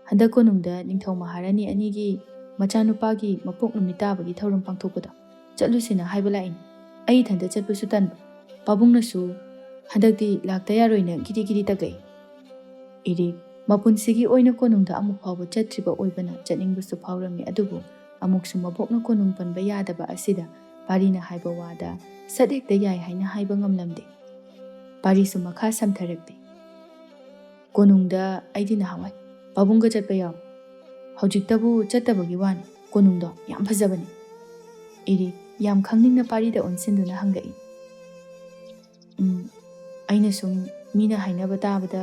ꯍꯟꯗꯛ ꯀꯣꯅꯨꯡꯗ ꯅꯤꯡꯊꯧ ꯃꯍꯥꯔꯥꯅꯤ ꯑꯅꯤꯒꯤ ꯃꯆꯥꯅꯨꯄꯥꯒꯤ ꯃꯄꯣꯛ ꯅꯨꯃꯤꯠ ꯇꯥꯕꯒꯤ ꯊꯧꯔꯝ ꯄꯥꯡꯊꯣꯛꯄꯗꯣ ꯆꯠꯂꯨꯁꯤꯅ ꯍꯥꯏꯕ ꯂꯥꯛꯏꯅꯤ꯫ ꯑꯩ ꯏꯊꯟꯇ ꯆꯠꯄꯁꯨ ꯇꯟꯕ, ꯄꯥꯕꯨꯡꯅꯁꯨ ꯍꯟꯗꯛꯇꯤ ꯂꯥꯛꯇ ꯌꯥꯔꯣꯏꯅ ꯒꯤꯔꯤ ꯒꯤꯔꯤ ꯇꯛꯂꯛꯏ꯫" ꯏꯔꯤꯛ ꯃꯄꯨꯟꯁꯤꯒꯤ ꯑꯣꯏꯅ ꯀꯣꯅꯨꯡꯗ ꯑꯃꯨꯛ ꯐꯥꯎꯕ ꯆꯠꯇ꯭ꯔꯤꯕ ꯑꯣꯏꯕꯅ ꯆꯠꯅꯤꯡꯕꯁꯨ ꯐꯥꯎꯔꯝꯃꯤ, ꯑꯗꯨꯕꯨ ꯑꯃꯨꯛꯁꯨ ꯃꯕꯣꯛꯅ ꯀꯣꯅꯨꯡ ꯄꯟꯕ ꯌꯥꯗꯕ ꯑꯁꯤꯗ ꯄꯥꯔꯤꯅ ꯍꯥꯏꯕ ꯋꯥꯗ ꯁꯠ ꯍꯦꯛꯇ ꯌꯥꯏ ꯍꯥꯏꯅ ꯍꯥꯏꯕ ꯉꯝꯂꯝꯗꯦ꯫ ꯄꯥꯔꯤꯁꯨ ꯃꯈꯥ ꯁꯝꯊꯔꯛꯇꯦ꯫ "ꯀꯣꯅꯨꯡꯗ ꯑꯩꯗꯤ ꯅꯍꯥꯟꯋꯥꯏ ꯄꯥꯕꯨꯡꯒ ꯆꯠꯄ ꯌꯥꯎꯏ꯫ ꯍꯧꯖꯤꯛꯇꯕꯨ ꯆꯠꯇꯕꯒꯤ ꯋꯥꯅꯤ꯫ ꯀꯣꯅꯨꯡꯗꯣ ꯌꯥꯝ ꯐꯖꯕꯅꯤ꯫" ꯏꯔꯤꯛ ꯌꯥꯝ ꯈꯪꯅꯤꯡꯅ ꯄꯥꯔꯤꯗ ꯑꯣꯟꯁꯤꯟꯗꯨꯅ ꯍꯪꯂꯛꯏ꯫ "ꯎꯝ, ꯑꯩꯅ ꯁꯨꯝ ꯃꯤꯅ ꯍꯥꯏꯅꯕ ꯇꯥꯕꯗ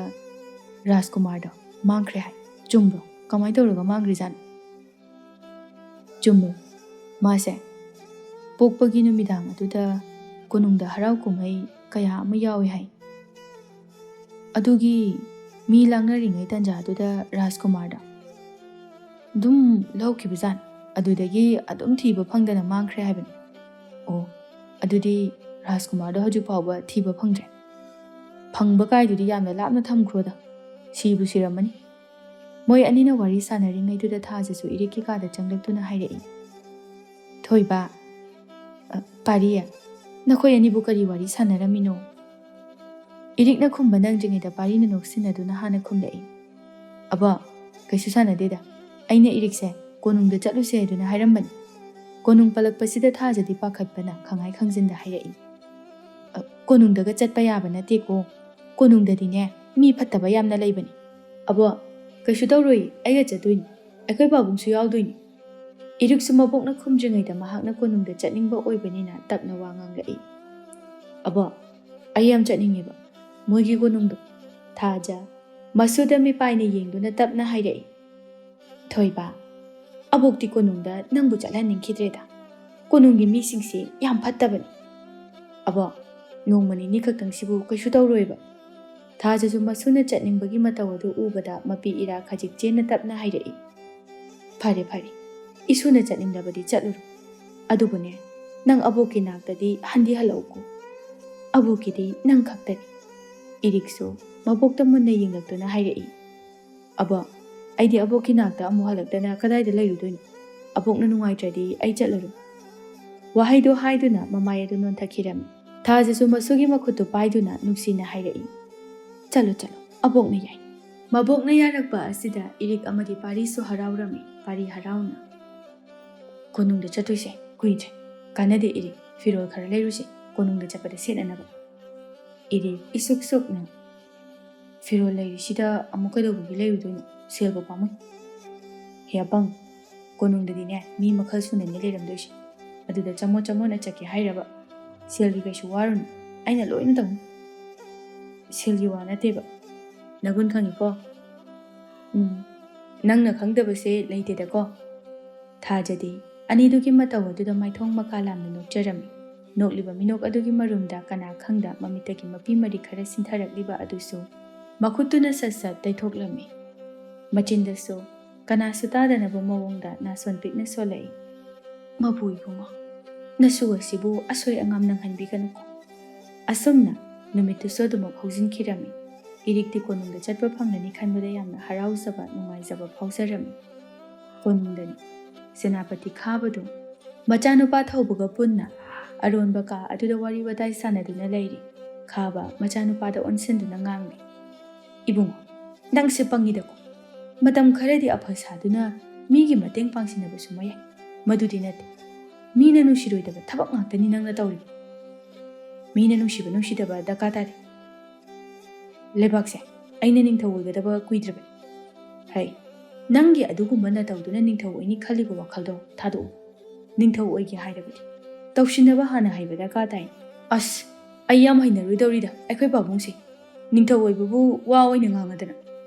ꯔꯥꯖꯀꯨꯃꯥꯔꯗꯣ ꯃꯥꯡꯈ꯭ꯔꯦ ꯍꯥꯏ꯫ ꯆꯨꯝꯕ꯭ꯔꯣ? ꯀꯃꯥꯏꯅ ꯇꯧꯔꯒ ꯃꯥꯡꯈ꯭ꯔꯤꯖꯥꯠꯅꯣ?" "ꯆꯨꯝꯃꯦ꯫ ꯃꯥꯁꯦ ꯄꯣꯛꯄꯒꯤ ꯅꯨꯃꯤꯗꯥꯡ ꯑꯗꯨꯗ ꯀꯣꯅꯨꯡꯗ ꯍꯔꯥꯎ ꯀꯨꯝꯍꯩ ꯀꯌꯥ ꯑꯃ ꯌꯥꯎꯏ ꯍꯥꯏ꯫ ꯑꯗꯨꯒꯤ ꯃꯤ ꯂꯥꯡꯅꯔꯤꯉꯩ ꯇꯥꯟꯖꯥꯗꯨꯗ ꯔꯥꯖꯀꯨꯃꯥꯔꯗ ꯑꯗꯨꯝ ꯂꯧꯈꯤꯕꯖꯥꯠꯅꯤ꯫ ꯑꯗꯨꯗꯒꯤ ꯑꯗꯨꯝ ꯊꯤꯕ ꯐꯪꯗꯅ ꯃꯥꯡꯈ꯭ꯔꯦ ꯍꯥꯏꯕꯅꯤ꯫" "ꯑꯣ, ꯑꯗꯨꯗꯤ ꯔꯥꯖꯀꯨꯃꯥꯔꯗꯣ ꯍꯧꯖꯤꯛ ꯐꯥꯎꯕ ꯊꯤꯕ ꯐꯪꯗ꯭ꯔꯦ?" "ꯐꯪꯕ ꯀꯥꯏꯗꯨꯗꯤ ꯌꯥꯝꯅ ꯂꯥꯞꯅ ꯊꯝꯈ꯭ꯔꯣꯗ꯫ ꯁꯤꯕꯨ ꯁꯤꯔꯝꯃꯅꯤ꯫" ꯃꯣꯏ ꯑꯅꯤꯅ ꯋꯥꯔꯤ ꯁꯥꯟꯅꯔꯤꯉꯩꯗꯨꯗ ꯊꯥꯖꯁꯨ ꯏꯔꯤꯛꯀꯤ ꯀꯥꯗ ꯆꯪꯂꯛꯇꯨꯅ ꯍꯥꯏꯔꯛꯏ, "ꯊꯣꯏꯕ, ꯑ, ꯄꯥꯔꯤ, ꯅꯈꯣꯏ ꯑꯅꯤꯕꯨ ꯀꯔꯤ ꯋꯥꯔꯤ ꯁꯥꯟꯅꯔꯝꯃꯤꯅꯣ?" ꯏꯔꯤꯛꯅ ꯈꯨꯝꯕ ꯅꯪꯗ꯭ꯔꯤꯉꯩꯗ ꯄꯥꯔꯤꯅ ꯅꯣꯛꯁꯤꯟꯅꯗꯨꯅ ꯍꯥꯟꯅ ꯈꯨꯝꯂꯛꯏ, "ꯑꯕꯣ, ꯀꯩꯁꯨ ꯁꯥꯟꯅꯗꯦꯗ꯫ ꯑꯩꯅ ꯏꯔꯤꯛꯁꯦ ꯀꯣꯅꯨꯡꯗ ꯆꯠꯂꯨꯁꯦ ꯍꯥꯏꯗꯨꯅ ꯍꯥꯏꯔꯝꯕꯅꯤ꯫ ꯀꯣꯅꯨꯡ ꯄꯜꯂꯛꯄꯁꯤꯗ ꯊꯥꯖꯗꯤ ꯄꯥꯈꯠꯄꯅ ꯈꯪꯍꯥꯏ ꯈꯪꯖꯤꯟꯗ ꯍꯥꯏꯔꯛꯏ, "ꯑ, ꯀꯣꯅꯨꯡꯗꯒ ꯆꯠꯄ ꯌꯥꯕ ꯅꯠꯇꯦꯀꯣ꯫ ꯀꯣꯅꯨꯡꯗꯗꯤꯅꯦ, ꯃꯤ ꯐꯠꯇꯕ ꯌꯥꯝꯅ ꯂꯩꯕꯅꯤ꯫ ꯑꯕꯣ, ꯀꯩꯁꯨ ꯇꯧꯔꯣꯏ, ꯑꯩꯒ ꯆꯠꯇꯣꯏꯅꯤ꯫ ꯑꯩꯈꯣꯏ ꯄꯥꯕꯨꯡꯁꯨ ꯌꯥꯎꯗꯣꯏꯅꯤ꯫" ꯏꯔꯤꯛꯁꯨ ꯃꯕꯣꯛꯅ ꯈꯨꯝꯗ꯭ꯔꯤꯉꯩꯗ ꯃꯍꯥꯛꯅ ꯀꯣꯅꯨꯡꯗ ꯆꯠꯅꯤꯡꯕ ꯑꯣꯏꯕꯅꯤꯅ ꯇꯞꯅ ꯋꯥ ꯉꯥꯡꯂꯛꯏ, "ꯑꯕꯣ, ꯑꯩ ꯌꯥꯝ ꯆꯠꯅꯤꯡꯉꯦꯕ, ꯃꯣꯏꯒꯤ ꯀꯣꯅꯨꯡꯗꯣ꯫" ꯊꯥꯖ ꯃꯁꯨꯗ ꯃꯤꯄꯥꯏꯅ ꯌꯦꯡꯗꯨꯅ ꯇꯞꯅ ꯍꯥꯏꯔꯛꯏ, "ꯊꯣꯏꯕ, ꯑꯕꯣꯛꯇꯤ ꯀꯣꯅꯨꯡꯗ ꯅꯪꯕꯨ ꯆꯠꯍꯟꯅꯤꯡꯈꯤꯗ꯭ꯔꯦꯗ꯫ ꯀꯣꯅꯨꯡꯒꯤ ꯃꯤꯁꯤꯡꯁꯤ ꯌꯥꯝ ꯐꯠꯇꯕꯅꯤ꯫ ꯑꯕꯣ, ꯅꯣꯡꯃ ꯅꯤꯅꯤ ꯈꯛꯇꯪꯁꯤꯕꯨ ꯀꯩꯁꯨ ꯇꯧꯔꯣꯏꯕ꯫" ꯊꯥꯖꯁꯨ ꯃꯁꯨꯅ ꯆꯠꯅꯤꯡꯕꯒꯤ ꯃꯇꯧ ꯑꯗꯨ ꯎꯕꯗ ꯃꯄꯤ ꯏꯔꯥ ꯈꯖꯤꯛ ꯆꯦꯟꯅ ꯇꯞꯅ ꯍꯥꯏꯔꯛꯏ, "ꯐꯔꯦ, ꯐꯔꯦ, ꯏꯁꯨꯅ ꯆꯠꯅꯤꯡꯂꯕꯗꯤ ꯆꯠꯂꯨꯔꯣ꯫ ꯑꯗꯨꯕꯨꯅꯦ, ꯅꯪ ꯑꯕꯣꯛꯀꯤ ꯅꯥꯛꯇꯗꯤ ꯍꯟꯗꯤ ꯍꯜꯂꯛꯎꯀꯣ꯫ ꯑꯕꯣꯛꯀꯤꯗꯤ ꯅꯪ ꯈꯛꯇꯅꯤ꯫" ꯏꯔꯤꯛꯁꯨ ꯃꯕꯣꯛꯇ ꯃꯨꯟꯅ ꯌꯦꯡꯂꯛꯇꯨꯅ ꯍꯥꯏꯔꯛꯏ, "ꯑꯕꯣꯛ, ꯑꯩꯗꯤ ꯑꯕꯣꯛꯀꯤ ꯅꯥꯛꯇ ꯑꯃꯨꯛ ꯍꯜꯂꯛꯇꯅ ꯀꯗꯥꯏꯗ ꯂꯩꯔꯨꯗꯣꯏꯅꯣ? ꯑꯕꯣꯛꯅ ꯅꯨꯡꯉꯥꯏꯇ꯭ꯔꯗꯤ ꯑꯩ ꯆꯠꯂꯔꯣꯏ꯫" ꯋꯥꯍꯩꯗꯨ ꯍꯥꯏꯗꯨꯅ ꯃꯃꯥꯏ ꯑꯗꯨ ꯅꯣꯟꯊꯈꯤꯔꯝꯃꯤ꯫ ꯊꯥꯖꯁꯨ ꯃꯁꯨꯒꯤ ꯃꯈꯨꯠꯇꯨ ꯄꯥꯏꯗꯨꯅ ꯅꯨꯡꯁꯤꯅ ꯍꯥꯏꯔꯛꯏ, "ꯆꯠꯂꯣ, ꯆꯠꯂꯣ, ꯑꯕꯣꯛꯅ ꯌꯥꯏ꯫" ꯃꯕꯣꯛꯅ ꯌꯥꯔꯛꯄ ꯑꯁꯤꯗ ꯏꯔꯤꯛ ꯑꯃꯗꯤ ꯄꯥꯔꯤꯁꯨ ꯍꯔꯥꯎꯔꯝꯃꯤ꯫ ꯄꯥꯔꯤ ꯍꯔꯥꯎꯅ, "ꯀꯣꯅꯨꯡꯗ ꯆꯠꯇꯣꯏꯁꯦ ꯀꯨꯏꯗ꯭ꯔꯦ꯫ ꯀꯥꯟꯅꯗꯦ ꯏꯔꯤꯛ, ꯐꯤꯔꯣꯜ ꯈꯔ ꯂꯩꯔꯨꯁꯦ ꯀꯣꯅꯨꯡꯗ ꯆꯠꯄꯗ ꯁꯦꯠꯅꯅꯕ꯫" ꯏꯔꯤꯛ ꯏꯁꯨꯛ ꯁꯨꯛꯅ, "ꯐꯤꯔꯣꯜ ꯂꯩꯔꯤꯁꯤꯗ ꯑꯃꯨꯛ ꯀꯩꯗꯧꯕꯒꯤ ꯂꯩꯔꯨꯗꯣꯏꯅꯣ? ꯁꯦꯜꯕꯨ ꯄꯥꯝꯃꯨꯏ꯫" "ꯍꯦ ꯑꯄꯪ, ꯀꯣꯅꯨꯡꯗꯗꯤꯅꯦ ꯃꯤ ꯃꯈꯜ ꯁꯨꯅꯅꯦ ꯂꯩꯔꯝꯗꯣꯏꯁꯦ꯫ ꯑꯗꯨꯗ ꯆꯃꯣꯠ ꯆꯃꯣꯠꯅ ꯆꯠꯀꯦ ꯍꯥꯏꯔꯕ? ꯁꯦꯜꯒꯤ ꯀꯩꯁꯨ ꯋꯥꯔꯨꯅꯨ, ꯑꯩꯅ ꯂꯣꯏꯅ ꯇꯧꯅꯤ꯫" "ꯁꯦꯜꯒꯤ ꯋꯥ ꯅꯠꯇꯦꯕ, ꯅꯒꯨꯟ ꯈꯪꯉꯤꯀꯣ꯫ ꯎꯝ, ꯅꯪꯅ ꯈꯪꯗꯕꯁꯦ ꯂꯩꯇꯦꯗꯀꯣ꯫" ꯊꯥꯖꯗꯤ ꯑꯅꯤꯗꯨꯒꯤ ꯃꯇꯧ ꯑꯗꯨꯗ ꯃꯥꯏꯊꯣꯡ ꯃꯀꯥ ꯂꯥꯝꯅ ꯅꯣꯛꯆꯔꯝꯃꯤ꯫ ꯅꯣꯛꯂꯤꯕ ꯃꯤꯅꯣꯛ ꯑꯗꯨꯒꯤ ꯃꯔꯨꯝꯗ ꯀꯅꯥ ꯈꯪꯗ ꯃꯃꯤꯠꯇꯒꯤ ꯃꯄꯤ ꯃꯔꯤ ꯈꯔ ꯁꯤꯟꯊꯔꯛꯂꯤꯕ ꯑꯗꯨꯁꯨ ꯃꯈꯨꯠꯇꯨꯅ ꯁꯠ ꯁꯠ ꯇꯩꯊꯣꯛꯂꯝꯃꯤ꯫ ꯃꯆꯤꯟꯗꯁꯨ ꯀꯅꯥꯁꯨ ꯇꯥꯗꯅꯕ ꯃꯑꯣꯡꯗ ꯅꯥꯁꯣꯟ ꯄꯤꯛꯅ ꯁꯣꯜꯂꯛꯏ꯫ "ꯃꯄꯨ ꯏꯕꯨꯡꯉꯣ, ꯅꯁꯨ ꯑꯁꯤꯕꯨ ꯑꯁꯣꯏ ꯑꯉꯥꯝ ꯅꯪꯍꯟꯕꯤꯒꯅꯨꯀꯣ꯫" ꯑꯁꯨꯝꯅ ꯅꯨꯃꯤꯠꯇꯨꯁꯨ ꯑꯗꯨꯃꯛ ꯍꯧꯖꯤꯟꯈꯤꯔꯝꯃꯤ꯫ ꯏꯔꯤꯛꯇꯤ ꯀꯣꯅꯨꯡꯗ ꯆꯠꯄ ꯐꯪꯂꯅꯤ ꯈꯟꯕꯗ ꯌꯥꯝꯅ ꯍꯔꯥꯎꯖꯕ, ꯅꯨꯡꯉꯥꯏꯖꯕ ꯐꯥꯎꯖꯔꯝꯃꯤ꯫ ꯀꯣꯅꯨꯡꯗꯅꯤ ꯁꯦꯅꯥꯄꯇꯤ ꯈꯥꯕꯗꯨ ꯃꯆꯥꯅꯨꯄꯥ ꯊꯧꯕꯒ ꯄꯨꯟꯅ ꯑꯔꯣꯟꯕ ꯀꯥ ꯑꯗꯨꯗ ꯋꯥꯔꯤ ꯋꯥꯇꯥꯏ ꯁꯥꯟꯅꯗꯨꯅ ꯂꯩꯔꯤ꯫ ꯈꯥꯕ ꯃꯆꯥꯅꯨꯄꯥꯗ ꯑꯣꯟꯁꯤꯟꯗꯨꯅ ꯉꯥꯡꯂꯤ, "ꯏꯕꯨꯡꯉꯣ, ꯅꯪꯁꯦ ꯄꯪꯉꯤꯗꯀꯣ꯫ ꯃꯇꯝ ꯈꯔꯗꯤ ꯑꯐ ꯁꯥꯗꯨꯅ ꯃꯤꯒꯤ ꯃꯇꯦꯡ ꯄꯥꯡꯁꯤꯟꯅꯕꯁꯨ ꯃꯌꯥꯏ꯫ ꯃꯗꯨꯗꯤ ꯅꯠꯇꯦ꯫ ꯃꯤꯅ ꯅꯨꯡꯁꯤꯔꯣꯏꯗꯕ ꯊꯕꯛ ꯉꯥꯛꯇꯅꯤ ꯅꯪꯅ ꯇꯧꯔꯤꯕ꯫ ꯃꯤꯅ ꯅꯨꯡꯁꯤꯕ ꯅꯨꯡꯁꯤꯗꯕ ꯗꯔꯀꯥꯔ ꯇꯥꯗꯦ꯫ ꯂꯩꯕꯥꯛꯁꯦ ꯑꯩꯅ ꯅꯤꯡꯊꯧ ꯑꯣꯏꯒꯗꯕ ꯀꯨꯏꯗ꯭ꯔꯕꯅꯤ꯫ ꯍꯩ, ꯅꯪꯒꯤ ꯑꯗꯨꯒꯨꯝꯕ ꯅꯇꯧꯗꯨꯅ ꯅꯤꯡꯊꯧ ꯑꯣꯏꯅꯤ ꯈꯜꯂꯤꯕ ꯋꯥꯈꯜꯗꯣ ꯊꯥꯗꯣꯛꯎ꯫ ꯅꯤꯡꯊꯧ ꯑꯣꯏꯒꯦ ꯍꯥꯏꯔꯕꯗꯤ ꯇꯧꯁꯤꯟꯅꯕ ꯍꯥꯟꯅ ꯍꯩꯕ ꯗꯔꯀꯥꯔ ꯇꯥꯏ꯫ ꯑꯁ, ꯑꯩ ꯌꯥꯝ ꯍꯩꯅꯔꯣꯏꯗꯧꯔꯤꯗ ꯑꯩꯈꯣꯏ ꯄꯥꯕꯨꯡꯁꯦ꯫ ꯅꯤꯡꯊꯧ ꯑꯣꯏꯕꯕꯨ ꯋꯥ ꯑꯣꯏꯅ ꯉꯥꯡꯉꯗꯅ꯫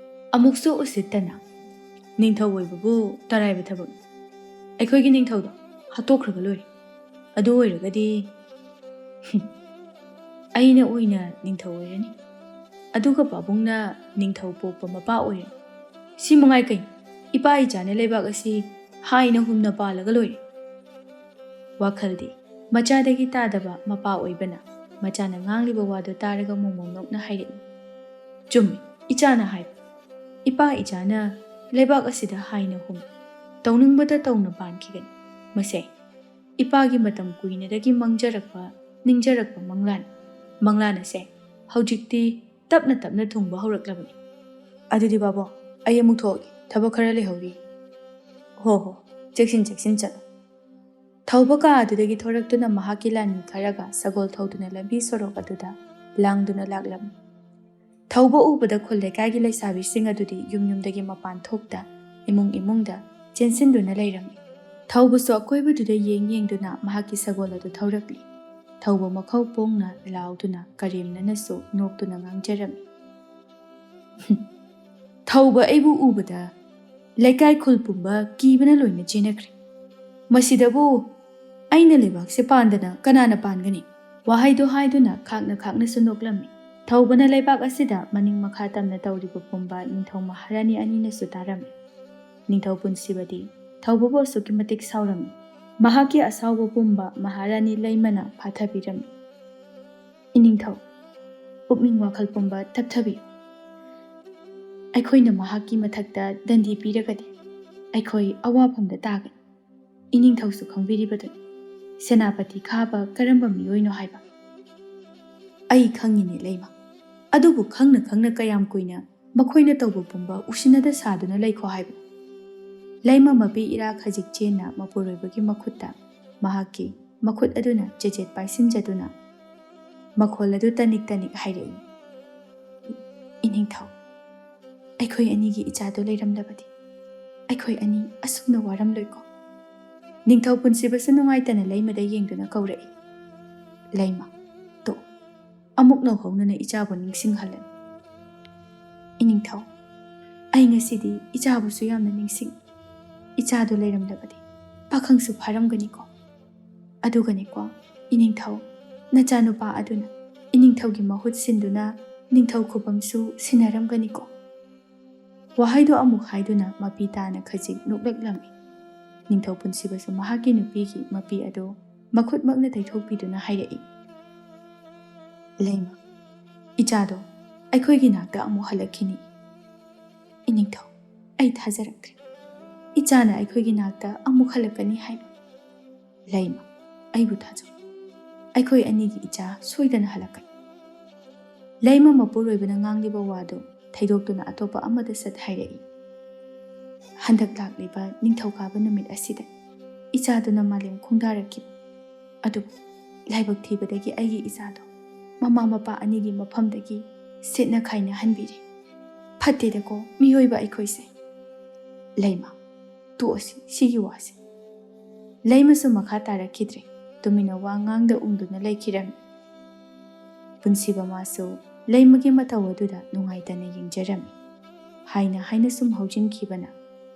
ꯑꯃꯨꯛꯁꯨ ꯎꯁꯤꯠꯇꯅ꯫ ꯅꯤꯡꯊꯧ ꯑꯣꯏꯕꯕꯨ ꯇꯔꯥꯏꯕ ꯊꯕꯛꯅꯤ꯫ ꯑꯩꯈꯣꯏꯒꯤ ꯅꯤꯡꯊꯧꯗꯣ ꯍꯥꯠꯇꯣꯛꯈ꯭ꯔꯒ ꯂꯣꯏꯔꯦ꯫ ꯑꯗꯨ ꯑꯣꯏꯔꯒꯗꯤ, ꯍꯨꯝ, ꯑꯩꯅ ꯑꯣꯏꯅ ꯅꯤꯡꯊꯧ ꯑꯣꯏꯔꯅꯤ꯫ ꯑꯗꯨꯒ ꯄꯥꯕꯨꯡꯅ ꯅꯤꯡꯊꯧ ꯄꯣꯛꯄ ꯃꯄꯥ ꯑꯣꯏꯔꯅꯤ꯫ ꯁꯤ ꯃꯉꯥꯏ ꯀꯩꯅꯣ? ꯏꯄꯥ ꯏꯆꯥꯅ ꯂꯩꯕꯥꯛ ꯑꯁꯤ ꯍꯥꯏꯅ ꯍꯨꯝꯅ ꯄꯥꯜꯂꯒ ꯂꯣꯏꯔꯦ꯫ ꯋꯥꯈꯜꯗꯤ ꯃꯆꯥꯗꯒꯤ ꯇꯥꯗꯕ ꯃꯄꯥ ꯑꯣꯏꯕꯅ ꯃꯆꯥꯅ ꯉꯥꯡꯂꯤꯕ ꯋꯥꯗꯨ ꯇꯥꯔꯒ ꯃꯣꯃꯣꯟ ꯅꯣꯛꯅ ꯍꯥꯏꯔꯛꯏ, "ꯆꯨꯝꯃꯤ, ꯏꯆꯥꯅ ꯍꯥꯏꯕ꯫ ꯏꯄꯥ ꯏꯆꯥꯅ ꯂꯩꯕꯥꯛ ꯑꯁꯤꯗ ꯍꯥꯏꯅ ꯍꯨꯝ ꯇꯧꯅꯤꯡꯕꯇ ꯇꯧꯅ ꯄꯥꯟꯈꯤꯒꯅꯤ꯫ ꯃꯁꯦ ꯏꯄꯥꯒꯤ ꯃꯇꯝ ꯀꯨꯏꯅꯗꯒꯤ ꯃꯪꯖꯔꯛꯄ, ꯅꯤꯡꯖꯔꯛꯄ ꯃꯪꯂꯥꯟ꯫ ꯃꯪꯂꯥꯟ ꯑꯁꯦ ꯍꯧꯖꯤꯛꯇꯤ ꯇꯞꯅ ꯇꯞꯅ ꯊꯨꯡꯕ ꯍꯧꯔꯛꯂꯕꯅꯤ꯫ ꯑꯗꯨꯗꯤ ꯕꯥꯕꯣ, ꯑꯩ ꯑꯃꯨꯛ ꯊꯣꯛꯑꯒꯦ, ꯊꯕꯛ ꯈꯔ ꯂꯩꯍꯧꯔꯤ꯫" "ꯍꯣ ꯍꯣ, ꯆꯦꯛꯁꯤꯟ ꯆꯦꯛꯁꯤꯟ ꯆꯠꯂꯨ꯫" ꯊꯧꯕ ꯀꯥ ꯑꯗꯨꯗꯒꯤ ꯊꯣꯔꯛꯇꯨꯅ ꯃꯍꯥꯛꯀꯤ ꯂꯥꯟꯃꯤ ꯈꯔꯒ ꯁꯒꯣꯜ ꯊꯧꯗꯨꯅ ꯂꯝꯕꯤ ꯁꯣꯔꯣꯛ ꯑꯗꯨꯗ ꯂꯥꯡꯗꯨꯅ ꯂꯥꯛꯂꯝꯃꯤ꯫ ꯊꯧꯕ ꯎꯕꯗ ꯈꯨꯜ ꯂꯩꯀꯥꯏꯒꯤ ꯂꯩꯁꯥꯕꯤꯁꯤꯡ ꯑꯗꯨꯗꯤ ꯌꯨꯝ ꯌꯨꯝꯗꯒꯤ ꯃꯄꯥꯟ ꯊꯣꯛꯇ ꯏꯃꯨꯡ ꯏꯃꯨꯡꯗ ꯆꯦꯟꯁꯤꯟꯗꯨꯅ ꯂꯩꯔꯝꯃꯤ꯫ ꯊꯧꯕꯁꯨ ꯑꯀꯣꯏꯕꯗꯨꯗ ꯌꯦꯡ ꯌꯦꯡꯗꯨꯅ ꯃꯍꯥꯛꯀꯤ ꯁꯒꯣꯜ ꯑꯗꯨ ꯊꯧꯔꯛꯂꯤ꯫ ꯊꯧꯕ ꯃꯈꯧ ꯄꯣꯡꯅ ꯂꯥꯎꯗꯨꯅ ꯀꯔꯦꯝꯅꯅꯁꯨ ꯅꯣꯛꯇꯨꯅ ꯉꯥꯡꯖꯔꯝꯃꯤ꯫ "ꯊꯧꯕ ꯑꯩꯕꯨ ꯎꯕꯗ ꯂꯩꯀꯥꯏ ꯈꯨꯜ ꯄꯨꯝꯕ ꯀꯤꯕꯅ ꯂꯣꯏꯅ ꯆꯦꯟꯅꯈ꯭ꯔꯦ꯫ ꯃꯁꯤꯗꯕꯨ ꯑꯩꯅ ꯂꯩꯕꯥꯛꯁꯦ ꯄꯥꯟꯗꯅ ꯀꯅꯥꯅ ꯄꯥꯟꯒꯅꯤ?" ꯋꯥꯍꯩꯗꯨ ꯍꯥꯏꯗꯨꯅ ꯈꯥꯛꯅ ꯈꯥꯛꯅꯁꯨ ꯅꯣꯛꯂꯝꯃꯤ꯫ ꯊꯧꯕꯅ ꯂꯩꯕꯥꯛ ꯑꯁꯤꯗ ꯃꯅꯤꯡ ꯃꯈꯥ ꯇꯝꯅ ꯇꯧꯔꯤꯕ ꯄꯨꯝꯕ ꯅꯤꯡꯊꯧ ꯃꯍꯥꯔꯥꯅꯤ ꯑꯅꯤꯅꯁꯨ ꯇꯥꯔꯝꯃꯤ꯫ ꯅꯤꯡꯊꯧ ꯄꯨꯟꯁꯤꯕꯗꯤ ꯊꯧꯕꯕꯨ ꯑꯁꯨꯛꯀꯤ ꯃꯇꯤꯛ ꯁꯥꯎꯔꯝꯃꯤ꯫ ꯃꯍꯥꯛꯀꯤ ꯑꯁꯥꯎꯕ ꯄꯨꯝꯕ ꯃꯍꯥꯔꯥꯅꯤ ꯂꯩꯃꯅ ꯐꯥꯊꯕꯤꯔꯝꯃꯤ꯫ "ꯏꯅꯤꯡꯊꯧ, ꯄꯨꯛꯅꯤꯡ ꯋꯥꯈꯜ ꯄꯨꯝꯕ ꯇꯞꯊꯕꯤꯌꯨ꯫ ꯑꯩꯈꯣꯏꯅ ꯃꯍꯥꯛꯀꯤ ꯃꯊꯛꯇ ꯗꯟꯗꯤ ꯄꯤꯔꯒꯗꯤ ꯑꯩꯈꯣꯏ ꯑꯋꯥꯐꯝꯗ ꯇꯥꯒꯅꯤ꯫ ꯏꯅꯤꯡꯊꯧꯁꯨ ꯈꯪꯕꯤꯔꯤꯕꯗꯨꯅꯤ ꯁꯦꯅꯥꯄꯇꯤ ꯈꯥꯕ ꯀꯔꯝꯕ ꯃꯤꯑꯣꯏꯅꯣ ꯍꯥꯏꯕ꯫" "ꯑꯩ ꯈꯪꯉꯤꯅꯦ ꯂꯩꯃ, ꯑꯗꯨꯕꯨ ꯈꯪꯅ ꯈꯪꯅ ꯀꯌꯥꯝ ꯀꯨꯏꯅ ꯃꯈꯣꯏꯅ ꯇꯧꯕ ꯄꯨꯝꯕ ꯎꯁꯤꯟꯅꯗ ꯁꯥꯗꯨꯅ ꯂꯩꯈꯣ ꯍꯥꯏꯕ?" ꯂꯩꯃ ꯃꯄꯤ ꯏꯔꯥ ꯈꯖꯤꯛ ꯆꯦꯟꯅ ꯃꯄꯨꯔꯣꯏꯕꯒꯤ ꯃꯈꯨꯠꯇ ꯃꯍꯥꯛꯀꯤ ꯃꯈꯨꯠ ꯑꯗꯨꯅ ꯆꯦꯆꯦꯠ ꯄꯥꯏꯁꯤꯟꯖꯗꯨꯅ ꯃꯈꯣꯜ ꯑꯗꯨ ꯇꯅꯤꯛ ꯇꯅꯤꯛ ꯍꯥꯏꯔꯛꯏ, "ꯏꯅꯤꯡꯊꯧ, ꯑꯩꯈꯣꯏ ꯑꯅꯤꯒꯤ ꯏꯆꯥꯗꯣ ꯂꯩꯔꯝꯂꯕꯗꯤ ꯑꯩꯈꯣꯏ ꯑꯅꯤ ꯑꯁꯨꯝꯅ ꯋꯥꯔꯝꯂꯣꯏꯀꯣ?" ꯅꯤꯡꯊꯧ ꯄꯨꯟꯁꯤꯕꯁꯨ ꯅꯨꯡꯉꯥꯏꯇꯅ ꯂꯩꯃꯗ ꯌꯦꯡꯗꯨꯅ ꯀꯧꯔꯛꯏ, "ꯂꯩꯃ, ꯇꯣꯛ, ꯑꯃꯨꯛ ꯅꯧꯍꯧꯅꯅ ꯏꯆꯥꯕꯨ ꯅꯤꯡꯁꯤꯡꯍꯜꯂꯅꯨ꯫" "ꯏꯅꯤꯡꯊꯧ, ꯑꯩ ꯉꯁꯤꯗꯤ ꯏꯆꯥꯕꯨꯁꯨ ꯌꯥꯝꯅ ꯅꯤꯡꯁꯤꯡ꯫ ꯏꯆꯥꯗꯨ ꯂꯩꯔꯝꯂꯕꯗꯤ ꯄꯥꯈꯪꯁꯨ ꯐꯥꯔꯝꯒꯅꯤꯀꯣ꯫ ꯑꯗꯨꯒꯅꯤꯀꯣ, ꯏꯅꯤꯡꯊꯧ, ꯅꯆꯥꯅꯨꯄꯥ ꯑꯗꯨꯅ ꯏꯅꯤꯡꯊꯧꯒꯤ ꯃꯍꯨꯠ ꯁꯤꯟꯗꯨꯅ ꯅꯤꯡꯊꯧ ꯈꯨꯕꯝꯁꯨ ꯁꯤꯟꯅꯔꯝꯒꯅꯤꯀꯣ꯫" ꯋꯥꯍꯩꯗꯨ ꯑꯃꯨꯛ ꯍꯥꯏꯗꯨꯅ ꯃꯄꯤ ꯇꯥꯅ ꯈꯖꯤꯛ ꯅꯣꯛꯂꯛꯂꯝꯃꯤ꯫ ꯅꯤꯡꯊꯧ ꯄꯨꯟꯁꯤꯕꯁꯨ ꯃꯍꯥꯛꯀꯤ ꯅꯨꯄꯤꯒꯤ ꯃꯄꯤ ꯑꯗꯨ ꯃꯈꯨꯠꯃꯛꯅ ꯇꯩꯊꯣꯛꯄꯤꯗꯨꯅ ꯍꯥꯏꯔꯛꯏ, "ꯂꯩꯃ, ꯏꯆꯥꯗꯣ ꯑꯩꯈꯣꯏꯒꯤ ꯅꯥꯛꯇ ꯑꯃꯨꯛ ꯍꯜꯂꯛꯈꯤꯅꯤ꯫ ꯏꯅꯤꯡꯊꯧ, ꯑꯩ ꯊꯥꯖꯔꯛꯇ꯭ꯔꯦ ꯏꯆꯥꯅ ꯑꯩꯈꯣꯏꯒꯤ ꯅꯥꯛꯇ ꯑꯃꯨꯛ ꯍꯜꯂꯛꯀꯅꯤ ꯍꯥꯏꯕ꯫ ꯂꯩꯃ, ꯑꯩꯕꯨ ꯊꯥꯖꯧ, ꯑꯩꯈꯣꯏ ꯑꯅꯤꯒꯤ ꯏꯆꯥ ꯁꯣꯏꯗꯅ ꯍꯜꯂꯛꯀꯅꯤ꯫" ꯂꯩꯃ ꯃꯄꯨꯔꯣꯏꯕꯅ ꯉꯥꯡꯂꯤꯕ ꯋꯥꯗꯨ ꯊꯩꯗꯣꯛꯇꯨꯅ ꯑꯇꯣꯞꯄ ꯑꯃꯗ ꯁꯠ ꯍꯥꯏꯔꯛꯏ, "ꯍꯟꯗꯛ ꯂꯥꯛꯂꯤꯕ ꯅꯤꯡꯊꯧꯀꯥꯕ ꯅꯨꯃꯤꯠ ꯑꯁꯤꯗ ꯏꯆꯥꯗꯨꯅ ꯃꯥꯂꯦꯝ ꯈꯣꯡꯗꯥꯔꯛꯈꯤꯕ꯫ ꯑꯗꯨꯕꯨ ꯂꯥꯏꯕꯛ ꯊꯤꯕꯗꯒꯤ ꯑꯩꯒꯤ ꯏꯆꯥꯗꯣ ꯃꯃꯥ ꯃꯄꯥ ꯑꯅꯤꯒꯤ ꯃꯐꯝꯗꯒꯤ ꯁꯤꯠꯅ ꯈꯥꯏꯅꯍꯟꯕꯤꯔꯦ꯫ ꯐꯠꯇꯦꯗꯀꯣ ꯃꯤꯑꯣꯏꯕ ꯑꯩꯈꯣꯏꯁꯦ꯫ ꯂꯩꯃ, ꯇꯣꯛꯑꯁꯤ ꯁꯤꯒꯤ ꯋꯥꯁꯦ꯫" ꯂꯩꯃꯁꯨ ꯃꯈꯥ ꯇꯥꯔꯛꯈꯤꯗ꯭ꯔꯦ꯫ ꯇꯨꯃꯤꯟꯅ ꯋꯥ ꯉꯥꯡꯗ ꯎꯪꯗꯨꯅ ꯂꯩꯈꯤꯔꯝꯃꯤ꯫ ꯄꯨꯟꯁꯤꯕ ꯃꯥꯁꯨ ꯂꯩꯃꯒꯤ ꯃꯇꯧ ꯑꯗꯨꯗ ꯅꯨꯡꯉꯥꯏꯇꯅ ꯌꯦꯡꯖꯔꯝꯃꯤ꯫ ꯍꯥꯏꯅ ꯍꯥꯏꯅ ꯁꯨꯝ ꯍꯧꯖꯤꯟꯈꯤꯕꯅ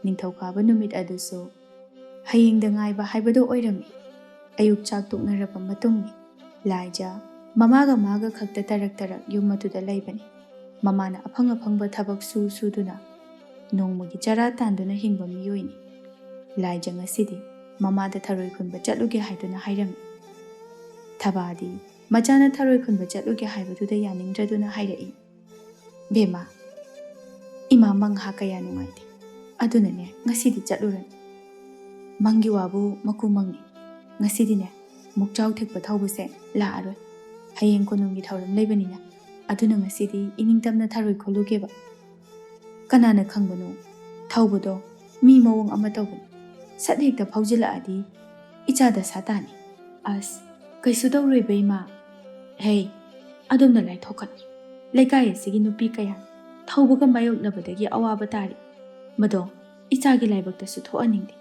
ꯅꯤꯡꯊꯧꯀꯥꯕ ꯅꯨꯃꯤꯠ ꯑꯗꯨꯁꯨ ꯍꯌꯦꯡꯗ ꯉꯥꯏꯕ ꯍꯥꯏꯕꯗꯨ ꯑꯣꯏꯔꯝꯃꯤ꯫ ꯑꯌꯨꯛ ꯆꯥꯛ ꯇꯣꯛꯅꯔꯕ ꯃꯇꯨꯡꯅꯤ꯫ ꯂꯥꯏꯖ ꯃꯃꯥꯒ ꯃꯥꯒ ꯈꯛꯇ ꯇꯔꯛ ꯇꯔꯛ ꯌꯨꯝ ꯑꯗꯨꯗ ꯂꯩꯕꯅꯤ꯫ ꯃꯃꯥꯅ ꯑꯐꯪ ꯑꯐꯪꯕ ꯊꯕꯛ ꯁꯨ ꯁꯨꯗꯨꯅ ꯅꯣꯡꯃꯒꯤ ꯆꯔꯥ ꯇꯥꯟꯗꯨꯅ ꯍꯤꯡꯕ ꯃꯤꯑꯣꯏꯅꯤ꯫ ꯂꯥꯏꯖ ꯉꯁꯤꯗꯤ ꯃꯃꯥꯗ ꯊꯔꯣꯏ ꯈꯨꯟꯕ ꯆꯠꯂꯨꯒꯦ ꯍꯥꯏꯗꯨꯅ ꯍꯥꯏꯔꯝꯃꯤ꯫ ꯊꯕꯥꯗꯤ ꯃꯆꯥꯅ ꯊꯔꯣꯏ ꯈꯨꯟꯕ ꯆꯠꯂꯨꯒꯦ ꯍꯥꯏꯕꯗꯨꯗ ꯌꯥꯅꯤꯡꯗ꯭ꯔꯗꯨꯅ ꯍꯥꯏꯔꯛꯏ, "ꯕꯦꯝꯃ, ꯏꯃꯥ ꯃꯪꯍꯥ ꯀꯌꯥ ꯅꯨꯡꯉꯥꯏꯇꯦ꯫ ꯑꯗꯨꯅꯅꯦ ꯉꯁꯤꯗꯤ ꯆꯠꯂꯨꯔꯅꯨ꯫ ꯃꯪꯒꯤ ꯋꯥꯕꯨ ꯃꯀꯨ ꯃꯪꯅꯤ꯫ ꯉꯁꯤꯗꯤꯅꯦ ꯃꯨꯛꯆꯥꯎ ꯊꯦꯛꯄ ꯊꯧꯕꯁꯦ ꯂꯥꯛꯑꯔꯣꯏ꯫ ꯍꯌꯦꯡ ꯀꯣꯅꯨꯡꯒꯤ ꯊꯧꯔꯝ ꯂꯩꯕꯅꯤꯅ꯫ ꯑꯗꯨꯅ ꯉꯁꯤꯗꯤ ꯏꯅꯤꯡꯇꯝꯅ ꯊꯔꯣꯏ ꯈꯨꯜꯂꯨꯒꯦꯕ꯫ ꯀꯅꯥꯅ ꯈꯪꯕꯅꯣ? ꯊꯧꯕꯗꯣ ꯃꯤ ꯃꯑꯣꯡ ꯑꯃ ꯇꯧꯕꯅꯤ꯫ ꯁꯠ ꯍꯦꯛꯇ ꯐꯥꯎꯖꯤꯜꯂꯛꯑꯗꯤ "ꯏꯆꯥ ꯗꯁꯥ ꯇꯥꯅꯤ꯫ ꯑꯁ, ꯀꯩꯁꯨ ꯇꯧꯔꯣꯏꯕ ꯏꯃꯥ꯫ ꯍꯦ, ꯑꯗꯣꯝꯅ ꯂꯥꯏꯊꯣꯛꯀꯅꯨ꯫ ꯂꯩꯀꯥꯏ ꯑꯁꯤꯒꯤ ꯅꯨꯄꯤ ꯀꯌꯥ ꯊꯧꯕꯒ ꯃꯥꯌꯣꯛꯅꯕꯗꯒꯤ ꯑꯋꯥꯕ ꯇꯥꯔꯤ꯫ ꯃꯗꯣ ꯏꯆꯥꯒꯤ ꯂꯥꯏꯕꯛꯇꯁꯨ ꯊꯣꯛꯍꯟꯅꯤꯡꯗꯦ꯫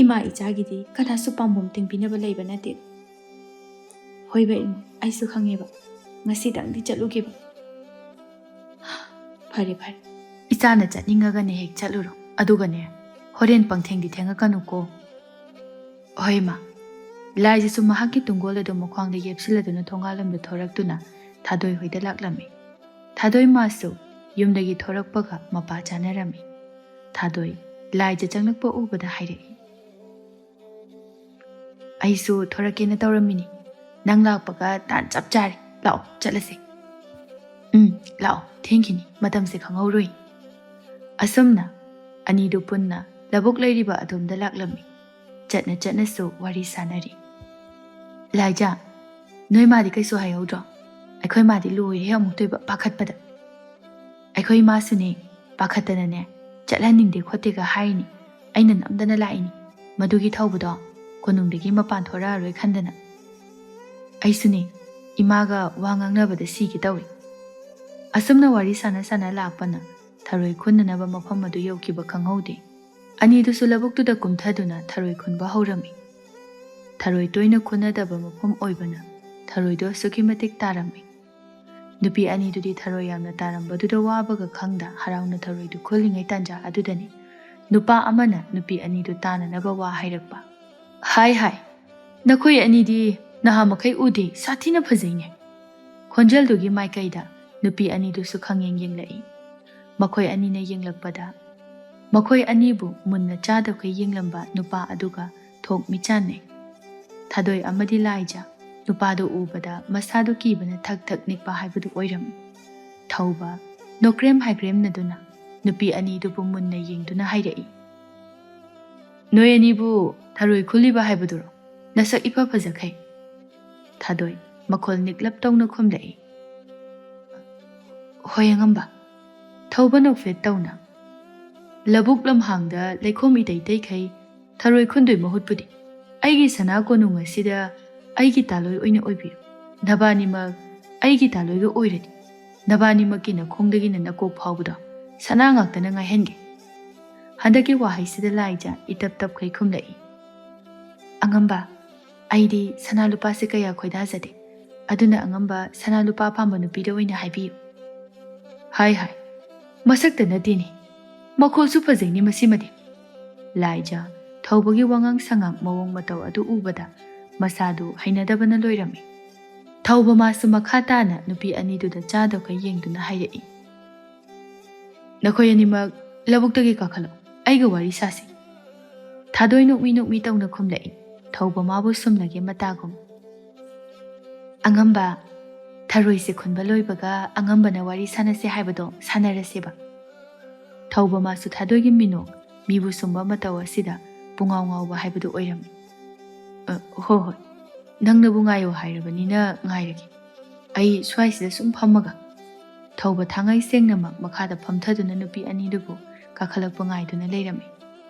ꯏꯃꯥ ꯏꯆꯥꯒꯤꯗꯤ ꯀꯅꯥꯁꯨ ꯄꯥꯝꯕꯣꯝ ꯇꯤꯡꯕꯤꯅꯕ ꯂꯩꯕ ꯅꯠꯇꯦ꯫" "ꯍꯣꯏꯕ ꯏꯃꯥ, ꯑꯩꯁꯨ ꯈꯪꯉꯦꯕ꯫ ꯉꯁꯤꯗꯪꯗꯤ ꯆꯠꯂꯨꯒꯦꯕ꯫" "ꯐꯔꯦ, ꯐꯔꯦ꯫ ꯏꯆꯥꯅ ꯆꯠꯅꯤꯡꯉꯒꯅꯦ ꯍꯦꯛ ꯆꯠꯂꯨꯔꯣ꯫ ꯑꯗꯨꯒꯅꯦ, ꯍꯣꯔꯦꯟ ꯄꯪꯊꯦꯡꯗꯤ ꯊꯦꯡꯉꯛꯀꯅꯨꯀꯣ꯫" "ꯍꯣꯏ, ꯏꯃꯥ꯫" ꯂꯥꯏꯖꯁꯨ ꯃꯍꯥꯛꯀꯤ ꯇꯨꯡꯒꯣꯜ ꯑꯗꯨ ꯃꯈ꯭ꯋꯥꯡꯗ ꯌꯦꯞꯁꯤꯜꯂꯗꯨꯅ ꯊꯣꯡꯒꯥꯜꯂꯣꯝꯗ ꯊꯣꯔꯛꯇꯨꯅ ꯊꯥꯗꯣꯏ ꯍꯣꯏꯗ ꯂꯥꯛꯂꯝꯃꯤ꯫ ꯊꯥꯗꯣꯏ ꯃꯥꯁꯨ ꯌꯨꯝꯗꯒꯤ ꯊꯣꯔꯛꯄꯒ ꯃꯄꯥ ꯆꯥꯅꯔꯝꯃꯤ꯫ ꯊꯥꯗꯣꯏ ꯂꯥꯏꯖ ꯆꯪꯂꯛꯄ ꯎꯕꯗ ꯍꯥꯏꯔꯛꯏ, "ꯑꯩꯁꯨ ꯊꯣꯔꯛꯀꯦꯅ ꯇꯧꯔꯝꯃꯤꯅꯤ꯫ ꯅꯪ ꯂꯥꯛꯄꯒ ꯇꯥꯟ ꯆꯞ ꯆꯥꯔꯦ꯫ ꯂꯥꯛꯑꯣ, ꯆꯠꯂꯁꯦ꯫" "ꯎꯝ, ꯂꯥꯛꯑꯣ, ꯊꯦꯡꯈꯤꯅꯤ, ꯃꯇꯝꯁꯦ ꯈꯪꯍꯧꯔꯣꯏ꯫" ꯑꯁꯨꯝꯅ ꯑꯅꯤꯗꯨ ꯄꯨꯟꯅ ꯂꯧꯕꯨꯛ ꯂꯩꯔꯤꯕ ꯑꯗꯣꯝꯗ ꯂꯥꯛꯂꯝꯃꯤ꯫ ꯆꯠꯅ ꯆꯠꯅꯁꯨ ꯋꯥꯔꯤ ꯁꯥꯟꯅꯔꯤ꯫ "ꯂꯥꯏꯖꯥ, ꯅꯣꯏ ꯃꯥꯗꯤ ꯀꯩꯁꯨ ꯍꯥꯏꯍꯧꯗ꯭ꯔꯣ? ꯑꯩꯈꯣꯏ ꯃꯥꯗꯤ ꯂꯣꯏꯔꯦ ꯑꯃꯨꯛꯇꯣꯏꯕ ꯄꯥꯈꯠꯄꯗ꯫" "ꯑꯩꯈꯣꯏ ꯏꯃꯥꯁꯨꯅꯦ, ꯄꯥꯈꯠꯇꯅꯅꯦ, ꯆꯠꯍꯟꯅꯤꯡꯗꯦ ꯈꯣꯠꯇꯦꯒ ꯍꯥꯏꯔꯤꯅꯤ꯫ ꯑꯩꯅ ꯅꯝꯗꯅ ꯂꯥꯛꯏꯅꯤ꯫ ꯃꯗꯨꯒꯤ ꯊꯧꯕꯗꯣ ꯀꯣꯅꯨꯡꯗꯒꯤ ꯃꯄꯥꯟ ꯊꯣꯔꯛꯑꯔꯣꯏ ꯈꯟꯗꯅ꯫" "ꯑꯩꯁꯨꯅꯦ, ꯏꯃꯥꯒ ꯋꯥ ꯉꯥꯡꯅꯕꯗ ꯁꯤꯒꯦ ꯇꯧꯏ꯫" ꯑꯁꯨꯝꯅ ꯋꯥꯔꯤ ꯁꯥꯟꯅ ꯁꯥꯟꯅ ꯂꯥꯛꯄꯅ ꯊꯔꯣꯏ ꯈꯨꯟꯅꯅꯕ ꯃꯐꯝ ꯑꯗꯨ ꯌꯧꯈꯤꯕ ꯈꯪꯍꯧꯗꯦ꯫ ꯑꯅꯤꯗꯨꯁꯨ ꯂꯧꯕꯨꯛꯇꯨꯗ ꯀꯨꯝꯊꯗꯨꯅ ꯊꯔꯣꯏ ꯈꯨꯟꯕ ꯍꯧꯔꯝꯃꯤ꯫ ꯊꯔꯣꯏ ꯇꯣꯏꯅ ꯈꯨꯟꯅꯗꯕ ꯃꯐꯝ ꯑꯣꯏꯕꯅ ꯊꯔꯣꯏꯗꯣ ꯑꯁꯨꯛꯀꯤ ꯃꯇꯤꯛ ꯇꯥꯔꯝꯃꯤ꯫ ꯅꯨꯄꯤ ꯑꯅꯤꯗꯨꯗꯤ ꯊꯔꯣꯏ ꯌꯥꯝꯅ ꯇꯥꯔꯝꯕꯗꯨꯗ ꯋꯥꯕꯒ ꯈꯪꯗ ꯍꯔꯥꯎꯅ ꯊꯔꯣꯏꯗꯨ ꯈꯨꯜꯂꯤꯉꯩ ꯇꯥꯟꯖꯥ ꯑꯗꯨꯗꯅꯤ ꯅꯨꯄꯥ ꯑꯃꯅ ꯅꯨꯄꯤ ꯑꯅꯤꯗꯨ ꯇꯥꯅꯅꯕ ꯋꯥ ꯍꯥꯏꯔꯛꯄ꯫ "ꯍꯥꯏ ꯍꯥꯏ, ꯅꯈꯣꯏ ꯑꯅꯤꯗꯤ ꯅꯍꯥ ꯃꯈꯩ ꯎꯗꯦ, ꯁꯥꯊꯤꯅ ꯐꯖꯩꯅꯦ꯫" ꯈꯣꯟꯖꯦꯜꯗꯨꯒꯤ ꯃꯥꯏꯀꯩꯗ ꯅꯨꯄꯤ ꯑꯅꯤꯗꯨꯁꯨ ꯈꯪꯌꯦꯡ ꯌꯦꯡꯂꯛꯏ꯫ ꯃꯈꯣꯏ ꯑꯅꯤꯅ ꯌꯦꯡꯂꯛꯄꯗ ꯃꯈꯣꯏ ꯑꯅꯤꯕꯨ ꯃꯨꯟꯅ ꯆꯥꯗꯈꯩ ꯌꯦꯡꯂꯝꯕ ꯅꯨꯄꯥ ꯑꯗꯨꯒ ꯊꯣꯛ ꯃꯤꯆꯥꯟꯅꯩ꯫ ꯊꯥꯗꯣꯏ ꯑꯃꯗꯤ ꯂꯥꯏꯖ ꯅꯨꯄꯥꯗꯨ ꯎꯕꯗ ꯃꯁꯥꯗꯨ ꯀꯤꯕꯅ ꯊꯛ ꯊꯛ ꯅꯤꯛꯄ ꯍꯥꯏꯕꯗꯨ ꯑꯣꯏꯔꯝꯃꯤ꯫ ꯊꯧꯕ ꯅꯣꯀ꯭ꯔꯦꯝ ꯍꯥꯏꯒ꯭ꯔꯦꯝꯅꯗꯨꯅ ꯅꯨꯄꯤ ꯑꯅꯤꯗꯨꯕꯨ ꯃꯨꯟꯅ ꯌꯦꯡꯗꯨꯅ ꯍꯥꯏꯔꯛꯏ, "ꯅꯣꯏ ꯑꯅꯤꯕꯨ ꯊꯔꯣꯏ ꯈꯨꯜꯂꯤꯕ ꯍꯥꯏꯕꯗꯨꯔꯣ? ꯅꯁꯛ ꯏꯐ ꯐꯖꯈꯩ꯫" ꯊꯥꯗꯣꯏ ꯃꯈꯣꯜ ꯅꯤꯛꯂꯞ ꯇꯧꯅ ꯈꯨꯝꯂꯛꯏ, "ꯍꯣꯏ ꯑꯉꯝꯕ꯫" ꯊꯧꯕ ꯅꯣꯛꯐꯦꯠ ꯇꯧꯅ, "ꯂꯧꯕꯨꯛ ꯂꯝꯍꯥꯡꯗ ꯂꯩꯈꯣꯝ ꯏꯇꯩ ꯇꯩꯈꯩ ꯊꯔꯣꯏ ꯈꯨꯟꯗꯣꯏ ꯃꯍꯨꯠꯄꯨꯗꯤ ꯑꯩꯒꯤ ꯁꯅꯥ ꯀꯣꯅꯨꯡ ꯑꯁꯤꯗ ꯑꯩꯒꯤ ꯇꯥꯂꯣꯏ ꯑꯣꯏꯅ ꯑꯣꯏꯕꯤꯌꯨ꯫ ꯅꯕꯥꯅꯤꯃꯛ ꯑꯩꯒꯤ ꯇꯥꯂꯣꯏꯒ ꯑꯣꯏꯔꯗꯤ, ꯅꯕꯥꯅꯤꯃꯛꯀꯤ ꯅꯈꯣꯡꯗꯒꯤꯅ ꯅꯀꯣꯛ ꯐꯥꯎꯕꯗ ꯁꯅꯥ ꯉꯥꯛꯇꯅ ꯉꯥꯏꯍꯟꯒꯦ꯫ ꯍꯟꯗꯛꯀꯤ ꯋꯥꯍꯩꯁꯤꯗ ꯂꯥꯏꯖ ꯏꯇꯞ ꯇꯞꯈꯩ ꯈꯨꯝꯂꯛꯏ, "ꯑꯉꯝꯕ, ꯑꯩꯗꯤ ꯁꯅꯥ ꯂꯨꯄꯥꯁꯦ ꯀꯌꯥ ꯈꯣꯏꯗꯥꯖꯗꯦ, ꯑꯗꯨꯅ ꯑꯉꯝꯕ ꯁꯅꯥ ꯂꯨꯄꯥ ꯑꯄꯥꯝꯕ ꯅꯨꯄꯤꯗ ꯑꯣꯏꯅ ꯍꯥꯏꯕꯤꯌꯨ꯫" "ꯍꯥꯏ ꯍꯥꯏ, ꯃꯁꯛꯇ ꯅꯠꯇꯦꯅꯦ, ꯃꯈꯣꯜꯁꯨ ꯐꯖꯩꯅꯦ ꯃꯁꯤꯃꯗꯤ꯫" ꯂꯥꯏꯖ ꯊꯧꯕꯒꯤ ꯋꯥꯉꯥꯡ ꯁꯉꯥꯡ ꯃꯑꯣꯡ ꯃꯇꯧ ꯑꯗꯨ ꯎꯕꯗ ꯃꯁꯥꯗꯨ ꯍꯩꯅꯗꯕꯅ ꯂꯣꯏꯔꯝꯃꯤ꯫ ꯊꯧꯕ ꯃꯥꯁꯨ ꯃꯈꯥ ꯇꯥꯅ ꯅꯨꯄꯤ ꯑꯅꯤꯗꯨꯗ ꯆꯥꯗꯈꯩ ꯌꯦꯡꯗꯨꯅ ꯍꯥꯏꯔꯛꯏ, "ꯅꯈꯣꯏ ꯑꯅꯤꯃꯛ ꯂꯧꯕꯨꯛꯇꯒꯤ ꯀꯥꯈꯠꯂꯛꯎ, ꯑꯩꯒ ꯋꯥꯔꯤ ꯁꯥꯁꯤ꯫" ꯊꯥꯗꯣꯏ ꯅꯣꯛꯃꯤ ꯅꯣꯛꯃꯤ ꯇꯧꯅ ꯈꯨꯝꯂꯛꯏ꯫ ꯊꯧꯕ ꯃꯥꯕꯨ ꯁꯨꯝꯂꯒꯦ ꯃꯇꯥꯒꯨꯝ, "ꯑꯉꯝꯕ, ꯊꯔꯣꯏꯁꯦ ꯈꯨꯟꯕ ꯂꯣꯏꯕꯒ ꯑꯉꯝꯕꯅ ꯋꯥꯔꯤ ꯁꯥꯟꯅꯁꯦ ꯍꯥꯏꯕꯗꯣ ꯁꯥꯟꯅꯔꯁꯦꯕ꯫" ꯊꯧꯕ ꯃꯥꯁꯨ ꯊꯥꯗꯣꯏꯒꯤ ꯃꯤꯅꯣꯛ, ꯃꯤꯕꯨ ꯁꯨꯝꯕ ꯃꯇꯧ ꯑꯁꯤꯗ ꯄꯨꯡꯉꯥꯎ ꯉꯥꯎꯕ ꯍꯥꯏꯕꯗꯨ ꯑꯣꯏꯔꯝꯃꯤ꯫ "ꯑ, ꯍꯣꯏ ꯍꯣꯏ, ꯅꯪꯅꯕꯨ ꯉꯥꯏꯌꯣ ꯍꯥꯏꯔꯕꯅꯤꯅ ꯉꯥꯏꯔꯒꯦ꯫ ꯑꯩ ꯁ꯭ꯋꯥꯏꯁꯤꯗ ꯁꯨꯝ ꯐꯝꯃꯒ꯫" ꯊꯧꯕ ꯊꯥꯡꯉꯩ ꯁꯦꯡꯅꯃꯛ ꯃꯈꯥꯗ ꯐꯝꯊꯗꯨꯅ ꯅꯨꯄꯤ ꯑꯅꯤꯗꯨꯕꯨ ꯀꯥꯈꯠꯂꯛꯄ ꯉꯥꯏꯗꯨꯅ ꯂꯩꯔꯝꯃꯤ꯫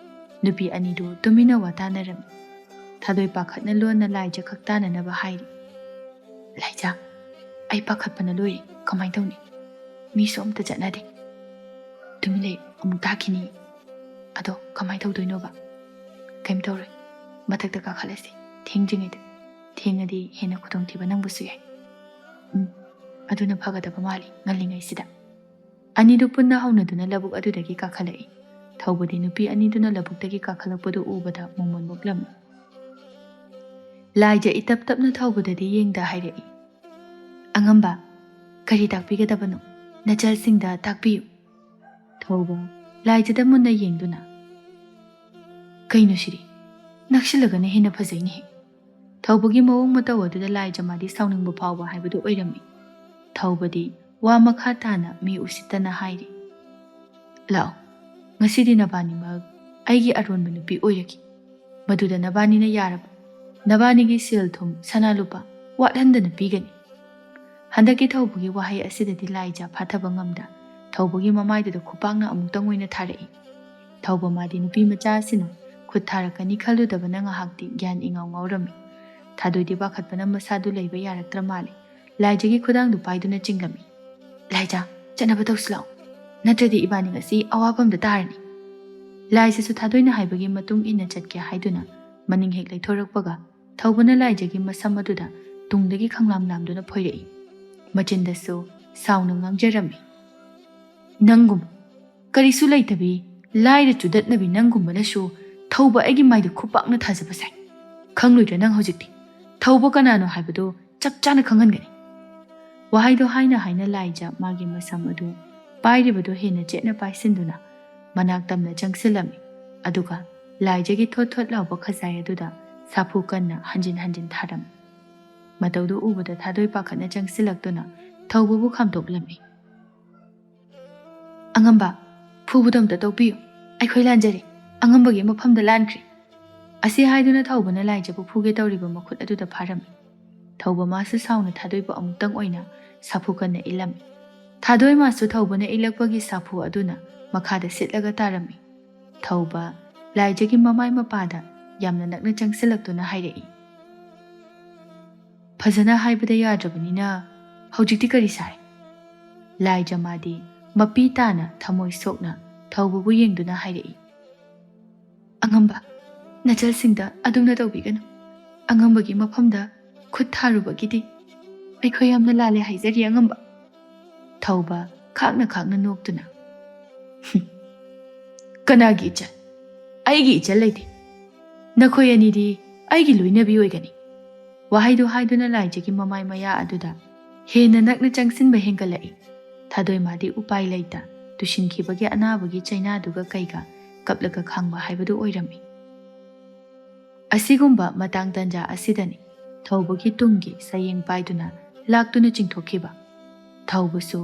ꯅꯨꯄꯤ ꯑꯅꯤꯗꯨ ꯇꯨꯃꯤꯟꯅ ꯋꯥ ꯇꯥꯅꯔꯝꯃꯤ꯫ ꯊꯥꯗꯣꯏ ꯄꯥꯈꯠꯅ ꯂꯣꯟꯅ ꯂꯥꯏꯖ ꯈꯛ ꯇꯥꯅꯅꯕ ꯍꯥꯏꯔꯤ, "ꯂꯥꯏꯖ, ꯑꯩ ꯄꯥꯈꯠꯄꯅ ꯂꯣꯏꯔꯦ꯫ ꯀꯃꯥꯏꯅ ꯇꯧꯅꯤ? ꯃꯤꯁꯨ ꯑꯝꯇ ꯆꯠꯅꯗꯦ꯫ ꯇꯨꯃꯤꯟ ꯂꯩ, ꯑꯃꯨꯛ ꯇꯥꯈꯤꯅꯤ꯫ ꯑꯗꯣ ꯀꯃꯥꯏꯅ ꯇꯧꯗꯣꯏꯅꯣꯕ?" "ꯀꯩꯝ ꯇꯧꯔꯣꯏ, ꯃꯊꯛꯇ ꯀꯥꯈꯠꯂꯁꯤ, ꯊꯦꯡꯗ꯭ꯔꯤꯉꯩꯗ꯫ ꯊꯦꯡꯉꯗꯤ ꯍꯦꯟꯅ ꯈꯨꯗꯣꯡꯊꯤꯕ ꯅꯪꯕꯁꯨ ꯌꯥꯏ꯫" "ꯎꯝ, ꯑꯗꯨꯅ ꯐꯒꯗꯕ ꯃꯥꯜꯂꯤ, ꯉꯜꯂꯤꯉꯩꯁꯤꯗ꯫" ꯑꯅꯤꯗꯨ ꯄꯨꯟꯅ ꯍꯧꯅꯗꯨꯅ ꯂꯧꯕꯨꯛ ꯑꯗꯨꯗꯒꯤ ꯀꯥꯈꯠꯂꯛꯏ꯫ ꯊꯧꯕꯗꯤ ꯅꯨꯄꯤ ꯑꯅꯤꯗꯨꯅ ꯂꯧꯕꯨꯛꯇꯒꯤ ꯀꯥꯈꯠꯂꯛꯄꯗꯨ ꯎꯕꯗ ꯃꯣꯃꯣꯟ ꯃꯣꯛꯂꯝꯃꯤ꯫ ꯂꯥꯏꯖ ꯏꯇꯞ ꯇꯞꯅ ꯊꯧꯕꯗꯗꯤ ꯌꯦꯡꯗ ꯍꯥꯏꯔꯛꯏ, "ꯑꯉꯝꯕ, ꯀꯔꯤ ꯇꯥꯛꯄꯤꯒꯗꯕꯅꯣ? ꯅꯆꯜꯁꯤꯡꯗ ꯇꯥꯛꯄꯤꯌꯨ꯫" ꯊꯧꯕ ꯂꯥꯏꯖꯗ ꯃꯨꯟꯅ ꯌꯦꯡꯗꯨꯅ, "ꯀꯩꯅꯣ ꯁꯤꯗꯤ? ꯅꯛꯁꯤꯜꯂꯒꯅ ꯍꯦꯟꯅ ꯐꯖꯩꯅꯦꯍꯦ꯫" ꯊꯧꯕꯒꯤ ꯃꯑꯣꯡ ꯃꯇꯧ ꯑꯗꯨꯗ ꯂꯥꯏꯖ ꯃꯥꯗꯤ ꯁꯥꯎꯅꯤꯡꯕ ꯐꯥꯎꯕ ꯍꯥꯏꯕꯗꯨ ꯑꯣꯏꯔꯝꯃꯤ꯫ ꯊꯧꯕꯗꯤ ꯋꯥ ꯃꯈꯥ ꯇꯥꯅ ꯃꯤ ꯎꯁꯤꯠꯇꯅ ꯍꯥꯏꯔꯤ, "ꯂꯥꯛꯑꯣ, ꯉꯁꯤꯗꯤ ꯅꯕꯥꯅꯤꯃꯛ ꯑꯩꯒꯤ ꯑꯔꯣꯟꯕ ꯅꯨꯄꯤ ꯑꯣꯏꯔꯒꯦ꯫ ꯃꯗꯨꯗ ꯅꯕꯥꯅꯤꯅ ꯌꯥꯔꯕ, ꯅꯕꯥꯅꯤꯒꯤ ꯁꯦꯜ ꯊꯨꯝ, ꯁꯅꯥ ꯂꯨꯄꯥ ꯋꯥꯠꯍꯟꯗꯅ ꯄꯤꯒꯅꯤ꯫" ꯍꯟꯗꯛꯀꯤ ꯊꯧꯕꯒꯤ ꯋꯥꯍꯩ ꯑꯁꯤꯗꯗꯤ ꯂꯥꯏꯖ ꯐꯥꯊꯕ ꯉꯝꯗ ꯊꯧꯕꯒꯤ ꯃꯃꯥꯏꯗꯨꯗ ꯈꯨꯄꯥꯛꯅ ꯑꯃꯨꯛꯇꯪ ꯑꯣꯏꯅ ꯊꯥꯔꯛꯏ꯫ ꯊꯧꯕ ꯃꯥꯗꯤ ꯅꯨꯄꯤ ꯃꯆꯥ ꯑꯁꯤꯅ ꯈꯨꯠ ꯊꯥꯔꯛꯀꯅꯤ ꯈꯜꯂꯨꯗꯕꯅ ꯉꯥꯏꯍꯥꯛꯇꯤ ꯒ꯭ꯌꯥꯟ ꯏꯉꯥꯎ ꯉꯥꯎꯔꯝꯃꯤ꯫ ꯊꯥꯗꯣꯏꯗꯤ ꯄꯥꯈꯠꯄꯅ ꯃꯁꯥꯗꯨ ꯂꯩꯕ ꯌꯥꯔꯛꯇ꯭ꯔ ꯃꯥꯜꯂꯦ꯫ ꯂꯥꯏꯖꯒꯤ ꯈꯨꯗꯥꯡꯗꯨ ꯄꯥꯏꯗꯨꯅ ꯆꯤꯡꯂꯝꯃꯤ꯫ "ꯂꯥꯏꯖ, ꯆꯠꯅꯕ ꯇꯧꯁꯤ ꯂꯥꯛꯑꯣ, ꯅꯠꯇ꯭ꯔꯗꯤ ꯏꯕꯥꯅꯤ ꯉꯁꯤ ꯑꯋꯥꯐꯝꯗ ꯇꯥꯔꯅꯤ꯫" ꯂꯥꯏꯖꯁꯨ ꯊꯥꯗꯣꯏꯅ ꯍꯥꯏꯕꯒꯤ ꯃꯇꯨꯡ ꯏꯟꯅ ꯆꯠꯀꯦ ꯍꯥꯏꯗꯨꯅ ꯃꯅꯤꯡ ꯍꯦꯛ ꯂꯩꯊꯣꯔꯛꯄꯒ ꯊꯧꯕꯅ ꯂꯥꯏꯖꯒꯤ ꯃꯁꯝ ꯑꯗꯨꯗ ꯇꯨꯡꯗꯒꯤ ꯈꯪꯂꯥꯝ ꯂꯥꯝꯗꯨꯅ ꯐꯣꯏꯔꯛꯏ꯫ ꯃꯆꯤꯟꯗꯁꯨ ꯁꯥꯎꯅ ꯉꯥꯡꯖꯔꯝꯃꯤ꯫ "ꯅꯪꯒꯨꯝ ꯀꯔꯤꯁꯨ ꯂꯩꯇꯕꯤ, ꯂꯥꯏꯔ ꯆꯨꯗꯠꯅꯕꯤ ꯅꯪꯒꯨꯝꯕꯅꯁꯨ ꯊꯧꯕ ꯑꯩꯒꯤ ꯃꯥꯏꯗ ꯈꯨꯄꯥꯛꯅ ꯊꯥꯖꯕ ꯁꯥꯏ꯫ ꯈꯪꯂꯣꯏꯗ꯭ꯔꯥ ꯅꯪ ꯍꯧꯖꯤꯛꯇꯤ? ꯊꯧꯕ ꯀꯅꯥꯅꯣ ꯍꯥꯏꯕꯗꯨ ꯆꯞ ꯆꯥꯅ ꯈꯪꯍꯟꯒꯅꯤ꯫" ꯋꯥꯍꯩꯗꯣ ꯍꯥꯏꯅ ꯍꯥꯏꯅ ꯂꯥꯏꯖ ꯃꯥꯒꯤ ꯃꯁꯝ ꯑꯗꯨ ꯄꯥꯏꯔꯤꯕꯗꯨ ꯍꯦꯟꯅ ꯆꯦꯠꯅ ꯄꯥꯏꯁꯤꯟꯗꯨꯅ ꯃꯅꯥꯛ ꯇꯝꯅ ꯆꯪꯁꯤꯜꯂꯝꯃꯤ꯫ ꯑꯗꯨꯒ ꯂꯥꯏꯖꯒꯤ ꯊꯣꯠ ꯊꯣꯠ ꯂꯥꯎꯕ ꯈꯖꯥꯏ ꯑꯗꯨꯗ ꯁꯥꯐꯨ ꯀꯟꯅ ꯍꯟꯖꯤꯟ ꯍꯟꯖꯤꯟ ꯊꯥꯔꯝꯃꯤ꯫ ꯃꯇꯧꯗꯨ ꯎꯕꯗ ꯊꯥꯗꯣꯏ ꯄꯥꯈꯠꯅ ꯆꯪꯁꯤꯜꯂꯛꯇꯨꯅ ꯊꯧꯕꯕꯨ ꯈꯥꯝꯗꯣꯛꯂꯝꯃꯤ꯫ "ꯑꯉꯝꯕ, ꯐꯨꯕꯗꯣ ꯑꯝꯇ ꯇꯣꯛꯄꯤꯌꯨ꯫ ꯑꯩꯈꯣꯏ ꯂꯥꯟꯖꯔꯦ꯫ ꯑꯉꯝꯕꯒꯤ ꯃꯐꯝꯗ ꯂꯥꯟꯈ꯭ꯔꯦ꯫" ꯑꯁꯤ ꯍꯥꯏꯗꯨꯅ ꯊꯧꯕꯅ ꯂꯥꯏꯖꯕꯨ ꯐꯨꯒꯦ ꯇꯧꯔꯤꯕ ꯃꯈꯨꯠ ꯑꯗꯨꯗ ꯐꯥꯔꯝꯃꯤ꯫ ꯊꯧꯕ ꯃꯥꯁꯨ ꯁꯥꯎꯅ ꯊꯥꯗꯣꯏꯕꯨ ꯑꯃꯨꯛꯇꯪ ꯑꯣꯏꯅ ꯁꯥꯐꯨ ꯀꯟꯅ ꯏꯜꯂꯝꯃꯤ꯫ ꯊꯥꯗꯣꯏ ꯃꯥꯁꯨ ꯊꯧꯕꯅ ꯏꯜꯂꯛꯄꯒꯤ ꯁꯥꯐꯨ ꯑꯗꯨꯅ ꯃꯈꯥꯗ ꯁꯤꯠꯂꯒ ꯇꯥꯔꯝꯃꯤ꯫ ꯊꯧꯕ ꯂꯥꯏꯖꯒꯤ ꯃꯃꯥꯏ ꯃꯄꯥꯗ ꯌꯥꯝꯅ ꯅꯛꯅ ꯆꯪꯁꯤꯜꯂꯛꯇꯨꯅ ꯍꯥꯏꯔꯛꯏ, "ꯐꯖꯅ ꯍꯥꯏꯕꯗ ꯌꯥꯗ꯭ꯔꯕꯅꯤꯅ ꯍꯧꯖꯤꯛꯇꯤ ꯀꯔꯤ ꯁꯥꯏ?" ꯂꯥꯏꯖ ꯃꯥꯗꯤ ꯃꯄꯤ ꯇꯥꯅ ꯊꯃꯣꯏ ꯁꯣꯛꯅ ꯊꯧꯕꯕꯨ ꯌꯦꯡꯗꯨꯅ ꯍꯥꯏꯔꯛꯏ, "ꯑꯉꯝꯕ, ꯅꯆꯜꯁꯤꯡꯗ ꯑꯗꯨꯝꯅ ꯇꯧꯕꯤꯒꯅꯨ꯫ ꯑꯉꯝꯕꯒꯤ ꯃꯐꯝꯗ ꯈꯨꯠ ꯊꯥꯔꯨꯕꯒꯤꯗꯤ ꯑꯩꯈꯣꯏ ꯌꯥꯝꯅ ꯂꯥꯜꯂꯦ ꯍꯥꯏꯖꯔꯤ ꯑꯉꯝꯕ꯫" ꯊꯧꯕ ꯈꯥꯛꯅ ꯈꯥꯛꯅ ꯅꯣꯛꯇꯨꯅ, "ꯍꯨꯝ, ꯀꯅꯥꯒꯤ ꯏꯆꯜ? ꯑꯩꯒꯤ ꯏꯆꯜ ꯂꯩꯇꯦ꯫ ꯅꯈꯣꯏ ꯑꯅꯤꯗꯤ ꯑꯩꯒꯤ ꯂꯣꯏꯅꯕꯤ ꯑꯣꯏꯒꯅꯤ꯫" ꯋꯥꯍꯩꯗꯨ ꯍꯥꯏꯗꯨꯅ ꯂꯥꯏꯖꯒꯤ ꯃꯃꯥꯏ ꯃꯌꯥ ꯑꯗꯨꯗ ꯍꯦꯟꯅ ꯅꯛꯅ ꯆꯪꯁꯤꯟꯕ ꯍꯦꯟꯒꯠꯂꯛꯏ꯫ ꯊꯥꯗꯣꯏꯃꯥꯗꯤ ꯎꯄꯥꯏ ꯂꯩꯇ ꯇꯨꯁꯤꯟꯈꯤꯕꯒꯤ ꯑꯅꯥꯕꯒꯤ ꯆꯩꯅꯥꯗꯨꯒ ꯀꯩꯒ ꯀꯞꯂꯒ ꯈꯥꯡꯕ ꯍꯥꯏꯕꯗꯨ ꯑꯣꯏꯔꯝꯃꯤ꯫ ꯑꯁꯤꯒꯨꯝꯕ ꯃꯇꯥꯡ ꯇꯟꯖꯥ ꯑꯁꯤꯗꯅꯤ ꯊꯧꯕꯒꯤ ꯇꯨꯡꯒꯤ ꯁꯌꯦꯡ ꯄꯥꯏꯗꯨꯅ ꯂꯥꯛꯇꯨꯅ ꯆꯤꯡꯊꯣꯛꯈꯤꯕ꯫ ꯊꯧꯕꯁꯨ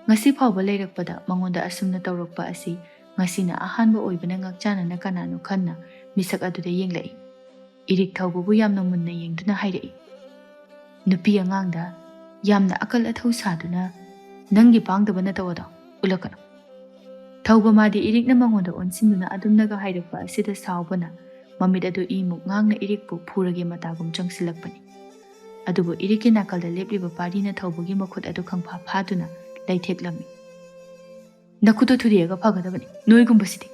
ꯉꯁꯤ ꯐꯥꯎꯕ ꯂꯩꯔꯛꯄꯗ ꯃꯉꯣꯟꯗ ꯑꯁꯨꯝꯅ ꯇꯧꯔꯛꯄ ꯑꯁꯤ ꯉꯁꯤꯅ ꯑꯍꯥꯟꯕ ꯑꯣꯏꯕꯅ ꯉꯥꯛꯆꯥꯅꯅ ꯀꯅꯥꯅꯣ ꯈꯟꯅ ꯃꯤꯁꯛ ꯑꯗꯨꯗ ꯌꯦꯡꯂꯛꯏ꯫ ꯏꯔꯤꯛ ꯊꯧꯕꯕꯨ ꯌꯥꯝꯅ ꯃꯨꯟꯅ ꯌꯦꯡꯗꯨꯅ ꯍꯥꯏꯔꯛꯏ, "ꯅꯨꯄꯤ ꯑꯉꯥꯡꯗ ꯌꯥꯝꯅ ꯑꯀꯜ ꯑꯊꯧ ꯁꯥꯗꯨꯅ ꯅꯪꯒꯤ ꯄꯥꯡꯗꯕ ꯅꯇꯧ ꯑꯗꯣ ꯎꯠꯂꯛꯀꯅꯨ꯫" ꯊꯧꯕ ꯃꯥꯗꯤ ꯏꯔꯤꯛꯅ ꯃꯉꯣꯟꯗ ꯑꯣꯟꯁꯤꯟꯗꯨꯅ ꯑꯗꯨꯝꯅꯒ ꯍꯥꯏꯔꯛꯄ ꯑꯁꯤꯗ ꯁꯥꯎꯕꯅ ꯃꯃꯤꯠ ꯑꯗꯨ ꯏ ꯃꯨꯛ ꯉꯥꯡꯅ ꯏꯔꯤꯛꯄꯨ ꯐꯨꯔꯒꯦ ꯃꯇꯥꯒꯨꯝ ꯆꯪꯁꯤꯜꯂꯛꯄꯅꯤ꯫ ꯑꯗꯨꯕꯨ ꯏꯔꯤꯛꯀꯤ ꯅꯥꯀꯜꯗ ꯂꯦꯞꯂꯤꯕ ꯄꯥꯔꯤꯅ ꯊꯧꯕꯒꯤ ꯃꯈꯨꯠ ꯑꯗꯨ ꯈꯪꯐꯥ ꯐꯥꯗꯨꯅ ꯂꯩꯊꯦꯛꯂꯝꯃꯤ꯫ "ꯅꯈꯨꯠꯇꯨ ꯊꯨꯗꯦꯛꯑꯒ ꯐꯒꯗꯕꯅꯤ, ꯅꯣꯏꯒꯨꯝꯕꯁꯤꯗꯤ!"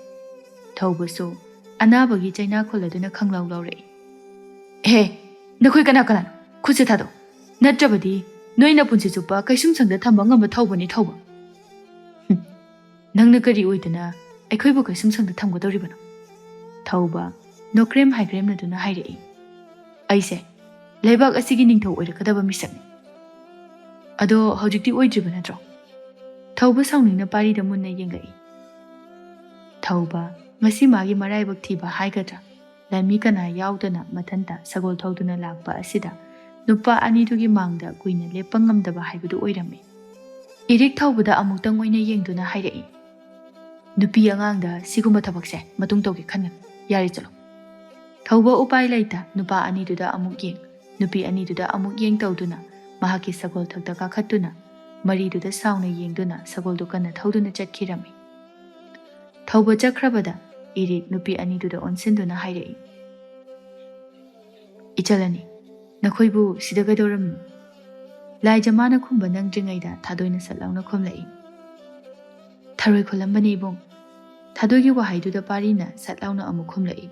ꯊꯧꯕꯁꯨ ꯑꯅꯥꯕꯒꯤ ꯆꯩꯅꯥ ꯈꯣꯜꯂꯗꯨꯅ ꯈꯪꯂꯥꯎ ꯂꯥꯎꯔꯛꯏ꯫ "ꯍꯦ, ꯅꯈꯣꯏ ꯀꯅꯥ ꯀꯅꯥꯅꯣ? ꯈꯨꯠꯁꯦ ꯊꯥꯗꯣꯛ, ꯅꯠꯇ꯭ꯔꯕꯗꯤ ꯅꯣꯏ ꯅꯄꯨꯟꯁꯤ ꯆꯨꯞꯄ ꯀꯩꯁꯨꯝꯁꯪꯗ ꯊꯝꯕ ꯉꯝꯕ ꯊꯧꯕꯅꯤ, ꯊꯧꯕ!" "ꯍꯨꯝ, ꯅꯪꯅ ꯀꯔꯤ ꯑꯣꯏꯗꯅ ꯑꯩꯈꯣꯏꯕꯨ ꯀꯩꯁꯨꯝꯁꯪꯗ ꯊꯝꯒꯗꯧꯔꯤꯕꯅꯣ?" ꯊꯧꯕ ꯅꯣꯀ꯭ꯔꯦꯝ ꯍꯥꯏꯒ꯭ꯔꯦꯝꯅꯗꯨꯅ ꯍꯥꯏꯔꯛꯏ꯫ "ꯑꯩꯁꯦ ꯂꯩꯕꯥꯛ ꯑꯁꯤꯒꯤ ꯅꯤꯡꯊꯧ ꯑꯣꯏꯔꯛꯀꯗꯕ ꯃꯤꯁꯛꯅꯤ꯫ ꯑꯗꯣ ꯍꯧꯖꯤꯛꯇꯤ ꯑꯣꯏꯗ꯭ꯔꯤꯕ ꯅꯠꯇ꯭ꯔꯣ?" ꯊꯧꯕ ꯁꯥꯎꯅꯤꯡꯅ ꯄꯥꯔꯤꯗ ꯃꯨꯟꯅ ꯌꯦꯡꯂꯛꯏ꯫ ꯊꯧꯕ ꯉꯁꯤ ꯃꯥꯒꯤ ꯃꯔꯥꯏꯕꯛ ꯊꯤꯕ ꯍꯥꯏꯒꯗ꯭ꯔꯥ, ꯂꯥꯟꯃꯤ ꯀꯅꯥ ꯌꯥꯎꯗꯅ ꯃꯊꯟꯇ ꯁꯒꯣꯜ ꯊꯧꯗꯨꯅ ꯂꯥꯛꯄ ꯑꯁꯤꯗ ꯅꯨꯄꯥ ꯑꯅꯤꯗꯨꯒꯤ ꯃꯥꯡꯗ ꯀꯨꯏꯅ ꯂꯦꯞꯄ ꯉꯝꯗꯕ ꯍꯥꯏꯕꯗꯨ ꯑꯣꯏꯔꯝꯃꯤ꯫ ꯏꯔꯤꯛ ꯊꯧꯕꯗ ꯑꯃꯨꯛꯇꯪ ꯑꯣꯏꯅ ꯌꯦꯡꯗꯨꯅ ꯍꯥꯏꯔꯛꯏ, "ꯅꯨꯄꯤ ꯑꯉꯥꯡꯗ ꯁꯤꯒꯨꯝꯕ ꯊꯕꯛꯁꯦ ꯃꯇꯨꯡ ꯇꯧꯒꯦ ꯈꯟꯒꯅꯨ꯫ ꯌꯥꯔꯦ, ꯆꯠꯂꯣ!" ꯊꯧꯕ ꯎꯄꯥꯏ ꯂꯩꯇ ꯅꯨꯄꯥ ꯑꯅꯤꯗꯨꯗ ꯑꯃꯨꯛ ꯌꯦꯡ, ꯅꯨꯄꯤ ꯑꯅꯤꯗꯨꯗ ꯑꯃꯨꯛ ꯌꯦꯡ ꯇꯧꯗꯨꯅ ꯃꯍꯥꯛꯀꯤ ꯁꯒꯣꯜ ꯊꯛꯇ ꯀꯥꯈꯠꯇꯨꯅ ꯃꯔꯤꯗꯨꯗ ꯁꯥꯎꯅ ꯌꯦꯡꯗꯨꯅ ꯁꯒꯣꯜꯗꯨ ꯀꯟꯅ ꯊꯧꯗꯨꯅ ꯆꯠꯈꯤꯔꯝꯃꯤ꯫ ꯊꯧꯕ ꯆꯠꯈ꯭ꯔꯕꯗ ꯏꯔꯤꯛ ꯅꯨꯄꯤ ꯑꯅꯤꯗꯨꯗ ꯑꯣꯟꯁꯤꯟꯗꯨꯅ ꯍꯥꯏꯔꯛꯏ, "ꯏꯆꯜ ꯑꯅꯤ, ꯅꯈꯣꯏꯕꯨ ꯁꯤꯗ ꯀꯩꯗꯧꯔꯝꯃꯤꯅꯣ?" ꯂꯥꯏꯖ ꯃꯥꯅ ꯈꯨꯝꯕ ꯅꯪꯗ꯭ꯔꯤꯉꯩꯗ ꯊꯥꯗꯣꯏꯅ ꯁꯠ ꯂꯥꯎꯅ ꯈꯨꯝꯂꯛꯏ, "ꯊꯔꯣꯏ ꯈꯨꯜꯂꯝꯕꯅꯤ ꯏꯕꯨꯡ"꯫ ꯊꯥꯗꯣꯏꯒꯤ ꯋꯥꯍꯩꯗꯨꯗ ꯄꯥꯔꯤꯅ ꯁꯠ ꯂꯥꯎꯅ ꯑꯃꯨꯛ ꯈꯨꯝꯂꯛꯏ,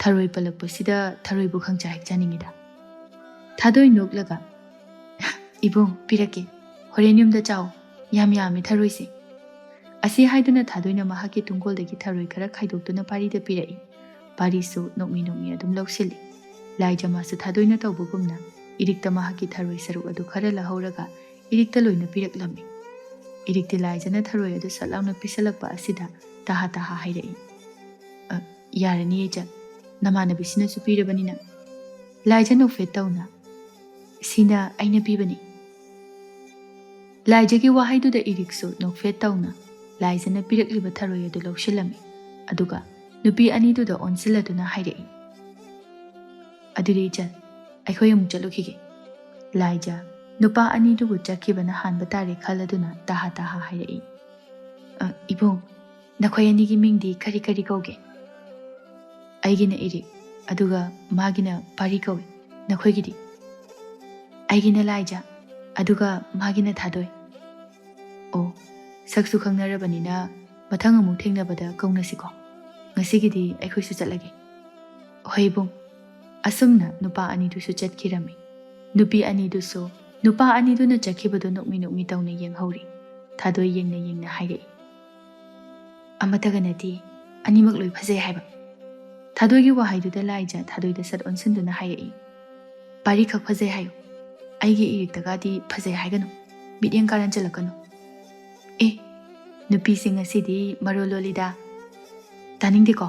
"ꯊꯔꯣꯏ ꯄꯜꯂꯛꯄꯁꯤꯗ ꯊꯔꯣꯏꯕꯨ ꯈꯪꯆꯥ ꯍꯦꯛ ꯆꯥꯅꯤꯡꯉꯤꯗ"꯫ ꯊꯥꯗꯣꯏ ꯅꯣꯛꯂꯒ, "ꯏꯕꯨꯡ, ꯄꯤꯔꯛꯀꯦ, ꯍꯣꯔꯦꯟ ꯌꯨꯝꯗ ꯆꯥꯎ, ꯌꯥꯝ ꯌꯥꯝꯃꯤ ꯊꯔꯣꯏꯁꯦ"꯫ ꯑꯁꯤ ꯍꯥꯏꯗꯨꯅ ꯊꯥꯗꯣꯏꯅ ꯃꯍꯥꯛꯀꯤ ꯇꯨꯡꯒꯣꯜꯗꯒꯤ ꯊꯔꯣꯏ ꯈꯔ ꯈꯥꯏꯗꯣꯛꯇꯨꯅ ꯄꯥꯔꯤꯗ ꯄꯤꯔꯛꯏ꯫ ꯄꯥꯔꯤꯁꯨ ꯅꯣꯛꯃꯤ ꯅꯣꯛꯃꯤ ꯑꯗꯨꯝ ꯂꯧꯁꯤꯜꯂꯤ꯫ ꯂꯥꯏꯖ ꯃꯥꯁꯨ ꯊꯥꯗꯣꯏꯅ ꯇꯧꯕꯒꯨꯝꯅ ꯏꯔꯤꯛꯇ ꯃꯍꯥꯛꯀꯤ ꯊꯔꯣꯏ ꯁꯔꯨꯛ ꯑꯗꯨ ꯈꯔ ꯂꯧꯍꯧꯔꯒ ꯏꯔꯤꯛꯇ ꯂꯣꯏꯅ ꯄꯤꯔꯛꯂꯝꯃꯤ꯫ ꯏꯔꯤꯛꯇꯤ ꯂꯥꯏꯖꯅ ꯊꯔꯣꯏ ꯑꯗꯨ ꯁꯠ ꯂꯥꯎꯅ ꯄꯤꯁꯜꯂꯛꯄ ꯑꯁꯤꯗ ꯇꯍꯥ ꯇꯍꯥ ꯍꯥꯏꯔꯛꯏ, "ꯑ, ꯌꯥꯔꯅꯤ ꯏꯆꯟ, ꯅꯃꯥꯟꯅꯕꯤꯁꯤꯅꯁꯨ ꯄꯤꯔꯕꯅꯤꯅ"꯫ ꯂꯥꯏꯖ ꯅꯣꯛꯐꯦꯠ ꯇꯧꯅ, "ꯁꯤꯅ ꯑꯩꯅ ꯄꯤꯕꯅꯤ"꯫ ꯂꯥꯏꯖꯒꯤ ꯋꯥꯍꯩꯗꯨꯗ ꯏꯔꯤꯛꯁꯨ ꯅꯣꯛꯐꯦꯠ ꯇꯧꯅ ꯂꯥꯏꯖꯅ ꯄꯤꯔꯛꯂꯤꯕ ꯊꯔꯣꯏ ꯑꯗꯨ ꯂꯧꯁꯤꯜꯂꯝꯃꯤ꯫ ꯑꯗꯨꯒ ꯅꯨꯄꯤ ꯑꯅꯤꯗꯨꯗ ꯑꯣꯟꯁꯤꯜꯂꯗꯨꯅ ꯍꯥꯏꯔꯛꯏ, "ꯑꯗꯨꯗꯤ ꯏꯆꯟ, ꯑꯩꯈꯣꯏ ꯑꯃꯨꯛ ꯆꯠꯂꯨꯈꯤꯒꯦ"꯫ ꯂꯥꯏꯖ ꯅꯨꯄꯥ ꯑꯅꯤꯗꯨꯕꯨ ꯆꯠꯈꯤꯕꯅ ꯍꯥꯟꯕ ꯇꯥꯔꯦ ꯈꯜꯂꯗꯨꯅ ꯇꯍꯥ ꯇꯍꯥ ꯍꯥꯏꯔꯛꯏ, "ꯑ, ꯏꯕꯨꯡ, ꯅꯈꯣꯏ ꯑꯅꯤꯒꯤ ꯃꯤꯡꯗꯤ ꯀꯔꯤ ꯀꯔꯤ ꯀꯧꯒꯦ?" ꯑꯩꯒꯤꯅ ꯏꯔꯤꯛ, ꯑꯗꯨꯒ ꯃꯥꯒꯤꯅ ꯄꯥꯔꯤ ꯀꯧꯏ꯫ ꯅꯈꯣꯏꯒꯤꯗꯤ? ꯑꯩꯒꯤꯅ ꯂꯥꯏꯖꯥ, ꯑꯗꯨꯒ ꯃꯥꯒꯤꯅ ꯊꯥꯗꯣꯏ꯫ ꯑꯣ, ꯁꯛꯁꯨ ꯈꯪꯅꯔꯕꯅꯤꯅ ꯃꯊꯪ ꯑꯃꯨꯛ ꯊꯦꯡꯅꯕꯗ ꯀꯧꯅꯁꯤꯀꯣ꯫ ꯉꯁꯤꯒꯤꯗꯤ ꯑꯩꯈꯣꯏꯁꯨ ꯆꯠꯂꯒꯦ꯫ ꯍꯣꯏ ꯏꯕꯨꯡ꯫ ꯑꯁꯨꯝꯅ ꯅꯨꯄꯥ ꯑꯅꯤꯗꯨꯁꯨ ꯆꯠꯈꯤꯔꯝꯃꯤ꯫ ꯅꯨꯄꯤ ꯑꯅꯤꯗꯨꯁꯨ ꯅꯨꯄꯥ ꯑꯅꯤꯗꯨꯅ ꯆꯠꯈꯤꯕꯗꯨ ꯅꯣꯛꯃꯤ ꯅꯣꯛꯃꯤ ꯇꯧꯅ ꯌꯦꯡꯍꯧꯔꯤ꯫ ꯊꯥꯗꯣꯏ ꯌꯦꯡꯅ ꯌꯦꯡꯅ ꯍꯥꯏꯔꯛꯏ, "ꯑꯃꯠꯇꯒ ꯅꯠꯇꯦ, ꯑꯅꯤꯃꯛ ꯂꯣꯏ ꯐꯖꯩ ꯍꯥꯏꯕ"꯫ ꯊꯥꯗꯣꯏꯒꯤ ꯋꯥꯍꯩꯗꯨꯗ ꯂꯥꯏꯖꯥ ꯊꯥꯗꯣꯏꯗ ꯁꯠ ꯑꯣꯟꯁꯤꯟꯗꯨꯅ ꯍꯥꯏꯔꯛꯏ, "ꯄꯥꯔꯤꯈꯛ ꯐꯖꯩ ꯍꯥꯏꯌꯨ, ꯑꯩꯒꯤ ꯏꯔꯤꯛꯇꯒꯗꯤ ꯐꯖꯩ ꯍꯥꯏꯒꯅꯨ, ꯃꯤꯠꯌꯦꯡ ꯀꯥꯔꯟ ꯆꯠꯂꯛꯀꯅꯨ"꯫ "ꯑꯦ, ꯅꯨꯄꯤꯁꯤꯡ ꯑꯁꯤꯗꯤ ꯃꯔꯣꯜ ꯂꯣꯜꯂꯤꯗ"꯫ "ꯇꯥꯅꯤꯡꯗꯦꯀꯣ,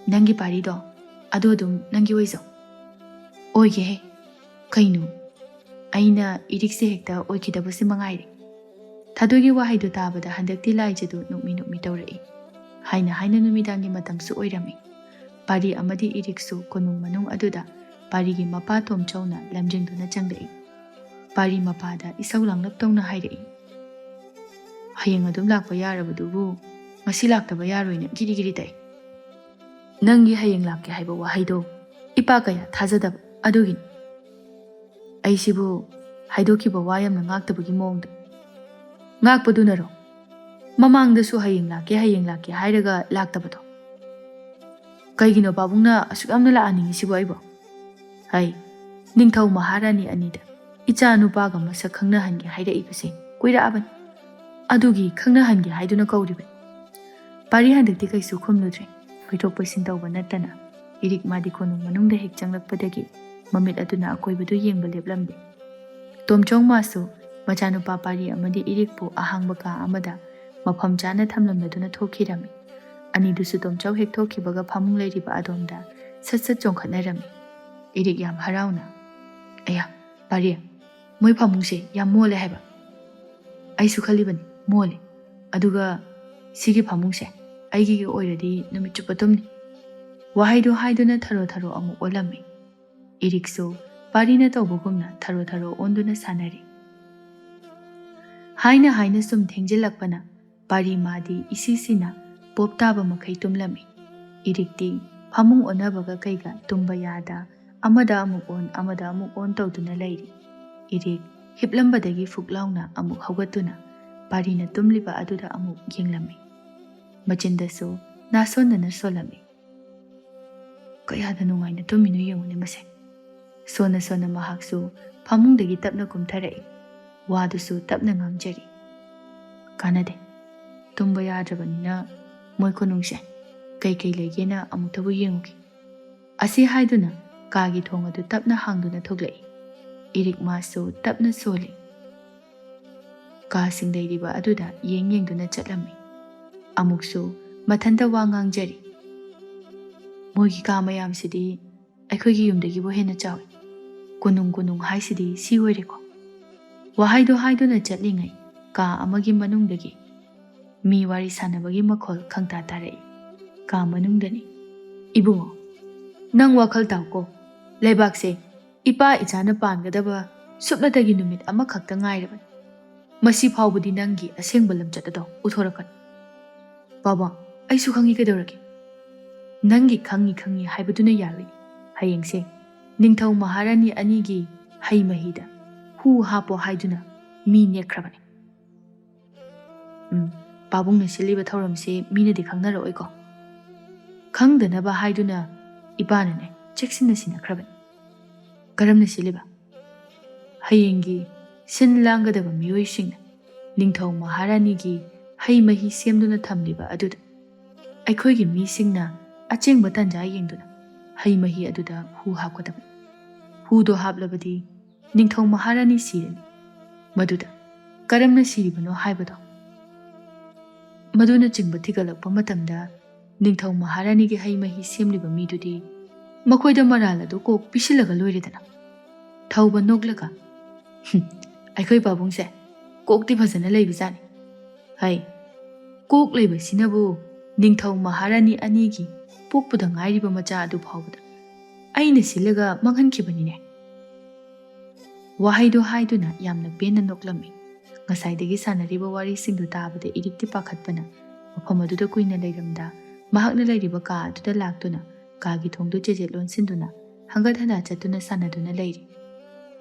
ꯅꯪꯒꯤ ꯄꯥꯔꯤꯗꯣ ꯑꯗꯨ ꯑꯗꯨꯝ ꯅꯪꯒꯤ ꯑꯣꯏꯖꯧ"꯫ "ꯑꯣꯏꯒꯦꯍꯦ, ꯀꯩꯅꯣ, ꯑꯩꯅ ꯏꯔꯤꯛꯁꯦ ꯍꯦꯛꯇ ꯑꯣꯏꯈꯤꯗꯕꯁꯤ ꯃꯉꯥꯏꯔꯦ"꯫ ꯊꯥꯗꯣꯏꯒꯤ ꯋꯥꯍꯩꯗꯨ ꯇꯥꯕꯗ ꯍꯟꯗꯛꯇꯤ ꯂꯥꯏꯖꯗꯨ ꯅꯣꯛꯃꯤ ꯅꯣꯛꯃꯤ ꯇꯧꯔꯛꯏ꯫ ꯍꯥꯏꯅ ꯍꯥꯏꯅ ꯅꯨꯃꯤꯗꯥꯡꯒꯤ ꯃꯇꯝꯁꯨ ꯑꯣꯏꯔꯝꯃꯤ꯫ ꯄꯥꯔꯤ ꯑꯃꯗꯤ ꯏꯔꯤꯛꯁꯨ ꯀꯣꯅꯨꯡ ꯃꯅꯨꯡ ꯑꯗꯨꯗ ꯄꯥꯔꯤꯒꯤ ꯃꯄꯥ ꯇꯣꯝꯆꯧꯅ ꯂꯝꯖꯤꯡꯗꯨꯅ ꯆꯪꯂꯛꯏ꯫ ꯄꯥꯔꯤ ꯃꯄꯥꯗ ꯏꯁꯧ ꯂꯥꯡꯂꯞ ꯇꯧꯅ ꯍꯥꯏꯔꯛꯏ, "ꯍꯌꯦꯡ ꯑꯗꯨꯝ ꯂꯥꯛꯄ ꯌꯥꯔꯕꯗꯨꯕꯨ ꯉꯁꯤ ꯂꯥꯛꯇꯕ ꯌꯥꯔꯣꯏꯅ ꯒꯤꯔꯤ ꯒꯤꯔꯤ ꯇꯛꯏ꯫ ꯅꯪꯒꯤ ꯍꯌꯦꯡ ꯂꯥꯛꯀꯦ ꯍꯥꯏꯕ ꯋꯥꯍꯩꯗꯣ ꯏꯄꯥ ꯀꯌꯥ ꯊꯥꯖꯗꯕ ꯑꯗꯨꯒꯤꯅꯤ꯫ ꯑꯩꯁꯤꯕꯨ ꯍꯥꯏꯗꯣꯛꯈꯤꯕ ꯋꯥ ꯌꯥꯝꯅ ꯉꯥꯛꯇꯕꯒꯤ ꯃꯑꯣꯡꯗ"꯫ "ꯉꯥꯛꯄꯗꯨꯅꯔꯣ? ꯃꯃꯥꯡꯗꯁꯨ ꯍꯌꯦꯡ ꯂꯥꯛꯀꯦ, ꯍꯌꯦꯡ ꯂꯥꯛꯀꯦ ꯍꯥꯏꯔꯒ ꯂꯥꯛꯇꯕꯗꯣ꯫ ꯀꯩꯒꯤꯅꯣ ꯄꯥꯕꯨꯡꯅ ꯑꯁꯨꯛ ꯌꯥꯝꯅ ꯂꯥꯛꯍꯟꯅꯤꯡꯉꯤꯁꯤꯕꯨ ꯑꯩꯕꯨ? ꯍꯩ, ꯅꯤꯡꯊꯧ ꯃꯍꯥꯔꯥꯅꯤ ꯑꯅꯤꯗ ꯏꯆꯥ ꯅꯨꯄꯥꯒ ꯃꯁꯛ ꯈꯪꯅꯍꯟꯒꯦ ꯍꯥꯏꯔꯛꯏꯕꯁꯦ ꯀꯨꯏꯔꯛꯑꯕꯅꯤ꯫ ꯑꯗꯨꯒꯤ ꯈꯪꯅꯍꯟꯒꯦ ꯍꯥꯏꯗꯨꯅ ꯀꯧꯔꯤꯕꯅꯤ"꯫ ꯄꯥꯔꯤ ꯍꯟꯗꯛꯇꯤ ꯀꯩꯁꯨ ꯈꯨꯝꯂꯨꯗ꯭ꯔꯦ꯫ ꯀꯣꯏꯊꯣꯛ ꯀꯣꯏꯁꯤꯟ ꯇꯧꯕ ꯅꯠꯇꯅ ꯏꯔꯤꯛ ꯃꯥꯗꯤ ꯀꯣꯅꯨꯡ ꯃꯅꯨꯡꯗ ꯍꯦꯛ ꯆꯪꯂꯛꯄꯗꯒꯤ ꯃꯃꯤꯠ ꯑꯗꯨꯅ ꯑꯀꯣꯏꯕꯗꯨ ꯌꯦꯡꯕ ꯂꯦꯞꯂꯝꯗꯦ꯫ ꯇꯣꯝꯆꯧ ꯃꯥꯁꯨ ꯃꯆꯥꯅꯨꯄꯥ ꯄꯥꯔꯤ ꯑꯃꯗꯤ ꯏꯔꯤꯛꯄꯨ ꯑꯍꯥꯡꯕ ꯀꯥ ꯑꯃꯗ ꯃꯐꯝ ꯆꯥꯅ ꯊꯝꯂꯝꯂꯗꯨꯅ ꯊꯣꯛꯈꯤꯔꯝꯃꯤ꯫ ꯑꯅꯤꯗꯨꯁꯨ ꯇꯣꯝꯆꯧ ꯍꯦꯛ ꯊꯣꯛꯈꯤꯕꯒ ꯐꯃꯨꯡ ꯂꯩꯔꯤꯕ ꯑꯗꯣꯝꯗ ꯁꯠ ꯁꯠ ꯆꯣꯡꯈꯠꯅꯔꯝꯃꯤ꯫ ꯏꯔꯤꯛ ꯌꯥꯝ ꯍꯔꯥꯎꯅ, "ꯑꯌꯥ, ꯄꯥꯔꯤ, ꯃꯣꯏ ꯐꯃꯨꯡꯁꯦ ꯌꯥꯝ ꯃꯣꯜꯂꯦ ꯍꯥꯏꯕ"꯫ "ꯑꯩꯁꯨ ꯈꯜꯂꯤꯕꯅꯤ, ꯃꯣꯜꯂꯦ꯫ ꯑꯗꯨꯒ ꯁꯤꯒꯤ ꯐꯃꯨꯡꯁꯦ ꯑꯩꯒꯤ ꯑꯣꯏꯔꯗꯤ ꯅꯨꯃꯤꯠ ꯆꯨꯞꯄ ꯇꯨꯝꯅꯤ"꯫ ꯋꯥꯍꯩꯗꯨ ꯍꯥꯏꯗꯨꯅ ꯊꯔꯣ ꯊꯔꯣ ꯑꯃꯨꯛ ꯑꯣꯜꯂꯝꯃꯤ꯫ ꯏꯔꯤꯛꯁꯨ ꯄꯥꯔꯤꯅ ꯇꯧꯕꯒꯨꯝꯅ ꯊꯔꯣ ꯊꯔꯣ ꯑꯣꯟꯗꯨꯅ ꯁꯥꯟꯅꯔꯤ꯫ ꯍꯥꯏꯅ ꯍꯥꯏꯅ ꯁꯨꯝ ꯊꯦꯡꯖꯤꯜꯂꯛꯄꯅ ꯄꯥꯔꯤ ꯃꯥꯗꯤ ꯏꯁꯤꯁꯤꯅ ꯄꯣꯞ ꯇꯥꯕ ꯃꯈꯩ ꯇꯨꯝꯂꯝꯃꯤ꯫ ꯏꯔꯤꯛꯇꯤ ꯐꯃꯨꯡ ꯑꯣꯟꯅꯕꯒ ꯀꯩꯒ ꯇꯨꯝꯕ ꯌꯥꯗ ꯑꯃꯗ ꯑꯃꯨꯛ ꯑꯣꯟ ꯑꯃꯗ ꯑꯃꯨꯛ ꯑꯣꯟ ꯇꯧꯗꯨꯅ ꯂꯩꯔꯤ꯫ ꯏꯔꯤꯛ ꯍꯤꯞꯂꯝꯕꯗꯒꯤ ꯐꯨꯛ ꯂꯥꯎꯅ ꯑꯃꯨꯛ ꯍꯧꯒꯠꯇꯨꯅ ꯄꯥꯔꯤꯅ ꯇꯨꯝꯂꯤꯕ ꯑꯗꯨꯗ ꯑꯃꯨꯛ ꯌꯦꯡꯂꯝꯃꯤ꯫ ꯃꯆꯤꯟꯗꯁꯨ ꯅꯥꯁꯣꯟꯅꯅ ꯁꯣꯜꯂꯝꯃꯤ꯫ "ꯀꯌꯥꯗ ꯅꯨꯡꯉꯥꯏꯅ ꯇꯨꯝꯃꯤꯅꯣ ꯌꯦꯡꯉꯨꯅꯦ ꯃꯁꯦ꯫" ꯁꯣꯟꯅ ꯁꯣꯟꯅ ꯃꯍꯥꯛꯁꯨ ꯐꯃꯨꯡꯗꯒꯤ ꯇꯞꯅ ꯀꯨꯝꯊꯔꯛꯏ꯫ ꯋꯥꯗꯨꯁꯨ ꯇꯞꯅ ꯉꯥꯡꯖꯔꯤ꯫ "ꯀꯥꯟꯅꯗꯦ꯫ ꯇꯨꯝꯕ ꯌꯥꯗ꯭ꯔꯕꯅꯤꯅ ꯃꯣꯏ ꯈꯨꯅꯨꯡꯁꯦ ꯀꯩꯀꯩ ꯂꯩꯒꯦꯅ ꯑꯃꯨꯛꯇꯕꯨ ꯌꯦꯡꯉꯨꯒꯦ꯫" ꯑꯁꯤ ꯍꯥꯏꯗꯨꯅ ꯀꯥꯒꯤ ꯊꯣꯡ ꯑꯗꯨ ꯇꯞꯅ ꯍꯥꯡꯗꯨꯅ ꯊꯣꯛꯂꯛꯏ꯫ ꯏꯔꯤꯛ ꯃꯥꯁꯨ ꯇꯞꯅ ꯁꯣꯜꯂꯤ꯫ ꯀꯥꯁꯤꯡ ꯂꯩꯔꯤꯕ ꯑꯗꯨꯗ ꯌꯦꯡ ꯌꯦꯡꯗꯨꯅ ꯆꯠꯂꯝꯃꯤ꯫ ꯑꯃꯨꯛꯁꯨ ꯃꯊꯟꯇ ꯋꯥ ꯉꯥꯡꯖꯔꯤ꯫ "ꯃꯣꯏꯒꯤ ꯀꯥ ꯃꯌꯥꯝꯁꯤꯗꯤ ꯑꯩꯈꯣꯏꯒꯤ ꯌꯨꯝꯗꯒꯤꯕꯨ ꯍꯦꯟꯅ ꯆꯥꯎꯏ꯫ ꯀꯣꯅꯨꯡ ꯀꯣꯅꯨꯡ ꯍꯥꯏꯁꯤꯗꯤ ꯁꯤ ꯑꯣꯏꯔꯦꯀꯣ꯫" ꯋꯥꯍꯩꯗꯣ ꯍꯥꯏꯗꯨꯅ ꯆꯠꯂꯤꯉꯩ ꯀꯥ ꯑꯃꯒꯤ ꯃꯅꯨꯡꯗꯒꯤ ꯃꯤ ꯋꯥꯔꯤ ꯁꯥꯟꯅꯕꯒꯤ ꯃꯈꯣꯜ ꯈꯪꯇꯥ ꯇꯥꯔꯛꯏ꯫ ꯀꯥ ꯃꯅꯨꯡꯗꯅꯤ꯫ "ꯏꯕꯨꯡꯉꯣ, ꯅꯪ ꯋꯥꯈꯜ ꯇꯥꯎꯀꯣ꯫ ꯂꯩꯕꯥꯛꯁꯦ ꯏꯄꯥ ꯏꯆꯥꯅ ꯄꯥꯟꯒꯗꯕ ꯁꯨꯞꯅꯇꯒꯤ ꯅꯨꯃꯤꯠ ꯑꯃꯈꯛꯇ ꯉꯥꯏꯔꯕꯅꯤ꯫ ꯃꯁꯤ ꯐꯥꯎꯕꯗꯤ ꯅꯪꯒꯤ ꯑꯁꯦꯡꯕ ꯂꯝꯆꯠ ꯑꯗꯣ ꯎꯠꯊꯣꯔꯛꯀꯅꯤ꯫" "ꯕꯥꯕꯥ, ꯑꯩꯁꯨ ꯈꯪꯉꯤ, ꯀꯩꯗꯧꯔꯒꯦ?" "ꯅꯪꯒꯤ ꯈꯪꯉꯤ ꯈꯪꯉꯤ ꯍꯥꯏꯕꯗꯨꯅ ꯌꯥꯔꯣꯏ꯫ ꯍꯌꯦꯡꯁꯦ ꯅꯤꯡꯊꯧ ꯃꯍꯥꯔꯥꯅꯤ ꯑꯅꯤꯒꯤ ꯍꯩ ꯃꯍꯤꯗ ꯍꯨ ꯍꯥꯞꯄꯣ ꯍꯥꯏꯗꯨꯅ ꯃꯤ ꯅꯦꯛꯈ꯭ꯔꯕꯅꯤ꯫" "ꯎꯝ, ꯄꯥꯕꯨꯡꯅ ꯁꯤꯜꯂꯤꯕ ꯊꯧꯔꯝꯁꯤ ꯃꯤꯅꯗꯤ ꯈꯪꯅꯔꯛꯑꯣꯏꯀꯣ?" "ꯈꯪꯗꯅꯕ ꯍꯥꯏꯗꯨꯅ ꯏꯄꯥꯅꯅꯦ ꯆꯦꯛꯁꯤꯟꯅ ꯁꯤꯟꯅꯈ꯭ꯔꯕꯅꯤ꯫" "ꯀꯔꯝꯅ ꯁꯤꯜꯂꯤꯕ?" "ꯍꯌꯦꯡꯒꯤ ꯁꯤꯟ ꯂꯥꯡꯒꯗꯕ ꯃꯤꯑꯣꯏꯁꯤꯡꯅ ꯅꯤꯡꯊꯧ ꯃꯍꯥꯔꯥꯅꯤꯒꯤ ꯍꯩ ꯃꯍꯤ ꯁꯦꯝꯗꯨꯅ ꯊꯝꯂꯤꯕ ꯑꯗꯨꯗ ꯑꯩꯈꯣꯏꯒꯤ ꯃꯤꯁꯤꯡꯅ ꯑꯆꯦꯡꯕ ꯇꯥꯟꯖꯥ ꯌꯦꯡꯗꯨꯅ ꯍꯩ ꯃꯍꯤ ꯑꯗꯨꯗ ꯍꯨ ꯍꯥꯞꯀꯗꯕꯅꯤ꯫ ꯍꯨꯗꯣ ꯍꯥꯞꯂꯕꯗꯤ ꯅꯤꯡꯊꯧ ꯃꯍꯥꯔꯥꯅꯤ ꯁꯤꯔꯅꯤ꯫ ꯃꯗꯨꯗ ꯀꯔꯝꯅ ꯁꯤꯔꯤꯕꯅꯣ ꯍꯥꯏꯕꯗꯣ, ꯃꯗꯨꯅꯆꯤꯡꯕ ꯊꯤꯒꯠꯂꯛꯄ ꯃꯇꯝꯗ ꯅꯤꯡꯊꯧ ꯃꯍꯥꯔꯥꯅꯤꯒꯤ ꯍꯩ ꯃꯍꯤ ꯁꯦꯝꯂꯤꯕ ꯃꯤꯗꯨꯗꯤ ꯃꯈꯣꯏꯗ ꯃꯔꯥꯜ ꯑꯗꯨ ꯀꯣꯛ ꯄꯤꯁꯤꯜꯂꯒ ꯂꯣꯏꯔꯦꯗꯅ꯫" ꯊꯧꯕ ꯅꯣꯛꯂꯒ, "ꯍꯨꯝ, ꯑꯩꯈꯣꯏ ꯄꯥꯕꯨꯡꯁꯦ ꯀꯣꯛꯇꯤ ꯐꯖꯅ ꯂꯩꯕꯖꯥꯠꯅꯤ꯫ ꯍꯩ, ꯀꯣꯛ ꯂꯩꯕꯁꯤꯅꯕꯨ ꯅꯤꯡꯊꯧ ꯃꯍꯥꯔꯥꯅꯤ ꯑꯅꯤꯒꯤ ꯄꯣꯛꯄꯗ ꯉꯥꯏꯔꯤꯕ ꯃꯆꯥ ꯑꯗꯨ ꯐꯥꯎꯕꯗ ꯑꯩꯅ ꯁꯤꯜꯂꯒ ꯃꯥꯡꯍꯟꯈꯤꯕꯅꯤꯅꯦ꯫" ꯋꯥꯍꯩꯗꯨ ꯍꯥꯏꯗꯨꯅ ꯌꯥꯝꯅ ꯄꯦꯟꯅ ꯅꯣꯛꯂꯝꯃꯤ꯫ ꯉꯁꯥꯏꯗꯒꯤ ꯁꯥꯟꯅꯔꯤꯕ ꯋꯥꯔꯤꯁꯤꯡꯗꯨ ꯇꯥꯕꯗ ꯏꯔꯤꯛꯇꯤ ꯄꯥꯈꯠꯄꯅ ꯃꯐꯝ ꯑꯗꯨꯗ ꯀꯨꯏꯅ ꯂꯩꯔꯝꯗ ꯃꯍꯥꯛꯅ ꯂꯩꯔꯤꯕ ꯀꯥ ꯑꯗꯨꯗ ꯂꯥꯛꯇꯨꯅ ꯀꯥꯒꯤ ꯊꯣꯡꯗꯨ ꯆꯦꯖꯦꯠ ꯂꯣꯟꯁꯤꯟꯗꯨꯅ ꯍꯪꯒꯠ ꯍꯟꯗ ꯆꯠꯇꯨꯅ ꯁꯥꯟꯅꯗꯨꯅ ꯂꯩꯔꯤ꯫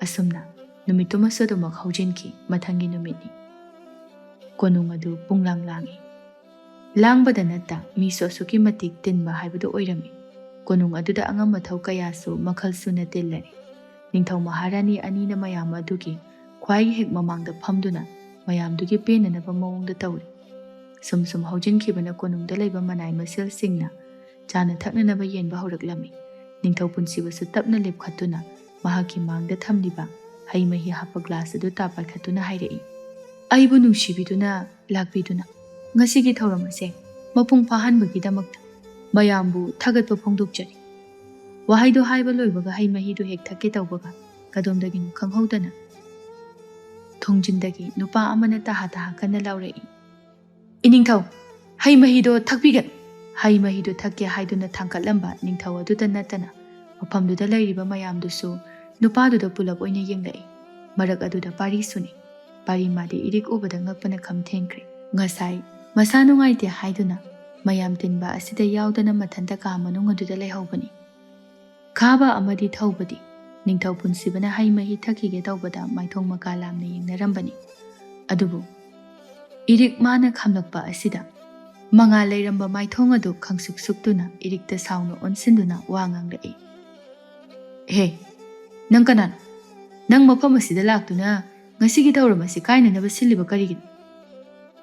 ꯑꯁꯨꯝꯅ ꯅꯨꯃꯤꯠꯇꯨꯃꯁꯨ ꯑꯗꯨꯃꯛ ꯍꯧꯖꯤꯟꯈꯤ꯫ ꯃꯊꯪꯒꯤ ꯅꯨꯃꯤꯠꯅꯤ꯫ ꯀꯣꯅꯨꯡ ꯑꯗꯨ ꯄꯨꯡꯂꯥꯡ ꯂꯥꯡꯏ꯫ ꯂꯥꯡꯕꯗ ꯅꯠꯇ ꯃꯤꯁꯨ ꯑꯁꯨꯛꯀꯤ ꯃꯇꯤꯛ ꯇꯤꯟꯕ ꯍꯥꯏꯕꯗꯨ ꯑꯣꯏꯔꯝꯃꯤ꯫ ꯀꯣꯅꯨꯡ ꯑꯗꯨꯗ ꯑꯉꯝ ꯑꯊꯧ ꯀꯌꯥꯁꯨ ꯃꯈꯜ ꯁꯨꯅ ꯇꯤꯜꯂꯔꯤ꯫ ꯅꯤꯡꯊꯧ ꯃꯍꯥꯔꯥꯅꯤ ꯑꯅꯤꯅ ꯃꯌꯥꯝ ꯑꯗꯨꯒꯤ ꯈ꯭ꯋꯥꯏ ꯍꯦꯛ ꯃꯃꯥꯡꯗ ꯐꯝꯗꯨꯅ ꯃꯌꯥꯝꯗꯨꯒꯤ ꯄꯦꯟꯅꯅꯕ ꯃꯑꯣꯡꯗ ꯇꯧꯔꯤ꯫ ꯁꯨꯝ ꯁꯨꯝ ꯍꯧꯖꯤꯟꯈꯤꯕꯅ ꯀꯣꯅꯨꯡꯗ ꯂꯩꯕ ꯃꯅꯥꯏ ꯃꯁꯤꯜꯁꯤꯡꯅ ꯆꯥꯅ ꯊꯛꯅꯅꯕ ꯌꯦꯟꯕ ꯍꯧꯔꯛꯂꯝꯃꯤ꯫ ꯅꯤꯡꯊꯧ ꯄꯨꯟꯁꯤꯕꯁꯨ ꯇꯞꯅ ꯂꯦꯞꯈꯠꯇꯨꯅ ꯃꯍꯥꯛꯀꯤ ꯃꯥꯡꯗ ꯊꯝꯂꯤꯕ ꯍꯩ ꯃꯍꯤ ꯍꯥꯞꯄ ꯒ꯭ꯂꯥꯁ ꯑꯗꯨ ꯇꯥ ꯄꯥꯏꯈꯠꯇꯨꯅ ꯍꯥꯏꯔꯛꯏ, "ꯑꯩꯕꯨ ꯅꯨꯡꯁꯤꯕꯤꯗꯨꯅ ꯂꯥꯛꯄꯤꯗꯨꯅ ꯉꯁꯤꯒꯤ ꯊꯧꯔꯝ ꯑꯁꯦ ꯃꯄꯨꯡ ꯐꯥꯍꯟꯕꯒꯤꯗꯃꯛꯇ ꯃꯌꯥꯝꯕꯨ ꯊꯥꯒꯠꯄ ꯐꯣꯡꯗꯣꯛꯆꯔꯤ꯫" ꯋꯥꯍꯩꯗꯨ ꯍꯥꯏꯕ ꯂꯣꯏꯕꯒ ꯍꯩ ꯃꯍꯤꯗꯨ ꯍꯦꯛ ꯊꯛꯀꯦ ꯇꯧꯕꯒ ꯀꯗꯣꯝꯗꯒꯤꯅꯣ ꯈꯪꯍꯧꯗꯅ ꯊꯣꯡꯖꯤꯟꯗꯒꯤ ꯅꯨꯄꯥ ꯑꯃꯅ ꯇꯍꯥ ꯇꯍꯥ ꯀꯟꯅ ꯂꯥꯎꯔꯛꯏ, "ꯏꯅꯤꯡꯊꯧ, ꯍꯩ ꯃꯍꯤꯗꯣ ꯊꯛꯄꯤꯒꯅꯨ!" ꯍꯩ ꯃꯍꯤꯗꯨ ꯊꯛꯀꯦ ꯍꯥꯏꯗꯨꯅ ꯊꯥꯡꯀꯠꯂꯝꯕ ꯅꯤꯡꯊꯧ ꯑꯗꯨꯇ ꯅꯠꯇꯅ ꯃꯐꯝꯗꯨꯗ ꯂꯩꯔꯤꯕ ꯃꯌꯥꯝꯗꯨꯁꯨ ꯅꯨꯄꯥꯗꯨꯗ ꯄꯨꯂꯞ ꯑꯣꯏꯅ ꯌꯦꯡꯂꯛꯏ꯫ ꯃꯔꯛ ꯑꯗꯨꯗ ꯄꯥꯔꯤꯁꯨꯅꯤ꯫ ꯄꯥꯔꯤ ꯃꯥꯗꯤ ꯏꯔꯤꯛ ꯎꯕꯗ ꯉꯛꯄꯅ ꯈꯝ ꯊꯦꯡꯈ꯭ꯔꯦ꯫ ꯉꯁꯥꯏ ꯃꯁꯥ ꯅꯨꯡꯉꯥꯏꯇꯦ ꯍꯥꯏꯗꯨꯅ ꯃꯌꯥꯝ ꯇꯤꯟꯕ ꯑꯁꯤꯗ ꯌꯥꯎꯗꯅ ꯃꯊꯟꯇ ꯀꯥ ꯃꯅꯨꯡ ꯑꯗꯨꯗ ꯂꯩꯍꯧꯕꯅꯤ꯫ ꯈꯥꯕ ꯑꯃꯗꯤ ꯊꯧꯕꯗꯤ ꯅꯤꯡꯊꯧ ꯄꯨꯟꯁꯤꯕꯅ ꯍꯩ ꯃꯍꯤ ꯊꯛꯈꯤꯒꯦ ꯇꯧꯕꯗ ꯃꯥꯏꯊꯣꯡ ꯃꯀꯥ ꯂꯥꯝꯅ ꯌꯦꯡꯅꯔꯝꯕꯅꯤ꯫ ꯑꯗꯨꯕꯨ ꯏꯔꯤꯛ ꯃꯥꯅ ꯈꯝꯂꯛꯄ ꯑꯁꯤꯗ ꯃꯉꯥꯜ ꯂꯩꯔꯝꯕ ꯃꯥꯏꯊꯣꯡ ꯑꯗꯨ ꯈꯪꯁꯨꯛ ꯁꯨꯛꯇꯨꯅ ꯏꯔꯤꯛꯇ ꯁꯥꯎꯅ ꯑꯣꯟꯁꯤꯟꯗꯨꯅ ꯋꯥ ꯉꯥꯡꯂꯛꯏ, "ꯍꯦ, ꯅꯪ ꯀꯅꯥꯅꯣ? ꯅꯪ ꯃꯐꯝ ꯑꯁꯤꯗ ꯂꯥꯛꯇꯨꯅ ꯉꯁꯤꯒꯤ ꯊꯧꯔꯝ ꯑꯁꯤ ꯀꯥꯏꯅꯅꯕ ꯁꯤꯜꯂꯤꯕ ꯀꯔꯤꯒꯤꯅꯣ?"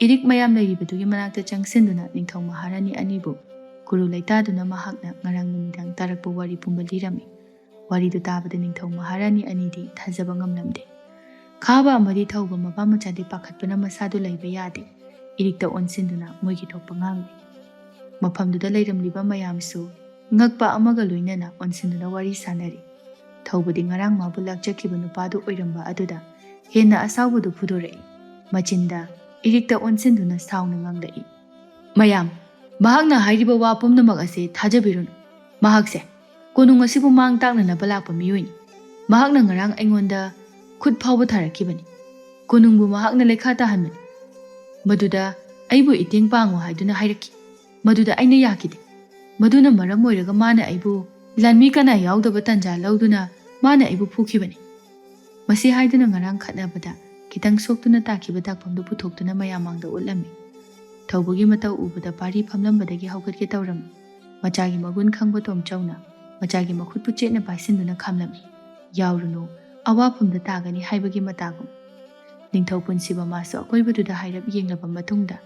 ꯏꯔꯤꯛ ꯃꯌꯥꯝ ꯂꯩꯔꯤꯕꯗꯨꯒꯤ ꯃꯅꯥꯛꯇ ꯆꯪꯁꯤꯟꯗꯨꯅ ꯅꯤꯡꯊꯧ ꯃꯍꯥꯔꯥꯅꯤ ꯑꯅꯤꯕꯨ ꯀꯨꯔꯨ ꯂꯩꯇꯥꯗꯨꯅ ꯃꯍꯥꯛꯅ ꯉꯔꯥꯡ ꯅꯨꯃꯤꯗꯥꯡ ꯇꯥꯔꯛꯄ ꯋꯥꯔꯤ ꯄꯨꯝꯕ ꯂꯤꯔꯝꯃꯤ꯫ ꯋꯥꯔꯤꯗꯨ ꯇꯥꯕꯗ ꯅꯤꯡꯊꯧ ꯃꯍꯥꯔꯥꯅꯤ ꯑꯅꯤꯗꯤ ꯊꯥꯖꯕ ꯉꯝꯂꯝꯗꯦ꯫ ꯈꯥꯕ ꯑꯃꯗꯤ ꯊꯧꯕ ꯃꯄꯥ ꯃꯆꯥꯗꯤ ꯄꯥꯈꯠꯄꯅ ꯃꯁꯥꯗꯨ ꯂꯩꯕ ꯌꯥꯗꯦ꯫ ꯏꯔꯤꯛꯇ ꯑꯣꯟꯁꯤꯟꯗꯨꯅ ꯃꯣꯏꯒꯤ ꯊꯣꯛꯄ ꯉꯥꯡꯂꯤ꯫ ꯃꯐꯝꯗꯨꯗ ꯂꯩꯔꯝꯂꯤꯕ ꯃꯌꯥꯝꯁꯨ ꯉꯛꯄ ꯑꯃꯒ ꯂꯣꯏꯅꯅ ꯑꯣꯟꯁꯤꯟꯗꯨꯅ ꯋꯥꯔꯤ ꯁꯥꯅꯔꯤ꯫ ꯊꯧꯕꯗꯤ ꯉꯔꯥꯡ ꯃꯥꯕꯨ ꯂꯥꯛꯆꯈꯤꯕ ꯅꯨꯄꯥꯗꯨ ꯑꯣꯏꯔꯝꯕ ꯑꯗꯨꯗ ꯍꯦꯟꯅ ꯑꯁꯥꯎꯕꯗꯨ ꯐꯨꯗꯣꯔꯛꯏ꯫ ꯃꯆꯤꯟꯗ ꯏꯔꯤꯛꯇ ꯑꯣꯟꯁꯤꯟꯗꯨꯅ ꯁꯥꯎꯅ ꯉꯥꯡꯂꯛꯏ, "ꯃꯌꯥꯝ, ꯃꯍꯥꯛꯅ ꯍꯥꯏꯔꯤꯕ ꯋꯥ ꯄꯨꯝꯅꯃꯛ ꯑꯁꯤ ꯊꯥꯖꯕꯤꯔꯨꯅꯨ꯫ ꯃꯍꯥꯛꯁꯦ ꯀꯣꯅꯨꯡ ꯑꯁꯤꯕꯨ ꯃꯥꯡ ꯇꯥꯛꯅꯅꯕ ꯂꯥꯛꯄ ꯃꯤꯑꯣꯏꯅꯤ꯫ ꯃꯍꯥꯛꯅ ꯉꯔꯥꯡ ꯑꯩꯉꯣꯟꯗ ꯈꯨꯠ ꯐꯥꯎꯕ ꯊꯥꯔꯛꯈꯤꯕꯅꯤ꯫ ꯀꯣꯅꯨꯡꯕꯨ ꯃꯍꯥꯛꯅ ꯂꯩꯈꯥ ꯇꯥꯍꯟꯕꯅꯤ꯫ ꯃꯗꯨꯗ ꯑꯩꯕꯨ ꯏꯇꯦꯡ ꯄꯥꯡꯉꯨ ꯍꯥꯏꯗꯨꯅ ꯍꯥꯏꯔꯛꯈꯤ꯫ ꯃꯗꯨꯗ ꯑꯩꯅ ꯌꯥꯈꯤꯗꯦ꯫ ꯃꯗꯨꯅ ꯃꯔꯝ ꯑꯣꯏꯔꯒ ꯃꯥꯅ ꯑꯩꯕꯨ, ꯂꯥꯟꯃꯤ ꯀꯅꯥ ꯌꯥꯎꯗꯕ ꯇꯟꯖꯥ ꯂꯧꯗꯨꯅ ꯃꯥꯅ ꯑꯩꯕꯨ ꯐꯨꯈꯤꯕꯅꯤ꯫ ꯃꯁꯤ ꯍꯥꯏꯗꯨꯅ ꯉꯔꯥꯡ ꯈꯠꯅꯕꯗ ꯈꯤꯇꯪ ꯁꯣꯛꯇꯨꯅ ꯇꯥꯈꯤꯕ ꯗꯥꯛꯐꯝꯗꯨ ꯄꯨꯊꯣꯛꯇꯨꯅ ꯃꯌꯥꯝ ꯃꯥꯡꯗ ꯎꯠꯂꯝꯃꯤ꯫ ꯊꯧꯕꯒꯤ ꯃꯇꯧ ꯎꯕꯗ ꯄꯥꯔꯤ ꯐꯝꯂꯝꯕꯗꯒꯤ ꯍꯧꯒꯠꯀꯦ ꯇꯧꯔꯝꯃꯤ꯫ ꯃꯆꯥꯒꯤ ꯃꯒꯨꯟ ꯈꯪꯕ ꯇꯣꯝꯆꯧꯅ ꯃꯆꯥꯒꯤ ꯃꯈꯨꯠꯄꯨ ꯆꯦꯠꯅ ꯄꯥꯏꯁꯤꯟꯗꯨꯅ ꯈꯥꯝꯂꯝꯃꯤ꯫ "ꯌꯥꯎꯔꯨꯅꯨ, ꯑꯋꯥꯐꯝꯗ ꯇꯥꯒꯅꯤ" ꯍꯥꯏꯕꯒꯤ ꯃꯇꯥꯒꯨꯝ꯫ ꯅꯤꯡꯊꯧ ꯄꯨꯟꯁꯤꯕ ꯃꯥꯁꯨ ꯑꯀꯣꯏꯕꯗꯨꯗ ꯍꯥꯏꯔꯞ ꯌꯦꯡꯂꯕ ꯃꯇꯨꯡꯗ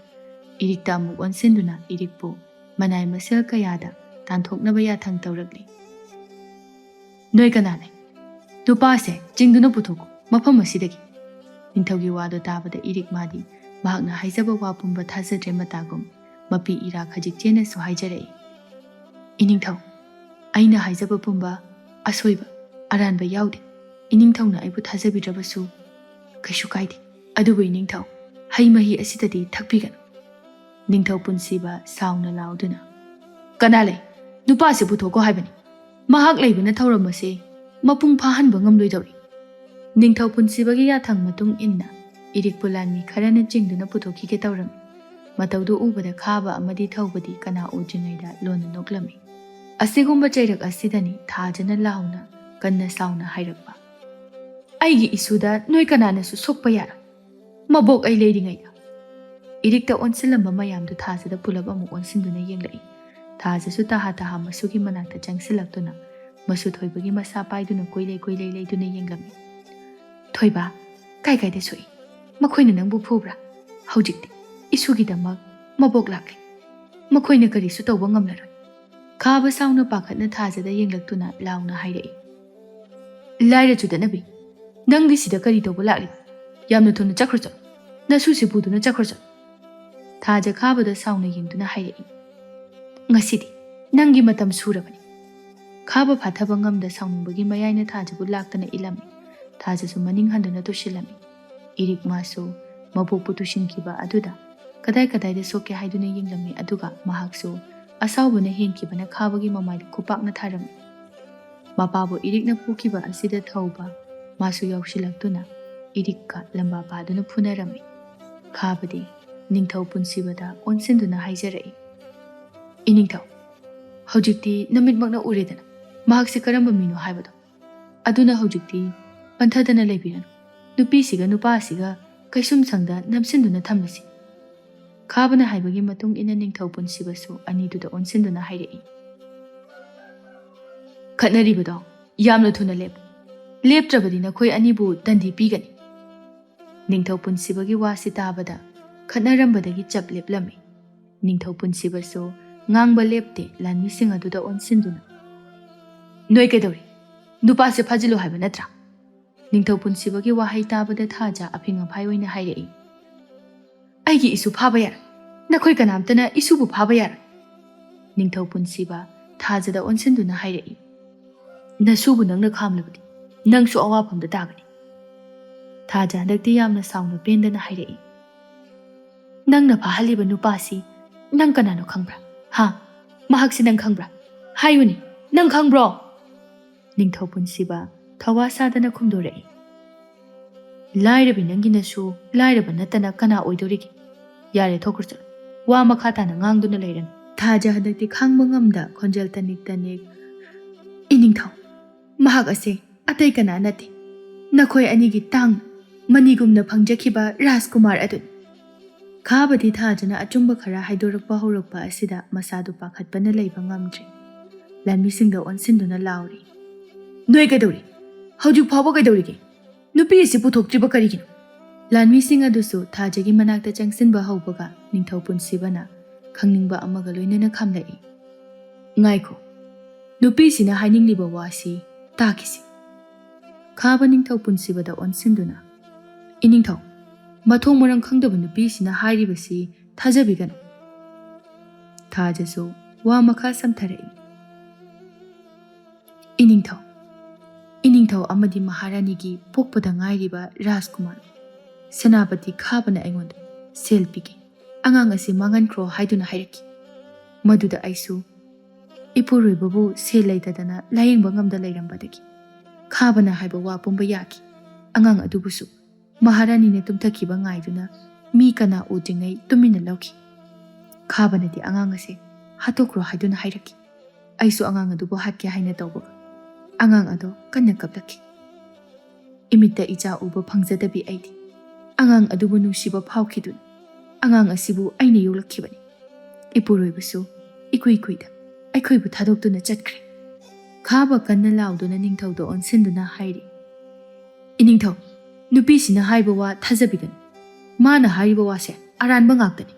ꯏꯔꯤꯛꯇ ꯑꯃꯨꯛ ꯑꯣꯟꯁꯤꯟꯗꯨꯅ ꯏꯔꯤꯛꯄꯨ ꯃꯅꯥꯏ ꯃꯁꯤꯜ ꯀꯌꯥꯗ ꯇꯥꯟꯊꯣꯛꯅꯕ ꯌꯥꯊꯪ ꯇꯧꯔꯛꯂꯤ꯫ "ꯅꯣꯏ ꯀꯅꯥ ꯂꯩ? ꯅꯨꯄꯥꯁꯦ ꯆꯤꯡꯗꯨꯅ ꯄꯨꯊꯣꯛꯀꯣ, ꯃꯐꯝ ꯑꯁꯤꯗꯒꯤ!" ꯅꯤꯡꯊꯧꯒꯤ ꯋꯥꯗꯣ ꯇꯥꯕꯗ ꯏꯔꯤꯛ ꯃꯥꯗꯤ ꯃꯍꯥꯛꯅ ꯍꯥꯏꯖꯕ ꯋꯥ ꯄꯨꯝꯕ ꯊꯥꯖꯗ꯭ꯔꯦ ꯃꯇꯥꯒꯨꯝ ꯃꯄꯤ ꯏꯔꯥ ꯈꯖꯤꯛ ꯆꯦꯟꯅꯁꯨ ꯍꯥꯏꯖꯔꯛꯏ꯫ "ꯏꯅꯤꯡꯊꯧ, ꯑꯩꯅ ꯍꯥꯏꯖꯕ ꯄꯨꯝꯕ ꯑꯁꯣꯏꯕ ꯑꯔꯥꯟꯕ ꯌꯥꯎꯗꯦ꯫ ꯏꯅꯤꯡꯊꯧꯅ ꯑꯩꯕꯨ ꯊꯥꯖꯕꯤꯗ꯭ꯔꯕꯁꯨ ꯀꯩꯁꯨ ꯀꯥꯏꯗꯦ꯫ ꯑꯗꯨꯕꯨ ꯏꯅꯤꯡꯊꯧ, ꯍꯩ ꯃꯍꯤ ꯑꯁꯤꯗꯗꯤ ꯊꯛꯄꯤꯒꯅꯨ!" ꯅꯤꯡꯊꯧ ꯄꯨꯟꯁꯤꯕ ꯁꯥꯎꯅ ꯂꯥꯎꯗꯨꯅ, "ꯀꯅꯥ ꯂꯩ? ꯅꯨꯄꯥꯁꯤ ꯄꯨꯊꯣꯛꯀꯣ ꯍꯥꯏꯕꯅꯤ꯫ ꯃꯍꯥꯛ ꯂꯩꯕꯅ ꯊꯧꯔꯝ ꯑꯁꯤ ꯃꯄꯨꯡ ꯐꯥꯍꯟꯕ ꯉꯝꯂꯣꯏꯗꯧꯔꯤ!" ꯅꯤꯡꯊꯧ ꯄꯨꯟꯁꯤꯕꯒꯤ ꯌꯥꯊꯪ ꯃꯇꯨꯡ ꯏꯟꯅ ꯏꯔꯤꯛꯄꯨ ꯂꯥꯟꯃꯤ ꯈꯔꯅ ꯆꯤꯡꯗꯨꯅ ꯄꯨꯊꯣꯛꯈꯤꯒꯦ ꯇꯧꯔꯝꯃꯤ꯫ ꯃꯇꯧꯗꯨ ꯎꯕꯗ ꯈꯥꯕ ꯑꯃꯗꯤ ꯊꯧꯕꯗꯤ ꯀꯅꯥ ꯎꯗ꯭ꯔꯤꯉꯩꯗ ꯂꯣꯟꯅ ꯅꯣꯛꯂꯝꯃꯤ꯫ ꯑꯁꯤꯒꯨꯝꯕ ꯆꯩꯔꯛ ꯑꯁꯤꯗꯅꯤ ꯊꯥꯖꯅ ꯂꯥꯎꯅ ꯀꯟꯅ ꯁꯥꯎꯅ ꯍꯥꯏꯔꯛꯄ, "ꯑꯩꯒꯤ ꯏꯁꯨꯗ ꯅꯣꯏ ꯀꯅꯥꯅꯁꯨ ꯁꯣꯛꯄ ꯌꯥꯔꯣꯏ꯫ ꯃꯕꯣꯛ ꯑꯩ ꯂꯩꯔꯤꯉꯩꯗ!" ꯏꯔꯤꯛꯇ ꯑꯣꯟꯁꯤꯜꯂꯝꯕ ꯃꯌꯥꯝꯗꯨ ꯊꯥꯖꯗ ꯄꯨꯂꯞ ꯑꯃꯨꯛ ꯑꯣꯟꯁꯤꯟꯗꯨꯅ ꯌꯦꯡꯂꯛꯏ꯫ ꯊꯥꯖꯁꯨ ꯇꯍꯥ ꯇꯍꯥ ꯃꯁꯨꯒꯤ ꯃꯅꯥꯛꯇ ꯆꯪꯁꯤꯜꯂꯛꯇꯨꯅ ꯃꯁꯨ ꯊꯣꯏꯕꯒꯤ ꯃꯁꯥ ꯄꯥꯏꯗꯨꯅ ꯀꯣꯏꯂꯩ ꯀꯣꯏꯂꯩ ꯂꯩꯗꯨꯅ ꯌꯦꯡꯂꯝꯃꯤ꯫ "ꯊꯣꯏꯕ, ꯀꯥꯏ ꯀꯥꯏꯗ ꯁꯣꯛꯏ? ꯃꯈꯣꯏꯅ ꯅꯪꯕꯨ ꯐꯨꯕ꯭ꯔꯥ? ꯍꯧꯖꯤꯛꯇꯤ ꯏꯁꯨꯒꯤꯗꯃꯛ ꯃꯕꯣꯛ ꯂꯥꯛꯂꯦ꯫ ꯃꯈꯣꯏꯅ ꯀꯔꯤꯁꯨ ꯇꯧꯕ ꯉꯝꯂꯔꯣꯏ!" ꯈꯥꯕ ꯁꯥꯎꯅ ꯄꯥꯈꯠꯅ ꯊꯥꯖꯗ ꯌꯦꯡꯂꯛꯇꯨꯅ ꯂꯥꯎꯅ ꯍꯥꯏꯔꯛꯏ꯫ "ꯂꯥꯏꯔ ꯆꯨꯗꯅꯕꯤ, ꯅꯪꯗꯤ ꯁꯤꯗ ꯀꯔꯤ ꯇꯧꯕ ꯂꯥꯛꯂꯤꯕ? ꯌꯥꯝꯅ ꯊꯨꯅ ꯆꯠꯈ꯭ꯔꯣ ꯆꯠꯂꯣ꯫ ꯅꯁꯨꯁꯤ ꯄꯨꯗꯨꯅ ꯆꯠꯈ꯭ꯔꯣ ꯆꯠꯂꯣ!" ꯊꯥꯖ ꯈꯥꯕꯗ ꯁꯥꯎꯅ ꯌꯦꯡꯗꯨꯅ ꯍꯥꯏꯔꯛꯏ꯫ "ꯉꯁꯤꯗꯤ ꯅꯪꯒꯤ ꯃꯇꯝ ꯁꯨꯔꯕꯅꯤ!" ꯈꯥꯕ ꯐꯥꯊꯕ ꯉꯝꯗ ꯁꯥꯎꯅꯤꯡꯕꯒꯤ ꯃꯌꯥꯏꯅ ꯊꯥꯖꯕꯨ ꯂꯥꯛꯇꯅ ꯏꯜꯂꯝꯃꯤ꯫ ꯊꯥꯖꯁꯨ ꯃꯅꯤꯡ ꯍꯟꯗꯨꯅ ꯇꯨꯁꯤꯜꯂꯝꯃꯤ꯫ ꯏꯔꯤꯛ ꯃꯥꯁꯨ ꯃꯕꯣꯛꯄꯨ ꯇꯨꯁꯤꯟꯈꯤꯕ ꯑꯗꯨꯗ ꯀꯗꯥꯏ ꯀꯗꯥꯏꯗ ꯁꯣꯛꯀꯦ ꯍꯥꯏꯗꯨꯅ ꯌꯦꯡꯂꯝꯃꯤ, ꯑꯗꯨꯒ ꯃꯍꯥꯛꯁꯨ ꯑꯁꯥꯎꯕꯅ ꯍꯦꯟꯈꯤꯕꯅ ꯈꯥꯕꯒꯤ ꯃꯃꯥꯏꯗ ꯈꯨꯄꯥꯛꯅ ꯊꯥꯔꯝꯃꯤ꯫ ꯃꯄꯥꯕꯨ ꯏꯔꯤꯛꯅ ꯐꯨꯈꯤꯕ ꯑꯁꯤꯗ ꯊꯧꯕ ꯃꯥꯁꯨ ꯌꯥꯎꯁꯤꯜꯂꯛꯇꯨꯅ ꯏꯔꯤꯛꯀ ꯂꯝꯕꯥ ꯄꯥꯗꯨꯅ ꯐꯨꯅꯔꯝꯃꯤ꯫ ꯈꯥꯕꯗꯤ ꯅꯤꯡꯊꯧ ꯄꯨꯟꯁꯤꯕꯗ ꯑꯣꯟꯁꯤꯟꯗꯨꯅ ꯍꯥꯏꯖꯔꯛꯏ, "ꯏꯅꯤꯡꯊꯧ, ꯍꯧꯖꯤꯛꯇꯤ ꯅꯃꯤꯠꯃꯛꯅ ꯎꯔꯦꯗꯅ ꯃꯍꯥꯛꯁꯤ ꯀꯔꯝꯕ ꯃꯤꯅꯣ ꯍꯥꯏꯕꯗꯣ꯫ ꯑꯗꯨꯅ ꯍꯧꯖꯤꯛꯇꯤ ꯄꯟꯊꯗꯅ ꯂꯩꯕꯤꯔꯅꯨ꯫ ꯅꯨꯄꯤꯁꯤꯒ ꯅꯨꯄꯥꯁꯤꯒ ꯀꯩꯁꯨꯝꯁꯪꯗ ꯅꯝꯁꯤꯟꯗꯨꯅ ꯊꯝꯂꯁꯤ꯫ ꯈꯥꯕꯅ ꯍꯥꯏꯕꯒꯤ ꯃꯇꯨꯡ ꯏꯟꯅ ꯅꯤꯡꯊꯧ ꯄꯨꯟꯁꯤꯕꯁꯨ ꯑꯅꯤꯗꯨꯗ ꯑꯣꯟꯁꯤꯟꯗꯨꯅ ꯍꯥꯏꯔꯛꯏ, "ꯈꯠꯅꯔꯤꯕꯗꯣ ꯌꯥꯝꯅ ꯊꯨꯅ ꯂꯦꯞꯄꯨ꯫ ꯂꯦꯞꯇ꯭ꯔꯕꯗꯤ ꯅꯈꯣꯏ ꯑꯅꯤꯕꯨ ꯗꯟꯗꯤ ꯄꯤꯒꯅꯤ꯫" ꯅꯤꯡꯊꯧ ꯄꯨꯟꯁꯤꯕꯒꯤ ꯋꯥꯁꯤ ꯇꯥꯕꯗ ꯈꯠꯅꯔꯝꯕꯗꯒꯤ ꯆꯞ ꯂꯦꯞꯂꯝꯃꯤ꯫ ꯅꯤꯡꯊꯧ ꯄꯨꯟꯁꯤꯕꯁꯨ ꯉꯥꯡꯕ ꯂꯦꯞꯇꯦ ꯂꯥꯟꯃꯤꯁꯤꯡ ꯑꯗꯨꯗ ꯑꯣꯟꯁꯤꯟꯗꯨꯅ, "ꯅꯣꯏ ꯀꯩꯗꯧꯔꯤ? ꯅꯨꯄꯥꯁꯦ ꯐꯥꯖꯤꯜꯂꯨ ꯍꯥꯏꯕ ꯅꯠꯇ꯭ꯔꯥ?" ꯅꯤꯡꯊꯧ ꯄꯨꯟꯁꯤꯕꯒꯤ ꯋꯥꯍꯩ ꯇꯥꯕꯗ ꯊꯥꯖ ꯑꯐꯤꯡ ꯑꯐꯥꯏ ꯑꯣꯏꯅ ꯍꯥꯏꯔꯛꯏ, "ꯑꯩꯒꯤ ꯏꯁꯨ ꯐꯥꯕ ꯌꯥꯔꯣꯏ꯫ ꯅꯈꯣꯏ ꯀꯅꯥꯝꯇꯅ ꯏꯁꯨꯕꯨ ꯐꯥꯕ ꯌꯥꯔꯣꯏ꯫" ꯅꯤꯡꯊꯧ ꯄꯨꯟꯁꯤꯕ ꯊꯥꯖꯗ ꯑꯣꯟꯁꯤꯟꯗꯨꯅ ꯍꯥꯏꯔꯛꯏ, "ꯅꯁꯨꯕꯨ ꯅꯪꯅ ꯈꯥꯝꯂꯕꯗꯤ ꯅꯪꯁꯨ ꯑꯋꯥꯐꯝꯗ ꯇꯥꯒꯅꯤ꯫" ꯊꯥꯖ ꯍꯟꯗꯛꯇꯤ ꯌꯥꯝꯅ ꯁꯥꯎꯅ ꯄꯦꯟꯗꯅ ꯍꯥꯏꯔꯛꯏ, "ꯅꯪꯅ ꯐꯥꯍꯜꯂꯤꯕ ꯅꯨꯄꯥꯁꯤ ꯅꯪ ꯀꯅꯥꯅꯣ ꯈꯪꯕ꯭ꯔꯥ? ꯍꯥ? ꯃꯍꯥꯛꯁꯤ ꯅꯪ ꯈꯪꯕ꯭ꯔꯥ? ꯍꯥꯏꯌꯨꯅꯦ, ꯅꯪ ꯈꯪꯕ꯭ꯔꯣ?" ꯅꯤꯡꯊꯧ ꯄꯨꯟꯁꯤꯕ ꯊꯋꯥ ꯁꯥꯗꯅ ꯈꯨꯝꯗꯣꯔꯛꯏ, "ꯂꯥꯏꯔꯕꯤ ꯅꯪꯒꯤ ꯅꯁꯨ ꯂꯥꯏꯔꯕ ꯅꯠꯇꯅ ꯀꯅꯥ ꯑꯣꯏꯗꯣꯔꯤꯒꯦ? ꯌꯥꯔꯦ, ꯊꯣꯛꯈ꯭ꯔꯣ ꯆꯠꯂꯣ꯫ ꯋꯥ ꯃꯈꯥ ꯇꯥꯅ ꯉꯥꯡꯗꯨꯅ ꯂꯩꯔꯅꯨ꯫" ꯊꯥꯖ ꯍꯟꯗꯛꯇꯤ ꯈꯥꯡꯕ ꯉꯝꯗ ꯈꯣꯟꯖꯦꯜ ꯇꯅꯤꯛ ꯇꯅꯤꯛ, "ꯏꯅꯤꯡꯊꯧ, ꯃꯍꯥꯛ ꯑꯁꯦ ꯑꯇꯩ ꯀꯅꯥ ꯅꯠꯇꯦ, ꯅꯈꯣꯏ ꯑꯅꯤꯒꯤ ꯇꯥꯡ ꯃꯅꯤꯒꯨꯝꯅ ꯐꯪꯖꯈꯤꯕ ꯔꯥꯖꯀꯨꯃꯥꯔ ꯑꯗꯨꯅꯤ꯫" ꯈꯥꯕꯗꯤ ꯊꯥꯖꯅ ꯑꯆꯨꯝꯕ ꯈꯔ ꯍꯥꯏꯗꯣꯔꯛꯄ ꯍꯧꯔꯛꯄ ꯑꯁꯤꯗ ꯃꯁꯥꯗꯨ ꯄꯥꯈꯠꯄꯅ ꯂꯩꯕ ꯉꯝꯗ꯭ꯔꯦ꯫ ꯂꯥꯟꯃꯤꯁꯤꯡꯗ ꯑꯣꯟꯁꯤꯟꯗꯨꯅ ꯂꯥꯎꯔꯤ, "ꯅꯣꯏ ꯀꯩꯗꯧꯔꯤ? ꯍꯧꯖꯤꯛ ꯐꯥꯎꯕ ꯀꯩꯗꯧꯔꯤꯒꯦ? ꯅꯨꯄꯤ ꯑꯁꯤ ꯄꯨꯊꯣꯛꯇ꯭ꯔꯤꯕ ꯀꯔꯤꯒꯤꯅꯣ?" ꯂꯥꯟꯃꯤꯁꯤꯡ ꯑꯗꯨꯁꯨ ꯊꯥꯖꯒꯤ ꯃꯅꯥꯛꯇ ꯆꯪꯁꯤꯟꯕ ꯍꯧꯕꯒ ꯅꯤꯡꯊꯧ ꯄꯨꯟꯁꯤꯕꯅ ꯈꯪꯅꯤꯡꯕ ꯑꯃꯒ ꯂꯣꯏꯅꯅ ꯈꯝꯂꯛꯏ, "ꯉꯥꯏꯈꯣ, ꯅꯨꯄꯤꯁꯤꯅ ꯍꯥꯏꯅꯤꯡꯂꯤꯕ ꯋꯥꯁꯤ ꯇꯥꯈꯤꯁꯤ꯫" ꯈꯥꯕ ꯅꯤꯡꯊꯧ ꯄꯨꯟꯁꯤꯕꯗ ꯑꯣꯟꯁꯤꯟꯗꯨꯅ, "ꯏꯅꯤꯡꯊꯧ, ꯃꯊꯣꯡ ꯃꯔꯝ ꯈꯪꯗꯕ ꯅꯨꯄꯤꯁꯤꯅ ꯍꯥꯏꯔꯤꯕꯁꯤ ꯊꯥꯖꯕꯤꯒꯅꯨ꯫" ꯊꯥꯖꯁꯨ ꯋꯥ ꯃꯈꯥ ꯁꯝꯊꯔꯛꯏ, "ꯏꯅꯤꯡꯊꯧ, ꯏꯅꯤꯡꯊꯧ ꯑꯃꯗꯤ ꯃꯍꯥꯔꯥꯅꯤꯒꯤ ꯄꯣꯛꯄꯗ ꯉꯥꯏꯔꯤꯕ ꯔꯥꯖꯀꯨꯃꯥꯔ ꯁꯦꯅꯥꯄꯇꯤ ꯈꯥꯕꯅ ꯑꯩꯉꯣꯟꯗ ꯁꯦꯜ ꯄꯤꯒꯦ, ꯑꯉꯥꯡ ꯑꯁꯤ ꯃꯥꯡꯍꯟꯈ꯭ꯔꯣ ꯍꯥꯏꯗꯨꯅ ꯍꯥꯏꯔꯛꯈꯤ꯫ ꯃꯗꯨꯗ ꯑꯩꯁꯨ ꯏꯄꯨꯔꯣꯏꯕꯕꯨ ꯁꯦꯜ ꯂꯩꯇꯗꯅ ꯂꯥꯌꯦꯡꯕ ꯉꯝꯗ ꯂꯩꯔꯝꯕꯗꯒꯤ ꯈꯥꯕꯅ ꯍꯥꯏꯕ ꯋꯥ ꯄꯨꯝꯕ ꯌꯥꯈꯤ꯫ ꯑꯉꯥꯡ ꯑꯗꯨꯕꯨꯁꯨ ꯃꯍꯥꯔꯥꯅꯤꯅ ꯇꯨꯝꯊꯈꯤꯕ ꯉꯥꯏꯗꯨꯅ ꯃꯤ ꯀꯅꯥ ꯎꯗ꯭ꯔꯤꯉꯩ ꯇꯨꯃꯤꯟꯅ ꯂꯧꯈꯤ꯫ ꯈꯥꯕꯅꯗꯤ ꯑꯉꯥꯡ ꯑꯁꯦ ꯍꯥꯠꯇꯣꯛꯈ꯭ꯔꯣ ꯍꯥꯏꯗꯨꯅ ꯍꯥꯏꯔꯛꯈꯤ꯫ ꯑꯩꯁꯨ ꯑꯉꯥꯡ ꯑꯗꯨꯕꯨ ꯍꯥꯠꯀꯦ ꯍꯥꯏꯅ ꯇꯧꯕꯒ ꯑꯉꯥꯡ ꯑꯗꯣ ꯀꯟꯅ ꯀꯞꯂꯛꯈꯤ꯫ ꯏꯃꯤꯠꯇ ꯏꯆꯥ ꯎꯕ ꯐꯪꯖꯗꯕꯤ ꯑꯩꯗꯤ ꯑꯉꯥꯡ ꯑꯗꯨꯕꯨ ꯅꯨꯡꯁꯤꯕ ꯐꯥꯎꯈꯤꯗꯨꯅ ꯑꯉꯥꯡ ꯑꯁꯤꯕꯨ ꯑꯩꯅ ꯌꯣꯛꯂꯛꯈꯤꯕꯅꯤ꯫ ꯏꯄꯨꯔꯣꯏꯕꯁꯨ ꯏꯀꯨꯏ ꯀꯨꯏꯗ ꯑꯩꯈꯣꯏꯕꯨ ꯊꯥꯗꯣꯛꯇꯨꯅ ꯆꯠꯈ꯭ꯔꯦ꯫ ꯈꯥꯕ ꯀꯟꯅ ꯂꯥꯎꯗꯨꯅ ꯅꯤꯡꯊꯧꯗ ꯑꯣꯟꯁꯤꯟꯗꯨꯅ ꯍꯥꯏꯔꯤ, "ꯏꯅꯤꯡꯊꯧ, ꯅꯨꯄꯤꯁꯤꯅ ꯍꯥꯏꯕ ꯋꯥ ꯊꯥꯖꯕꯤꯒꯅꯨ꯫ ꯃꯥꯅ ꯍꯥꯏꯔꯤꯕ ꯋꯥꯁꯦ ꯑꯔꯥꯟꯕ ꯉꯥꯛꯇꯅꯤ꯫"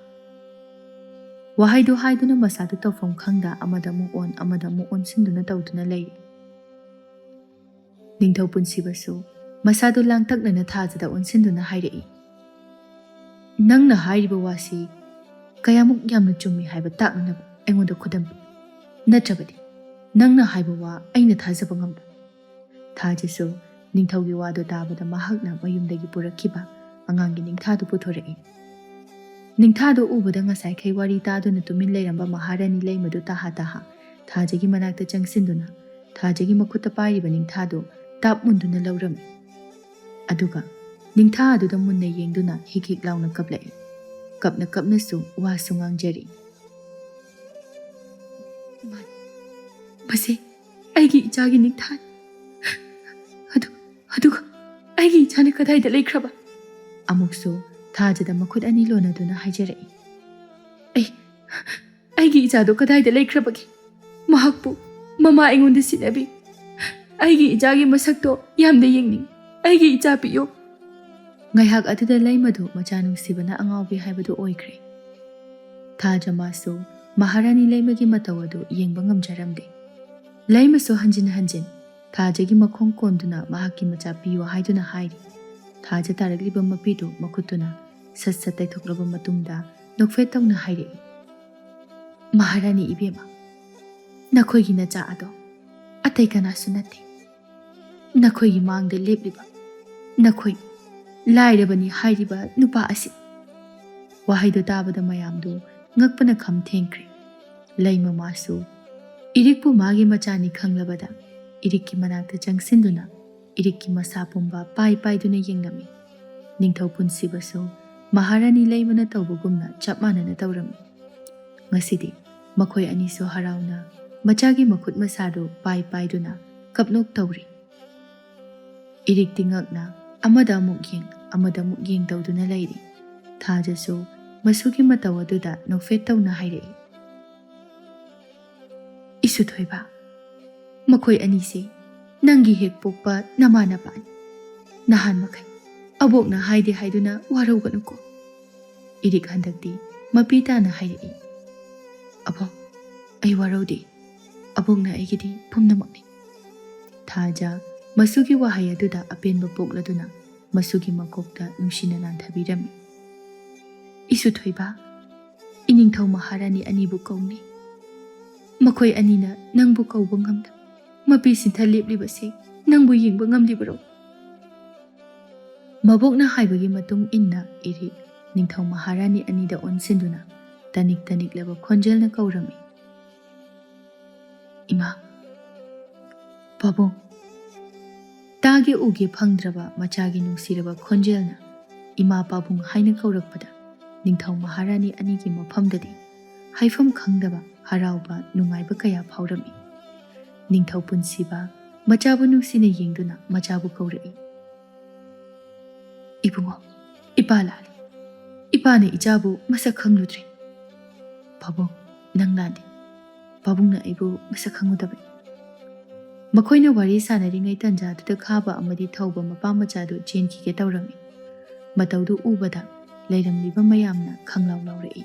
ꯋꯥꯍꯩꯗꯨ ꯍꯥꯏꯗꯨꯅ ꯃꯁꯥꯗꯨ ꯇꯧꯐꯝ ꯈꯪꯗ ꯑꯃꯗ ꯑꯃꯨꯛ ꯑꯣꯟ ꯑꯃꯗ ꯑꯃꯨꯛ ꯑꯣꯟꯁꯤꯟꯗꯨꯅ ꯇꯧꯗꯨꯅ ꯂꯩꯔꯤ꯫ ꯅꯤꯡꯊꯧ ꯄꯨꯟꯁꯤꯕꯁꯨ ꯃꯁꯥꯗꯨ ꯂꯥꯡꯇꯛꯅꯅ ꯊꯥꯖꯗ ꯑꯣꯟꯁꯤꯟꯗꯨꯅ ꯍꯥꯏꯔꯛꯏ, "ꯅꯪꯅ ꯍꯥꯏꯔꯤꯕ ꯋꯥꯁꯤ ꯀꯌꯥꯃꯨꯛ ꯌꯥꯝꯅ ꯆꯨꯝꯃꯤ ꯍꯥꯏꯕ ꯇꯥꯛꯅꯅꯕ ꯑꯩꯉꯣꯟꯗ ꯈꯨꯗꯝ ꯄꯤ꯫ ꯅꯠꯇ꯭ꯔꯕꯗꯤ ꯅꯪꯅ ꯍꯥꯏꯕ ꯋꯥ ꯑꯩꯅ ꯊꯥꯖꯕ ꯉꯝꯂꯣꯏ꯫" ꯊꯥꯖꯁꯨ ꯅꯤꯡꯊꯧꯒꯤ ꯋꯥꯗꯨ ꯇꯥꯕꯗ ꯃꯍꯥꯛꯅ ꯃꯌꯨꯝꯗꯒꯤ ꯄꯨꯔꯛꯈꯤꯕ ꯑꯉꯥꯡꯒꯤ ꯅꯤꯡꯊꯥꯗꯨ ꯄꯨꯊꯣꯔꯛꯏ꯫ ꯅꯤꯡꯊꯥꯗꯨ ꯎꯕꯗ ꯉꯁꯥꯏꯈꯩ ꯋꯥꯔꯤ ꯇꯥꯗꯨꯅ ꯇꯨꯃꯤꯟ ꯂꯩꯔꯝꯕ ꯃꯍꯥꯔꯥꯅꯤ ꯂꯩꯃꯗꯨ ꯇꯥꯍꯥ ꯇꯥꯍꯥ ꯊꯥꯖꯒꯤ ꯃꯅꯥꯛꯇ ꯆꯪꯁꯤꯟꯗꯨꯅ ꯊꯥꯖꯒꯤ ꯃꯈꯨꯠꯇ ꯄꯥꯏꯔꯤꯕ ꯅꯤꯡꯊꯥꯗꯨ ꯇꯥꯞ ꯃꯨꯟꯗꯨꯅ ꯂꯧꯔꯝꯃꯤ꯫ ꯑꯗꯨꯒ ꯅꯤꯡꯊꯥ ꯑꯗꯨꯗ ꯃꯨꯟꯅ ꯌꯦꯡꯗꯨꯅ ꯍꯤꯛ ꯍꯤꯛ ꯂꯥꯎꯅ ꯀꯞꯂꯛꯏ꯫ ꯀꯞꯅ ꯀꯞꯅꯁꯨ ꯋꯥꯁꯨ ꯉꯥꯡꯖꯔꯤ꯫ "ꯃꯥꯅꯤ, ꯃꯁꯤ ꯑꯩꯒꯤ ꯏꯆꯥꯒꯤ ꯅꯤꯡꯊꯥꯅꯤ꯫ ꯑꯗꯨ, ꯑꯗꯨꯒ ꯑꯩꯒꯤ ꯏꯆꯥꯅ ꯀꯗꯥꯏꯗ ꯂꯩꯈ꯭ꯔꯕ?" ꯑꯃꯨꯛꯁꯨ ꯊꯥꯖꯗ ꯃꯈꯨꯠ ꯑꯅꯤ ꯂꯣꯟꯅꯗꯨꯅ ꯍꯥꯏꯖꯔꯛꯏ꯫ "ꯑꯩ, ꯑꯩꯒꯤ ꯏꯆꯥꯗꯣ ꯀꯗꯥꯏꯗ ꯂꯩꯈ꯭ꯔꯕꯒꯦ? ꯃꯍꯥꯛꯄꯨ ꯃꯃꯥ ꯑꯩꯉꯣꯟꯗ ꯁꯤꯟꯅꯕꯤ꯫ ꯑꯩꯒꯤ ꯏꯆꯥꯒꯤ ꯃꯁꯛꯇꯣ ꯌꯥꯝꯅ ꯌꯦꯡꯅꯤꯡ꯫ ꯑꯩꯒꯤ ꯏꯆꯥ ꯄꯤꯌꯨ꯫" ꯉꯥꯏꯍꯥꯛ ꯑꯗꯨꯗ ꯂꯩꯃꯗꯨ ꯃꯆꯥ ꯅꯨꯡꯁꯤꯕꯅ ꯑꯉꯥꯎꯕꯤ ꯍꯥꯏꯕꯗꯨ ꯑꯣꯏꯈ꯭ꯔꯦ꯫ ꯊꯥꯖ ꯃꯥꯁꯨ ꯃꯍꯥꯔꯥꯅꯤ ꯂꯩꯃꯒꯤ ꯃꯇꯧ ꯑꯗꯨ ꯌꯦꯡꯕ ꯉꯝꯖꯔꯝꯗꯦ꯫ ꯂꯩꯃꯁꯨ ꯍꯟꯖꯤꯟ ꯍꯟꯖꯤꯟ ꯊꯥꯖꯒꯤ ꯃꯈꯣꯡ ꯀꯣꯟꯗꯨꯅ ꯃꯍꯥꯛꯀꯤ ꯃꯆꯥ ꯄꯤꯌꯨ ꯍꯥꯏꯗꯨꯅ ꯍꯥꯏꯔꯤ꯫ ꯊꯥꯖ ꯇꯥꯔꯛꯂꯤꯕ ꯃꯄꯤꯗꯨ ꯃꯈꯨꯠꯇꯨꯅ ꯁꯠ ꯁꯠ ꯇꯩꯊꯣꯛꯂꯕ ꯃꯇꯨꯡꯗ ꯅꯣꯛꯐꯦꯠ ꯇꯧꯅ ꯍꯥꯏꯔꯛꯏ, "ꯃꯍꯥꯔꯥꯅꯤ ꯏꯕꯦꯝꯃ, ꯅꯈꯣꯏꯒꯤ ꯅꯆꯥ ꯑꯗꯣ ꯑꯇꯩ ꯀꯅꯥꯁꯨ ꯅꯠꯇꯦ꯫ ꯅꯈꯣꯏꯒꯤ ꯃꯥꯡꯗ ꯂꯦꯞꯂꯤꯕ ꯅꯈꯣꯏ ꯂꯥꯏꯔꯕꯅꯤ ꯍꯥꯏꯔꯤꯕ ꯅꯨꯄꯥ ꯑꯁꯤ꯫" ꯋꯥꯍꯩꯗꯨ ꯇꯥꯕꯗ ꯃꯌꯥꯝꯗꯨ ꯉꯛꯄꯅ ꯈꯝ ꯊꯦꯡꯈ꯭ꯔꯦ꯫ ꯂꯩꯃ ꯃꯥꯁꯨ ꯏꯔꯤꯛꯄꯨ ꯃꯥꯒꯤ ꯃꯆꯥꯅꯤ ꯈꯪꯂꯕꯗ ꯏꯔꯤꯛꯀꯤ ꯃꯅꯥꯛꯇ ꯆꯪꯁꯤꯟꯗꯨꯅ ꯏꯔꯤꯛꯀꯤ ꯃꯁꯥ ꯄꯨꯝꯕ ꯄꯥꯏ ꯄꯥꯏꯗꯨꯅ ꯌꯦꯡꯂꯝꯃꯤ꯫ ꯅꯤꯡꯊꯧ ꯄꯨꯟꯁꯤꯕꯁꯨ ꯃꯍꯥꯔꯥꯅꯤ ꯂꯩꯃꯅ ꯇꯧꯕꯒꯨꯝꯅ ꯆꯞ ꯃꯥꯟꯅꯅ ꯇꯧꯔꯝꯃꯤ꯫ ꯉꯁꯤꯗꯤ ꯃꯈꯣꯏ ꯑꯅꯤꯁꯨ ꯍꯔꯥꯎꯅ ꯃꯆꯥꯒꯤ ꯃꯈꯨꯠ ꯃꯁꯥꯗꯨ ꯄꯥꯏ ꯄꯥꯏꯗꯨꯅ ꯀꯞꯅꯣꯛ ꯇꯧꯔꯤ꯫ ꯏꯔꯤꯛꯇꯤ ꯉꯛꯅ ꯑꯃꯗ ꯑꯃꯨꯛ ꯌꯦꯡ, ꯑꯃꯗ ꯑꯃꯨꯛ ꯌꯦꯡ ꯇꯧꯗꯨꯅ ꯂꯩꯔꯤ꯫ ꯊꯥꯖꯁꯨ ꯃꯁꯨꯒꯤ ꯃꯇꯧ ꯑꯗꯨꯗ ꯅꯣꯛꯐꯦꯠ ꯇꯧꯅ ꯍꯥꯏꯔꯛꯏ, "ꯏꯁꯨꯊꯣꯏꯕ, ꯃꯈꯣꯏ ꯑꯅꯤꯁꯦ ꯅꯪꯒꯤ ꯍꯦꯛ ꯄꯣꯛꯄ ꯅꯃꯥ ꯅꯄꯥꯅꯤ꯫ ꯅꯍꯥꯟ ꯃꯈꯩ ꯑꯕꯣꯛꯅ ꯍꯥꯏꯗꯦ ꯍꯥꯏꯗꯨꯅ ꯋꯥꯔꯧꯒꯅꯨꯀꯣ꯫" ꯏꯔꯤꯛ ꯍꯟꯗꯛꯇꯤ ꯃꯄꯤ ꯇꯥꯅ ꯍꯥꯏꯔꯛꯏ, "ꯑꯕꯣꯛ, ꯑꯩ ꯋꯥꯔꯧꯗꯦ꯫ ꯑꯕꯣꯛꯅ ꯑꯩꯒꯤꯗꯤ ꯄꯨꯝꯅꯃꯛꯅꯤ꯫" ꯊꯥꯖ ꯃꯁꯨꯒꯤ ꯋꯥꯍꯩ ꯑꯗꯨꯗ ꯑꯄꯦꯟꯕ ꯄꯣꯛꯂꯗꯨꯅ ꯃꯁꯨꯒꯤ ꯃꯀꯣꯛꯇ ꯅꯨꯡꯁꯤꯅ ꯅꯥꯟꯊꯕꯤꯔꯝꯃꯤ꯫ "ꯏꯁꯨꯊꯣꯏꯕ, ꯏꯅꯤꯡꯊꯧ ꯃꯍꯥꯔꯥꯅꯤ ꯑꯅꯤꯕꯨ ꯀꯧꯅꯤ꯫ ꯃꯈꯣꯏ ꯑꯅꯤꯅ ꯅꯪꯕꯨ ꯀꯧꯕ ꯉꯝꯗ ꯃꯄꯤ ꯁꯤꯟꯊ ꯂꯦꯞꯂꯤꯕꯁꯤ ꯅꯪꯕꯨ ꯌꯦꯡꯕ ꯉꯝꯂꯤꯕꯔꯣ?" ꯃꯕꯣꯛꯅ ꯍꯥꯏꯕꯒꯤ ꯃꯇꯨꯡ ꯏꯟꯅ ꯏꯔꯤꯛ ꯅꯤꯡꯊꯧ ꯃꯍꯥꯔꯥꯅꯤ ꯑꯅꯤꯗ ꯑꯣꯟꯁꯤꯟꯗꯨꯅ ꯇꯅꯤꯛ ꯇꯅꯤꯛꯂꯕ ꯈꯣꯟꯖꯦꯜꯅ ꯀꯧꯔꯝꯃꯤ, "ꯏꯃꯥ, ꯄꯥꯕꯨꯡ!" ꯇꯥꯒꯦ ꯎꯒꯦ ꯐꯪꯗ꯭ꯔꯕ ꯃꯆꯥꯒꯤ ꯅꯨꯡꯁꯤꯔꯕ ꯈꯣꯟꯖꯦꯜꯅ "ꯏꯃꯥ, ꯄꯥꯕꯨꯡ" ꯍꯥꯏꯅ ꯀꯧꯔꯛꯄꯗ ꯅꯤꯡꯊꯧ ꯃꯍꯥꯔꯥꯅꯤ ꯑꯅꯤꯒꯤ ꯃꯐꯝꯗꯗꯤ ꯍꯥꯏꯐꯝ ꯈꯪꯗꯕ ꯍꯔꯥꯎꯕ, ꯅꯨꯡꯉꯥꯏꯕ ꯀꯌꯥ ꯐꯥꯎꯔꯝꯃꯤ꯫ ꯅꯤꯡꯊꯧ ꯄꯨꯟꯁꯤꯕ ꯃꯆꯥꯕꯨ ꯅꯨꯡꯁꯤꯅ ꯌꯦꯡꯗꯨꯅ ꯃꯆꯥꯕꯨ ꯀꯧꯔꯛꯏ, "ꯏꯕꯨꯡꯉꯣ, ꯏꯄꯥ ꯂꯥꯜꯂꯤ꯫ ꯏꯄꯥꯅ ꯏꯆꯥꯕꯨ ꯃꯁꯛ ꯈꯪꯂꯨꯗ꯭ꯔꯦ꯫" "ꯄꯥꯕꯨꯡ, ꯅꯪ ꯂꯥꯟꯗꯦ꯫ ꯄꯥꯕꯨꯡꯅ ꯑꯩꯕꯨ ꯃꯁꯛ ꯈꯪꯉꯨꯗꯕꯅꯤ꯫" ꯃꯈꯣꯏꯅ ꯋꯥꯔꯤ ꯁꯥꯟꯅꯔꯤꯉꯩ ꯇꯟꯖꯥꯗꯨꯗ ꯈꯥꯕ ꯑꯃꯗꯤ ꯊꯧꯕ ꯃꯄꯥ ꯃꯆꯥꯗꯨ ꯆꯦꯟꯈꯤꯒꯦ ꯇꯧꯔꯝꯃꯤ꯫ ꯃꯇꯧꯗꯨ ꯎꯕꯗ ꯂꯩꯔꯝꯂꯤꯕ ꯃꯌꯥꯝꯅ ꯈꯪꯂꯥꯎ ꯂꯥꯎꯔꯛꯏ,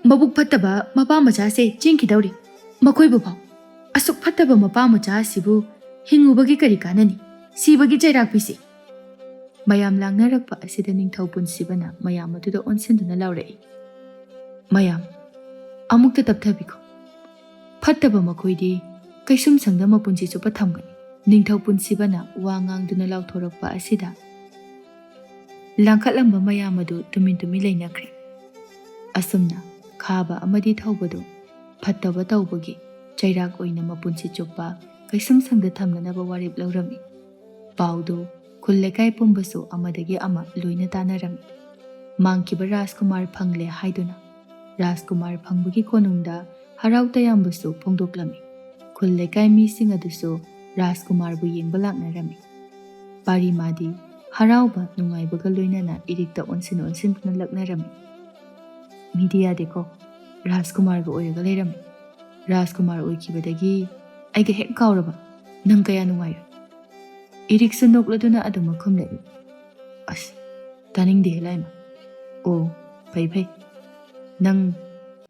"ꯃꯕꯨꯛ ꯐꯠꯇꯕ ꯃꯄꯥ ꯃꯆꯥꯁꯦ ꯆꯦꯟꯈꯤꯗꯧꯔꯤ꯫ ꯃꯈꯣꯏꯕꯨ ꯐꯥꯎ꯫ ꯑꯁꯨꯛ ꯐꯠꯇꯕ ꯃꯄꯥ ꯃꯆꯥ ꯑꯁꯤꯕꯨ ꯍꯤꯡꯉꯨꯕꯒꯤ ꯀꯔꯤ ꯀꯥꯟꯅꯅꯤ? ꯁꯤꯕꯒꯤ ꯆꯩꯔꯥꯛ ꯄꯤꯁꯤ꯫" ꯃꯌꯥꯝ ꯂꯥꯡꯅꯔꯛꯄ ꯑꯁꯤꯗ ꯅꯤꯡꯊꯧ ꯄꯨꯟꯁꯤꯕꯅ ꯃꯌꯥꯝ ꯑꯗꯨꯗ ꯑꯣꯟꯁꯤꯟꯗꯨꯅ ꯂꯥꯎꯔꯛꯏ, "ꯃꯌꯥꯝ, ꯑꯃꯨꯛꯇ ꯇꯞꯊꯕꯤꯈꯣ꯫ ꯐꯠꯇꯕ ꯃꯈꯣꯏꯗꯤ ꯀꯩꯁꯨꯝꯁꯪꯗ ꯃꯄꯨꯟꯁꯤ ꯆꯨꯞꯄ ꯊꯝꯒꯅꯤ꯫" ꯅꯤꯡꯊꯧ ꯄꯨꯟꯁꯤꯕꯅ ꯋꯥ ꯉꯥꯡꯗꯨꯅ ꯂꯥꯎꯊꯣꯔꯛꯄ ꯑꯁꯤꯗ ꯂꯥꯡꯈꯠꯂꯝꯕ ꯃꯌꯥꯝ ꯑꯗꯨ ꯇꯨꯃꯤꯟ ꯇꯨꯃꯤꯟ ꯂꯩꯅꯈ꯭ꯔꯦ꯫ ꯑꯁꯨꯝꯅ ꯈꯥꯕ ꯑꯃꯗꯤ ꯊꯧꯕꯗꯨ ꯐꯠꯇꯕ ꯇꯧꯕꯒꯤ ꯆꯩꯔꯥꯛ ꯑꯣꯏꯅ ꯃꯄꯨꯟꯁꯤ ꯆꯨꯞꯄ ꯀꯩꯁꯨꯝꯁꯪꯗ ꯊꯝꯅꯅꯕ ꯋꯥꯔꯦꯞ ꯂꯧꯔꯝꯃꯤ꯫ ꯄꯥꯎꯗꯨ ꯈꯨꯜ ꯂꯩꯀꯥꯏ ꯄꯨꯝꯕꯁꯨ ꯑꯃꯗꯒꯤ ꯑꯃ ꯂꯣꯏꯅ ꯇꯥꯅꯔꯝꯃꯤ꯫ ꯃꯥꯡꯈꯤꯕ ꯔꯥꯖꯀꯨꯃꯥꯔ ꯐꯪꯂꯦ ꯍꯥꯏꯗꯨꯅ ꯔꯥꯖꯀꯨꯃꯥꯔ ꯐꯪꯕꯒꯤ ꯀꯣꯅꯨꯡꯗ ꯍꯔꯥꯎ ꯇꯌꯥꯝꯕꯁꯨ ꯐꯣꯡꯗꯣꯛꯂꯝꯃꯤ꯫ ꯈꯨꯜ ꯂꯩꯀꯥꯏ ꯃꯤꯁꯤꯡ ꯑꯗꯨꯁꯨ ꯔꯥꯖꯀꯨꯃꯥꯔꯕꯨ ꯌꯦꯡꯕ ꯂꯥꯛꯅꯔꯝꯃꯤ꯫ ꯄꯥꯔꯤꯃꯥꯗꯤ ꯍꯔꯥꯎꯕ ꯅꯨꯡꯉꯥꯏꯕꯒ ꯂꯣꯏꯅꯅ ꯏꯔꯤꯛꯇ ꯑꯣꯟꯁꯤꯟ ꯑꯣꯟꯁꯤꯟꯗꯨꯅ ꯂꯛꯅꯔꯝꯃꯤ꯫ "ꯃꯤꯗꯤ ꯌꯥꯗꯦꯀꯣ, ꯔꯥꯖꯀꯨꯃꯥꯔꯒ ꯑꯣꯏꯔꯒ ꯂꯩꯔꯝꯃꯤ꯫ ꯔꯥꯖꯀꯨꯃꯥꯔ ꯑꯣꯏꯈꯤꯕꯗꯒꯤ ꯑꯩꯒ ꯍꯦꯛ ꯀꯥꯎꯔꯕ꯫ ꯅꯪ ꯀꯌꯥ ꯅꯨꯡꯉꯥꯏꯔꯣꯏ?" ꯏꯔꯤꯛꯁꯨ ꯅꯣꯛꯂꯗꯨꯅ ꯑꯗꯨꯃꯛ ꯈꯨꯝꯂꯛꯏ꯫ "ꯑꯁ, ꯇꯥꯅꯤꯡꯗꯦ ꯂꯥꯏꯃ꯫ ꯑꯣ, ꯐꯩ ꯐꯩ꯫ ꯅꯪ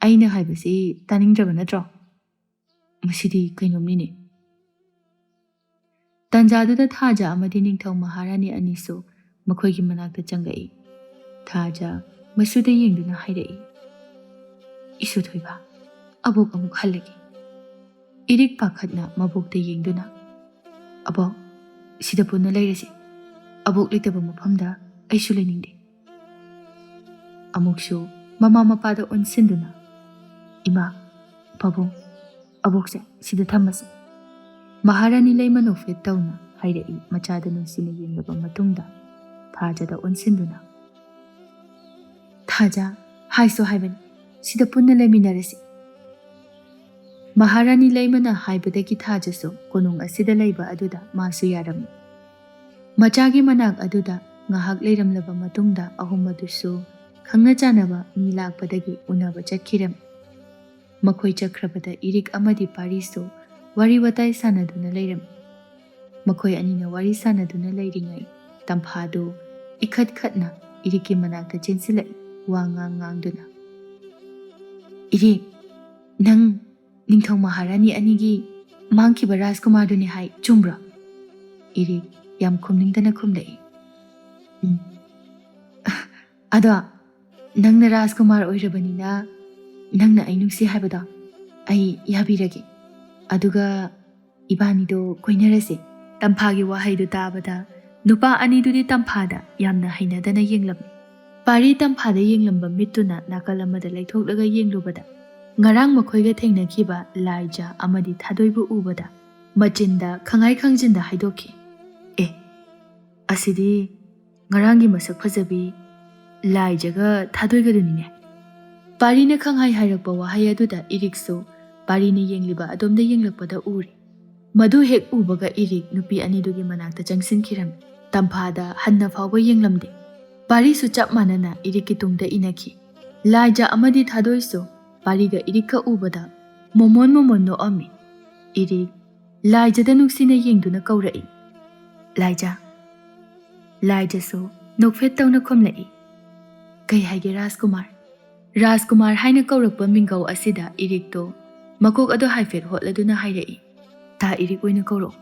ꯑꯩꯅ ꯍꯥꯏꯕꯁꯤ ꯇꯥꯅꯤꯡꯗ꯭ꯔꯕ ꯅꯠꯇ꯭ꯔꯣ? ꯃꯁꯤꯗꯤ ꯀꯩꯅꯣꯝꯅꯤꯅꯦ꯫" ꯇꯥꯟꯖꯥꯗꯨꯗ ꯊꯥꯖ ꯑꯃꯗꯤ ꯅꯤꯡꯊꯧ ꯃꯍꯥꯔꯥꯅꯤ ꯑꯅꯤꯁꯨ ꯃꯈꯣꯏꯒꯤ ꯃꯅꯥꯛꯇ ꯆꯪꯂꯛꯏ꯫ ꯊꯥꯖ ꯃꯁꯨꯗ ꯌꯦꯡꯗꯨꯅ ꯍꯥꯏꯔꯛꯏ, "ꯏꯁꯨ ꯊꯣꯏꯕ, ꯑꯕꯣꯛ ꯑꯃꯨꯛ ꯍꯜꯂꯒꯦ꯫" ꯏꯔꯤꯛ ꯄꯥꯈꯠꯅ ꯃꯕꯣꯛꯇ ꯌꯦꯡꯗꯨꯅ, "ꯑꯕꯣꯛ, ꯁꯤꯗ ꯄꯨꯟꯅ ꯂꯩꯔꯁꯤ꯫ ꯑꯕꯣꯛ ꯂꯩꯇꯕ ꯃꯐꯝꯗ ꯑꯩꯁꯨ ꯂꯩꯅꯤꯡꯗꯦ꯫" ꯑꯃꯨꯛꯁꯨ ꯃꯃꯥ ꯃꯄꯥꯗ ꯑꯣꯟꯁꯤꯟꯗꯨꯅ, "ꯏꯃꯥ, ꯄꯥꯕꯨꯡ, ꯑꯕꯣꯛꯁꯦ ꯁꯤꯗ ꯊꯝꯃꯁꯤ꯫" ꯃꯍꯥꯔꯥꯅꯤ ꯂꯩꯃ ꯅꯣꯛꯐꯦꯠ ꯇꯧꯅ ꯍꯥꯏꯔꯛꯏ꯫ ꯃꯆꯥꯗ ꯅꯨꯡꯁꯤꯅ ꯌꯦꯡꯂꯕ ꯃꯇꯨꯡꯗ ꯊꯥꯖꯗ ꯑꯣꯟꯁꯤꯟꯗꯨꯅ, "ꯊꯥꯖ, ꯍꯥꯏꯁꯨ ꯍꯥꯏꯕꯅꯤ, ꯁꯤꯗ ꯄꯨꯟꯅ ꯂꯩꯃꯤꯟꯅꯔꯁꯤ꯫" ꯃꯍꯥꯔꯥꯅꯤ ꯂꯩꯃꯅ ꯍꯥꯏꯕꯗꯒꯤ ꯊꯥꯖꯁꯨ ꯀꯣꯅꯨꯡ ꯑꯁꯤꯗ ꯂꯩꯕ ꯑꯗꯨꯗ ꯃꯥꯁꯨ ꯌꯥꯔꯝꯃꯤ꯫ ꯃꯆꯥꯒꯤ ꯃꯅꯥꯛ ꯑꯗꯨꯗ ꯉꯥꯏꯍꯥꯛ ꯂꯩꯔꯝꯂꯕ ꯃꯇꯨꯡꯗ ꯑꯍꯨꯝ ꯑꯗꯨꯁꯨ ꯈꯪꯅ ꯆꯥꯟꯅꯕ ꯃꯤ ꯂꯥꯛꯄꯗꯒꯤ ꯎꯅꯕ ꯆꯠꯈꯤꯔꯝꯃꯤ꯫ ꯃꯈꯣꯏ ꯆꯠꯈ꯭ꯔꯕꯗ ꯏꯔꯤꯛ ꯑꯃꯗꯤ ꯄꯥꯔꯤꯁꯨ ꯋꯥꯔꯤ ꯋꯥꯇꯥꯏ ꯁꯥꯟꯅꯗꯨꯅ ꯂꯩꯔꯝꯃꯤ꯫ ꯃꯈꯣꯏ ꯑꯅꯤꯅ ꯋꯥꯔꯤ ꯁꯥꯟꯅꯗꯨꯅ ꯂꯩꯔꯤꯉꯩ ꯇꯝꯐꯥꯗꯨ ꯏꯈꯠ ꯈꯠꯅ ꯏꯔꯤꯛꯀꯤ ꯃꯅꯥꯛꯇ ꯆꯦꯟꯁꯤꯜꯂꯛꯏ, ꯋꯥ ꯉꯥꯡ ꯉꯥꯡꯗꯨꯅ꯫ "ꯏꯔꯤꯛ, ꯅꯪ ꯅꯤꯡꯊꯧ ꯃꯍꯥꯔꯥꯅꯤ ꯑꯅꯤꯒꯤ ꯃꯥꯡꯈꯤꯕ ꯔꯥꯖꯀꯨꯃꯥꯔꯗꯨꯅꯤ ꯍꯥꯏ, ꯆꯨꯝꯕ꯭ꯔꯣ?" ꯏꯔꯤꯛ ꯌꯥꯝ ꯈꯨꯝꯅꯤꯡꯗꯅ ꯈꯨꯝꯂꯛꯏ꯫ "ꯎꯝ꯫ ꯑꯗꯣ ꯅꯪꯅ ꯔꯥꯖꯀꯨꯃꯥꯔ ꯑꯣꯏꯔꯕꯅꯤꯅ ꯅꯪꯅ ꯑꯩ ꯅꯨꯡꯁꯤ ꯍꯥꯏꯕꯗꯣ ꯑꯩ ꯌꯥꯕꯤꯔꯒꯦ꯫ ꯑꯗꯨꯒ ꯏꯕꯥꯅꯤꯗꯣ ꯀꯣꯏꯅꯔꯁꯦ꯫" ꯇꯝꯐꯥꯒꯤ ꯋꯥꯍꯩꯗꯨ ꯇꯥꯕꯗ ꯅꯨꯄꯥ ꯑꯅꯤꯗꯨꯗꯤ ꯇꯝꯐꯥꯗ ꯌꯥꯝꯅ ꯍꯩꯅꯗꯅ ꯌꯦꯡꯂꯝꯃꯤ꯫ ꯄꯥꯔꯤ ꯇꯝꯐꯥꯗ ꯌꯦꯡꯂꯝꯕ ꯃꯤꯠꯇꯨꯅ ꯅꯥꯀꯜ ꯑꯃꯗ ꯂꯩꯊꯣꯛꯂꯒ ꯌꯦꯡꯂꯨꯕꯗ ꯉꯔꯥꯡ ꯃꯈꯣꯏꯒ ꯊꯦꯡꯅꯈꯤꯕ ꯂꯥꯏꯖ ꯑꯃꯗꯤ ꯊꯥꯗꯣꯏꯕꯨ ꯎꯕꯗ ꯃꯆꯤꯟꯗ ꯈꯪꯍꯥꯏ ꯈꯪꯖꯤꯟꯗ ꯍꯥꯏꯗꯣꯛꯈꯤ, "ꯑꯦ, ꯑꯁꯤꯗꯤ ꯉꯔꯥꯡꯒꯤ ꯃꯁꯛ ꯐꯖꯕꯤ ꯂꯥꯏꯖꯒ ꯊꯥꯗꯣꯏꯒꯗꯨꯅꯤꯅꯦ꯫" ꯄꯥꯔꯤꯅ ꯈꯪꯍꯥꯏ ꯍꯥꯏꯔꯛꯄ ꯋꯥꯍꯩ ꯑꯗꯨꯗ ꯏꯔꯤꯛꯁꯨ ꯄꯥꯔꯤꯅ ꯌꯦꯡꯂꯤꯕ ꯑꯗꯣꯝꯗ ꯌꯦꯡꯂꯛꯄꯗ ꯎꯔꯦ꯫ ꯃꯗꯨ ꯍꯦꯛ ꯎꯕꯒ ꯏꯔꯤꯛ ꯅꯨꯄꯤ ꯑꯅꯤꯗꯨꯒꯤ ꯃꯅꯥꯛꯇ ꯆꯪꯁꯤꯟꯈꯤꯔꯝꯃꯤ꯫ ꯇꯝꯐꯥꯗ ꯍꯟꯅ ꯐꯥꯎꯕ ꯌꯦꯡꯂꯝꯗꯦ꯫ ꯄꯥꯔꯤꯁꯨ ꯆꯞ ꯃꯥꯟꯅꯅ ꯏꯔꯤꯛꯀꯤ ꯇꯨꯡꯗ ꯏꯅꯈꯤ꯫ ꯂꯥꯏꯖ ꯑꯃꯗꯤ ꯊꯥꯗꯣꯏꯁꯨ ꯄꯥꯔꯤꯒ ꯏꯔꯤꯛꯀ ꯎꯕꯗ ꯃꯣꯃꯣꯟ ꯃꯣꯃꯣꯟ ꯅꯣꯛꯑꯝꯃꯤ꯫ ꯏꯔꯤꯛ ꯂꯥꯏꯖꯗ ꯅꯨꯡꯁꯤꯅ ꯌꯦꯡꯗꯨꯅ ꯀꯧꯔꯛꯏ, "ꯂꯥꯏꯖ!" ꯂꯥꯏꯖꯁꯨ ꯅꯣꯛꯐꯦꯠ ꯇꯧꯅ ꯈꯨꯝꯂꯛꯏ, "ꯀꯩ ꯍꯥꯏꯒꯦ ꯔꯥꯖꯀꯨꯃꯥꯔ?" ꯔꯥꯖꯀꯨꯃꯥꯔ ꯍꯥꯏꯅ ꯀꯧꯔꯛꯄ ꯃꯤꯡꯒꯧ ꯑꯁꯤꯗ ꯏꯔꯤꯛꯇꯣ ꯃꯀꯣꯛ ꯑꯗꯨ ꯍꯥꯏꯐꯦꯠ ꯍꯣꯠꯂꯗꯨꯅ ꯍꯥꯏꯔꯛꯏ, "ꯇꯥ ꯏꯔꯤꯛ ꯑꯣꯏꯅ ꯀꯧꯔꯛꯑꯣ,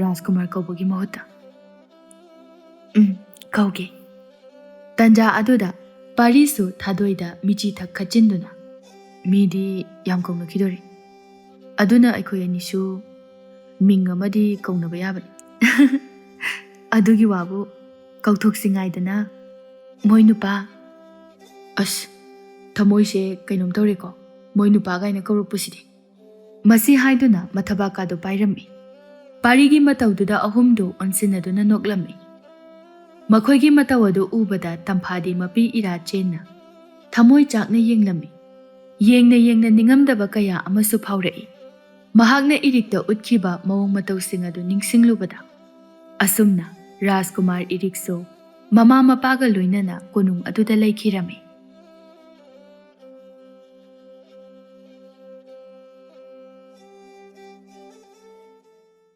ꯔꯥꯖꯀꯨꯃꯥꯔ ꯀꯧꯕꯒꯤ ꯃꯍꯨꯠꯇ꯫" "ꯎꯝ, ꯀꯧꯒꯦ꯫" ꯇꯟꯖꯥ ꯑꯗꯨꯗ ꯄꯥꯔꯤꯁꯨ ꯊꯥꯗꯣꯏꯗ ꯃꯤꯆꯤ ꯊꯛ ꯈꯠꯆꯤꯟꯗꯨꯅ, "ꯃꯤꯗꯤ ꯌꯥꯝ ꯀꯧꯅꯈꯤꯗꯣꯔꯤ, ꯑꯗꯨꯅ ꯑꯩꯈꯣꯏ ꯑꯅꯤꯁꯨ ꯃꯤꯡ ꯑꯃꯗꯤ ꯀꯧꯅꯕ ꯌꯥꯕꯅꯤ꯫" "ꯑꯗꯨꯒꯤ ꯋꯥꯕꯨ ꯀꯧꯊꯣꯛꯁꯤ ꯉꯥꯏꯗꯅ, ꯃꯣꯏ ꯅꯨꯄꯥ꯫" "ꯑꯁ, ꯊꯃꯣꯏꯁꯦ ꯀꯩꯅꯣꯝ ꯇꯧꯔꯦꯀꯣ, ꯃꯣꯏ ꯅꯨꯄꯥ ꯀꯥꯏꯅ ꯀꯧꯔꯛꯄꯁꯤꯗꯤ꯫" ꯃꯁꯤ ꯍꯥꯏꯗꯨꯅ ꯃꯊꯕꯥꯛꯀꯥꯗꯨ ꯄꯥꯏꯔꯝꯃꯤ꯫ ꯄꯥꯔꯤꯒꯤ ꯃꯇꯧꯗꯨꯗ ꯑꯍꯨꯝꯗꯨ ꯑꯣꯟꯁꯤꯟꯅꯗꯨꯅ ꯅꯣꯛꯂꯝꯃꯤ꯫ ꯃꯈꯣꯏꯒꯤ ꯃꯇꯧ ꯑꯗꯨ ꯎꯕꯗ ꯇꯝꯐꯥꯗꯤ ꯃꯄꯤ ꯏꯔꯥ ꯆꯦꯟꯅ ꯊꯃꯣꯏ ꯆꯥꯛꯅ ꯌꯦꯡꯂꯝꯃꯤ꯫ ꯌꯦꯡꯅ ꯌꯦꯡꯅ ꯅꯤꯡꯉꯝꯗꯕ ꯀꯌꯥ ꯑꯃꯁꯨ ꯐꯥꯎꯔꯛꯏ꯫ ꯃꯍꯥꯛꯅ ꯏꯔꯤꯛꯇ ꯎꯠꯈꯤꯕ ꯃꯑꯣꯡ ꯃꯇꯧꯁꯤꯡ ꯑꯗꯨ ꯅꯤꯡꯁꯤꯡꯂꯨꯕꯗ, ꯑꯁꯨꯝꯅ ꯔꯥꯖꯀꯨꯃꯥꯔ ꯏꯔꯤꯛꯁꯨ ꯃꯃꯥ ꯃꯄꯥꯒ ꯂꯣꯏꯅꯅ ꯀꯣꯅꯨꯡ ꯑꯗꯨꯗ ꯂꯩꯈꯤꯔꯝꯃꯤ꯫